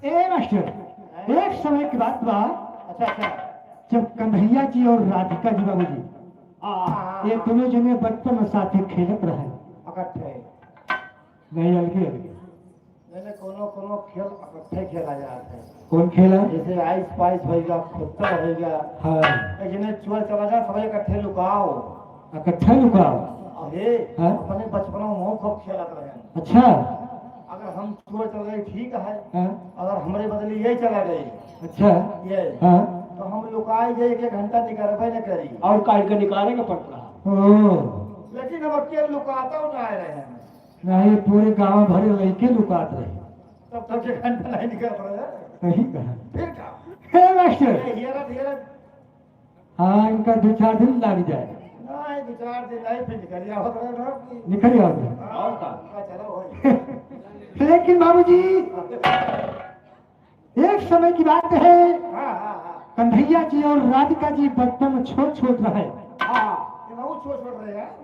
ए मास्टर, एक समय की बात बा। अच्छा, अच्छा। जब कन्हैया जी और राधिका जी बाबूजी, हाँ, हाँ, हाँ, ये हाँ। दोनों जने बचपन में साथे खेलत रहे। अकट्ठे। नहीं, अलगे अलगे। नहीं, नहीं, कोनो, कोनो खेल अकट्ठे खेला जात है। कौन खेल है? जैसे आइस पाइस होइगा, खुत्ता होइगा। हाँ। एक जने चोर चला जा, सब इकट्ठे लुकाओ। इकट्ठे लुकाओ? अरे, हाँ? अपने बचपन में हम खूब खेलत रहे। अच्छा। अगर हम चोर चल गए, ठीक है। हाँ। अगर हमरे बदले ये चला गए, अच्छा। ये, हाँ। तो हम लुकाए जाए, एक, एक घंटा निकरबे न करी। और काट के निकाले के पड़ रहा। ओ। लेकिन हम अकेले लुकाता ना रहे हैं। नहीं, पूरे गांव भर लइके लुकात रहे। तब तक एक घंटा नहीं निकल रहे हैं। सही कहा। फिर का? हे मास्टर। ये हीरा, हीरा। हाँ, इनका दो चार दिन लग जाए। नहीं, दो चार दिन नहीं, फिर निकल जाओ, तो रहो कि निकल जाओ। और का? हाँ, चलो, वही। लेकिन बाबूजी, एक समय की बात है, हाँ, हाँ, हाँ। कन्हैया जी और राधिका जी बचपन में छोट छोट रहे। हाँ, ये बहुत छोट छोट रहे हैं।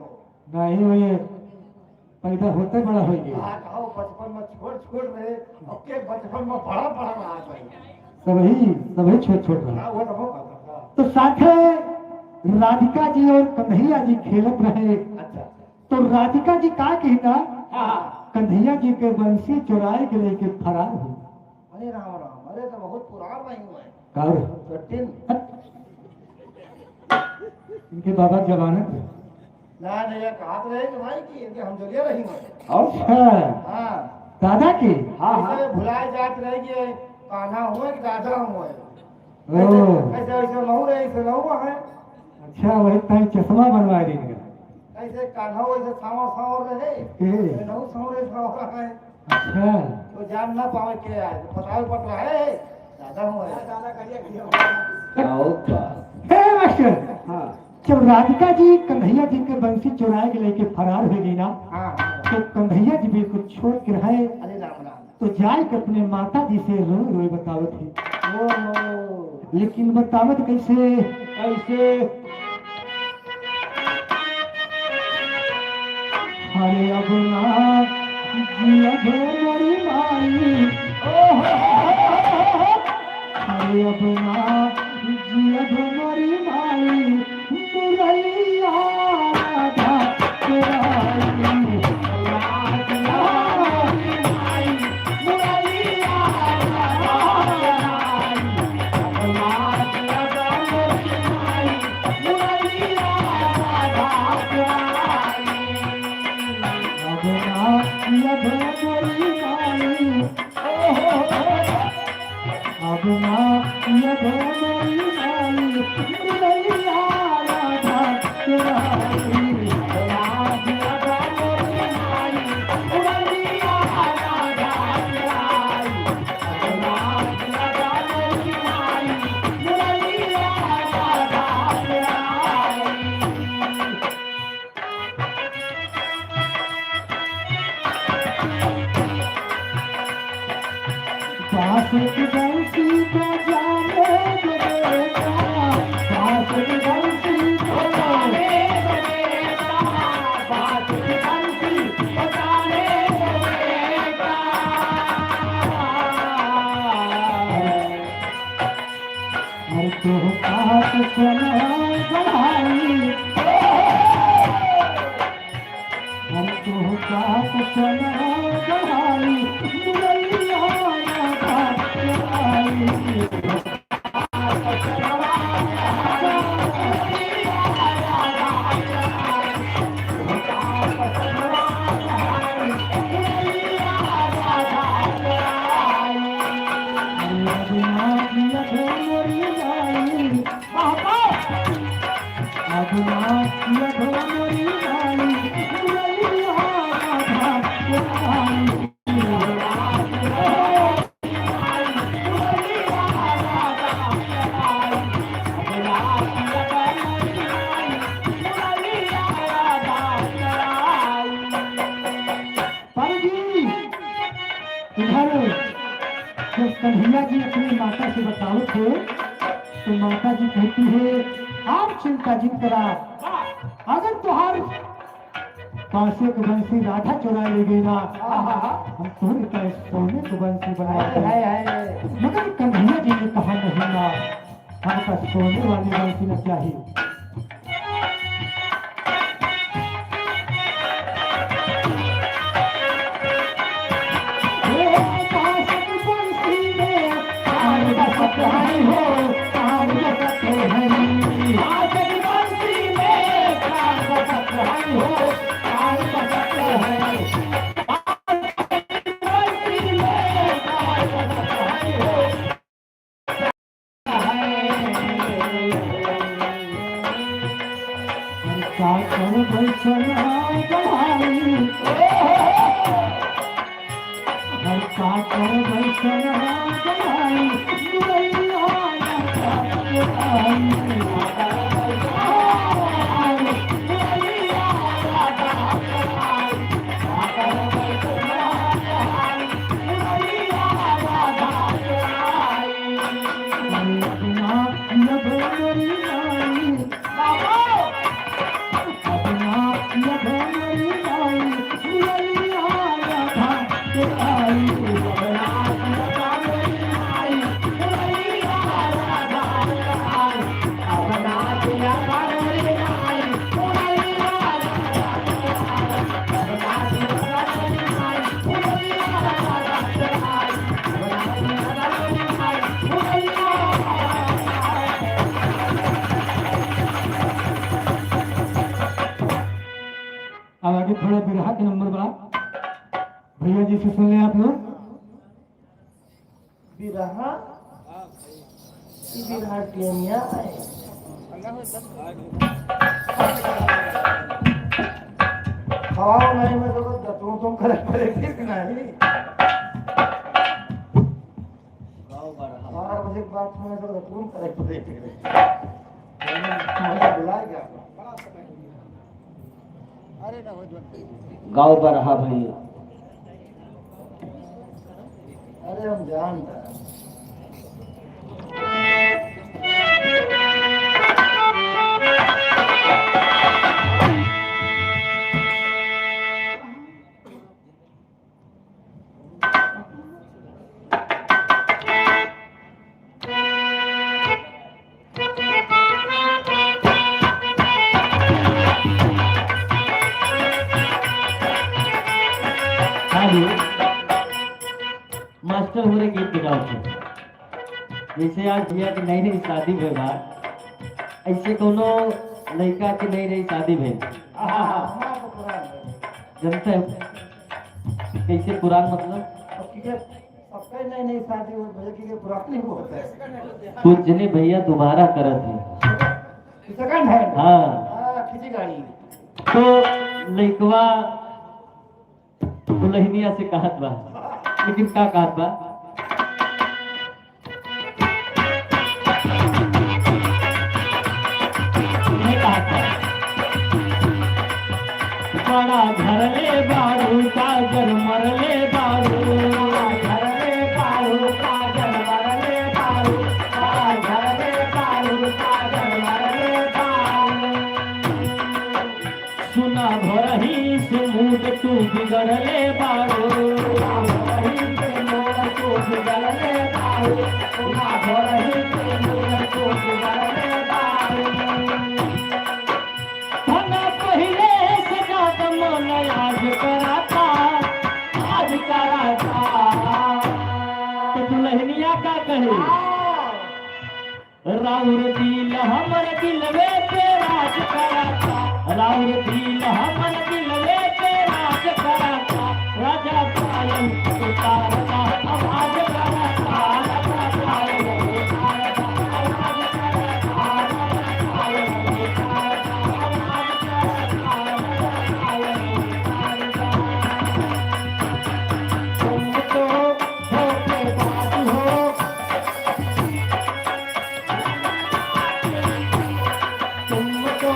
नहीं, वो ये पैदा होते बड़ा होइ गया। हाँ, कहो, बचपन में छोट छोट रहे, अब के बचपन में बड़ा बड़ा रहा भाई। सबही, सबही छोट छोट रहा। हाँ, वो तो हो बात है। तो साथे राधिका जी और कन्हैया जी खेलत रहे। अच्छा। तो राधिका जी का कही ना, हाँ, हाँ। कन्हैया जी के बंसी चुराए के लेके फरार हो। अरे राम राम, अरे तो बहुत पुरान नहीं हुआ है। का रे? कठिन। इनके बाबा जमानत है। ना, ना, ये कहत रहे कि भाई कि इनके हम जलिया रही हुए। अच्छा। हाँ। दादा के? हाँ, हाँ। ऐसे भुलाए जात रहे कि कान्हा हुए कि दादा हुए। ओ। ऐसे, ऐसे, ऐसे लहू रहे, ऐसे लहू है। अच्छा, वही ताई चश्मा बनवा दी इनका। ऐसे कान्हा वैसे सांवर सांवर रहे, ए। ऐसे लहू सांवर सांवर रहे। अच्छा। तो जान ना पावे के आए, तो पटावे पट रहे, दादा हुए। क्या होता? हे मास्टर। हाँ। जब राधिका जी कन्हैया जी के बंसी चुराए के लेके फरार हो गई ना, हाँ, हाँ। तो कन्हैया जी बिल्कुल छोट के रहे। अरे राम राम। तो जाए के अपने माता जी से रोए रोए बतावत है। ओहो। लेकिन बतावत कैसे? कैसे? अरे अब ना जियब मोरी माई। ओहो। अरे अब ना जियब मोरी माई, मुरलिया राधा के राई। मुरलिया राधा के राई। मुरलिया राधा के राई। अब ना जियब मोरी माई। अब ना ये मोरी माई, मुरलिया राधा के राई। बांसुरी बंसी बजाने दे बेटा, बांसुरी बंसी बजाने दे बेटा, बांसुरी बंसी बजाने दे बेटा। अरे तू पास चला बढ़ाई, हम तोहका पसंद है गढ़ाई, मुरलिया राधा के राई। अरे रघुनाथ यदु मोरी माई, बाबा। अब ना ये ढोलरी वाली, मुरलिया राधा के राई। पर जी, इधर जब कन्हैया जी अपनी माता से बतावत है, तो माता जी कहती है, "आप चिंता जिन करा, अगर तुहार पासे के बंसी राधा चुरा ले गई ना, हम तोहरे का सोने के बंसी बनवा दे।" हाय, हाय, हाय। मगर कन्हैया जी ने कहा, "नहीं माँ, हमका सोने वाली बंसी न चाहिए।" से सुन लें आप लोग। बिरहा, ई बिरहा टेनिया है। खाओ नहीं, मैं तो बस तुम तुम करे पड़े, ठीक नहीं। बारह बजे के बाद में तो तुम करे पड़े, ठीक नहीं। मुझे बुलाए क्या? गाँव पर रहा भाई। अरे हम जानता है। हेलो, मास्टर हो रहे गीत गाओ थे। जैसे आज भैया की नई नई शादी भइल बा, ऐसे कोनो लड़का की नई नई शादी भइल। आहा। जनते हो? कैसे पुरान मतलब? अब की के सबका नई नई शादी हो, भैया की के पुरान नहीं होता है। कुछ नहीं भैया, दोबारा करत है। Second hand? हाँ। हाँ, खींची गाड़ी। तो लइकवा दुल्हनिया से कहत बा, लेकिन का कहत बा? ये कहत बा, बड़ा घर ले बारू, काजर मर ले बारू। बड़ा घर ले बारू, काजर मर ले बारू। बड़ा घर ले बारू, काजर मर ले बारू। सुना भोरही से मूड तू बिगड़ले बारू। सुना भोरही से मूड तू बिगड़ले बारू। सुना भोरही से मूड तू बिगड़ले बारू। धना पहिले से ज्यादा मन आज कराता, आज कराता। तो दुल्हनिया का कही? राउर दिल हमर दिलवे पे राज कराता, राउर दिल हमर दिलवे पे राज कराता। राजा पायल उतारता, आवाज कराता, राजा पायल उतारता, आवाज कराता, राजा पायल उतारता, आवाज कराता, राजा पायल उतारता। तुम तो धोखेबाज हो। तुम तो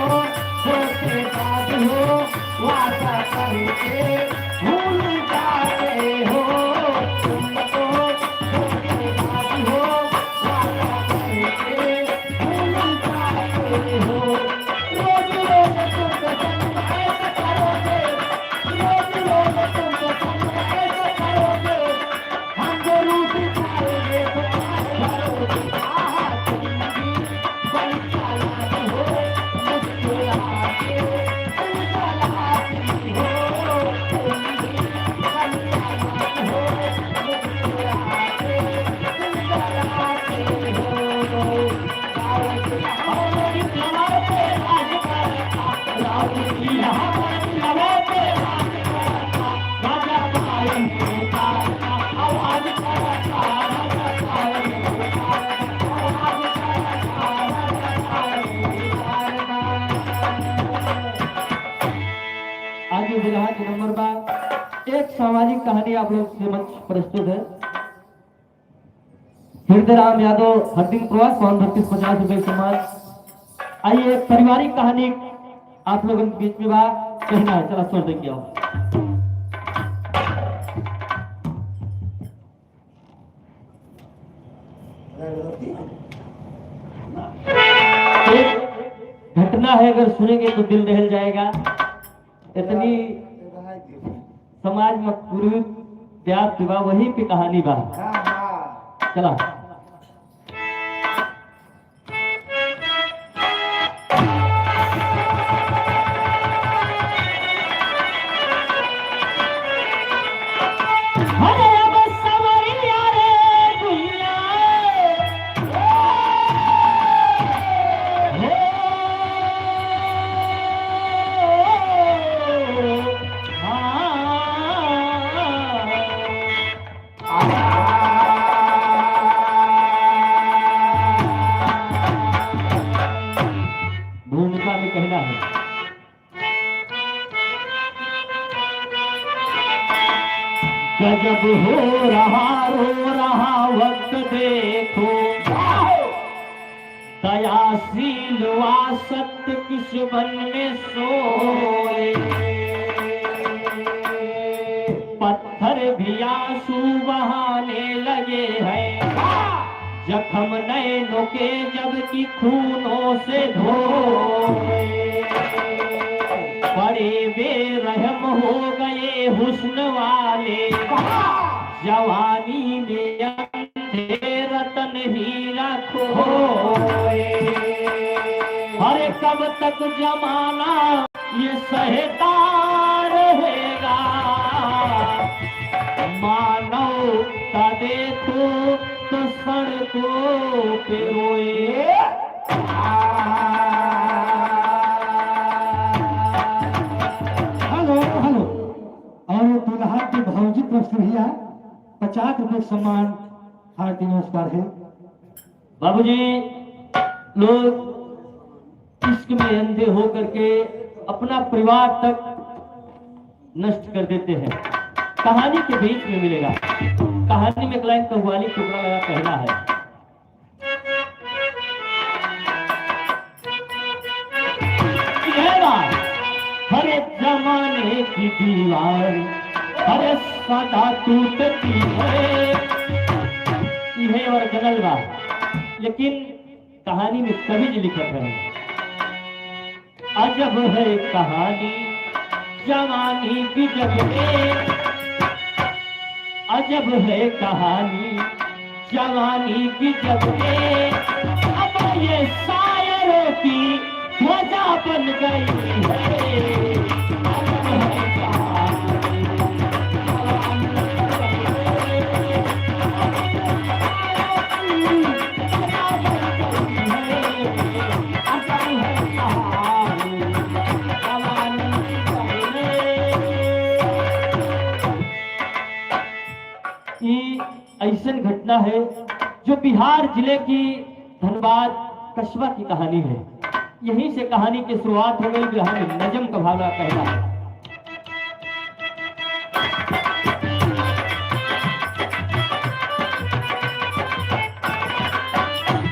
धोखेबाज हो, वादा करके भूल जाते हो। तुम तो धोखेबाज हो, वादा करके भूल जाते हो। रोज रोज तुम तो सनमाइश करोगे, रोज रोज तुम तो सनमाइश करोगे। आगे बिरहा के नंबर बा, एक सामाजिक कहानी आप लोग के समक्ष प्रस्तुत है। हृदय राम यादव, हरदिन प्रवास, पावन भक्ति पचास रुपए सम्मान। आइए, एक पारिवारिक कहानी आप लोगन के बीच में बा, कहना है, चला स्वर देके आओ। एक घटना है, अगर सुनेंगे तो दिल दहल जाएगा। इतनी समाज में कुरीति व्याप्त बा, वही पे कहानी बा। हाँ, हाँ। चला। अरे अब सवरिया रे दुनिया, हे, हाँ। हो रहा, रो रहा वक्त देखो, दयाशील वा सत्य किस वन में सोए। पत्थर भी आंसू बहाने लगे हैं, जख्म नैनों के जबकि खूनों से धोए। बड़े बेरहम हो गए हुस्न वाले, जवानी में अंधे रतन हीरा खोए। अरे कब तक जमाना ये सहता रहेगा, मानवता देखो तो सड़कों पे रोए। हेलो, हेलो। और दुल्हा के भौजी तरफ से भैया पचास रुपए सम्मान हार्दिक नमस्कार है। बाबूजी, लोग इश्क में अंधे होकर के अपना परिवार तक नष्ट कर देते हैं। कहानी के बीच में मिलेगा, कहानी में एक लाइन कव्वाली टुकड़ा लगा कहना है। ये बात, हर एक जमाने की दीवार, हर एक सदा टूटती है। ये original बात, लेकिन कहानी में कवि जी लिखत है, अजब है कहानी जवानी की जग में, अजब है कहानी जवानी की जग में। अब ये शायरों की ध्वजा बन गई है। अजब है कहानी जवानी की जग में। ई ऐसन घटना है जो बिहार जिले की धनबाद कस्बा की कहानी है। यहीं से कहानी की शुरुआत हो गई। बिहार में नजम का भाला कहना है।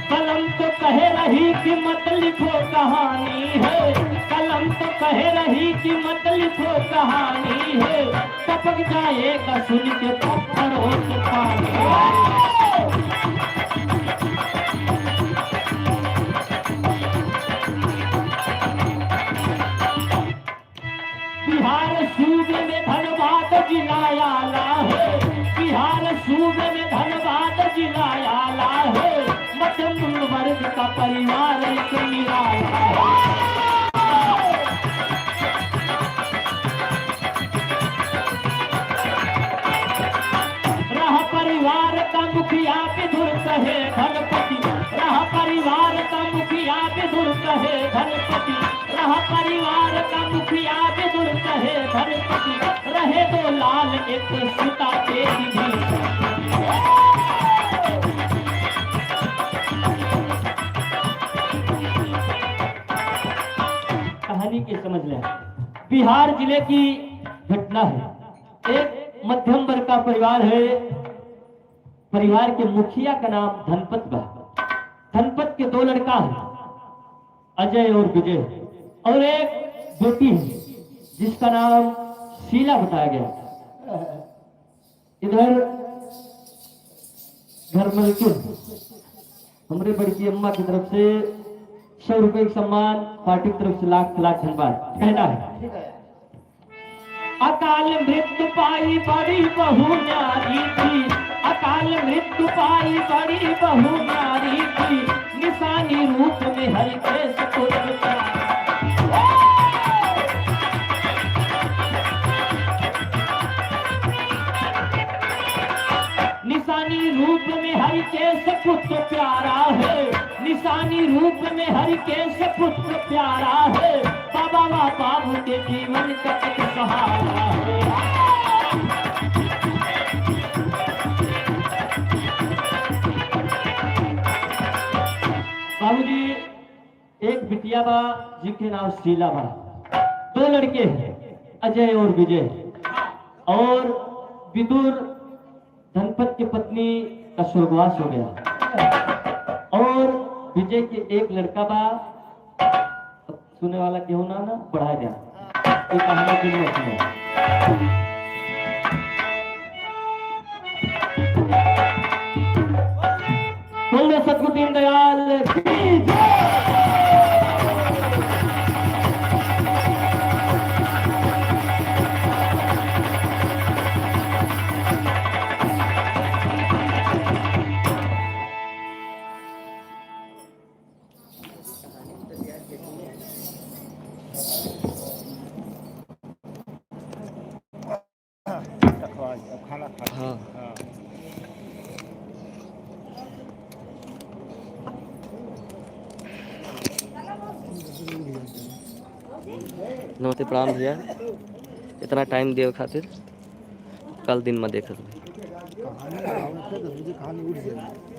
कलम तो कह रही कि मत लिखो कहानी है, कलम तो कह रही कि मत लिखो कहानी है, टपक जाएगा सुन के पत्थरों से पानी। बिहार सूबे में धनबाद जिला आला है, बिहार सूबे में धनबाद जिला आला है, मध्यम वर्ग का परिवार एक निराला है। रहा परिवार का मुखिया विदुर कहे धनपति, रहा परिवार का मुखिया विदुर कहे धनपति, रहा परिवार का मुखिया विदुर कहे धनपति, रहे दो लाल एक सुता तेरी भी। कहानी के समझ ले, बिहार जिले की घटना है। एक मध्यम वर्ग का परिवार है, परिवार के मुखिया का नाम धनपत बा। धनपत के दो लड़का हैं, अजय और विजय, और एक बेटी है जिसका नाम शीला बताया गया। इधर घर मलकिन हमरे बड़की अम्मा की तरफ से सौ रुपए का सम्मान, पार्टी की तरफ से लाख लाख धन्यवाद। कहना है, अकाल मृत्यु पाई बड़ी बहू न्यारी थी, अकाल मृत्यु पाई बड़ी बहू न्यारी थी, निशानी रूप में हरि के सपुत्र प्यारा। निशानी रूप में हरि के सपुत्र प्यारा है, निशानी रूप में हरि के सपुत्र प्यारा है, बाबा वा बाबू के जीवन का एक सहारा है। बाबूजी, एक बिटिया बा, जिनके नाम शीला बा। दो लड़के हैं, अजय और विजय। और विदुर धनपत के पत्नी का स्वर्गवास हो गया और विजय के एक लड़का बा। सुने वाला केहू ना, ना बढ़ा जा। ये कहानी के लिए सुनो। बोल दो सतगुरु दीनदयाल की जय। हाँ। नमस्ते, प्रणाम भैया, इतना टाइम देवे खातिर। कल दिन में देखत रही।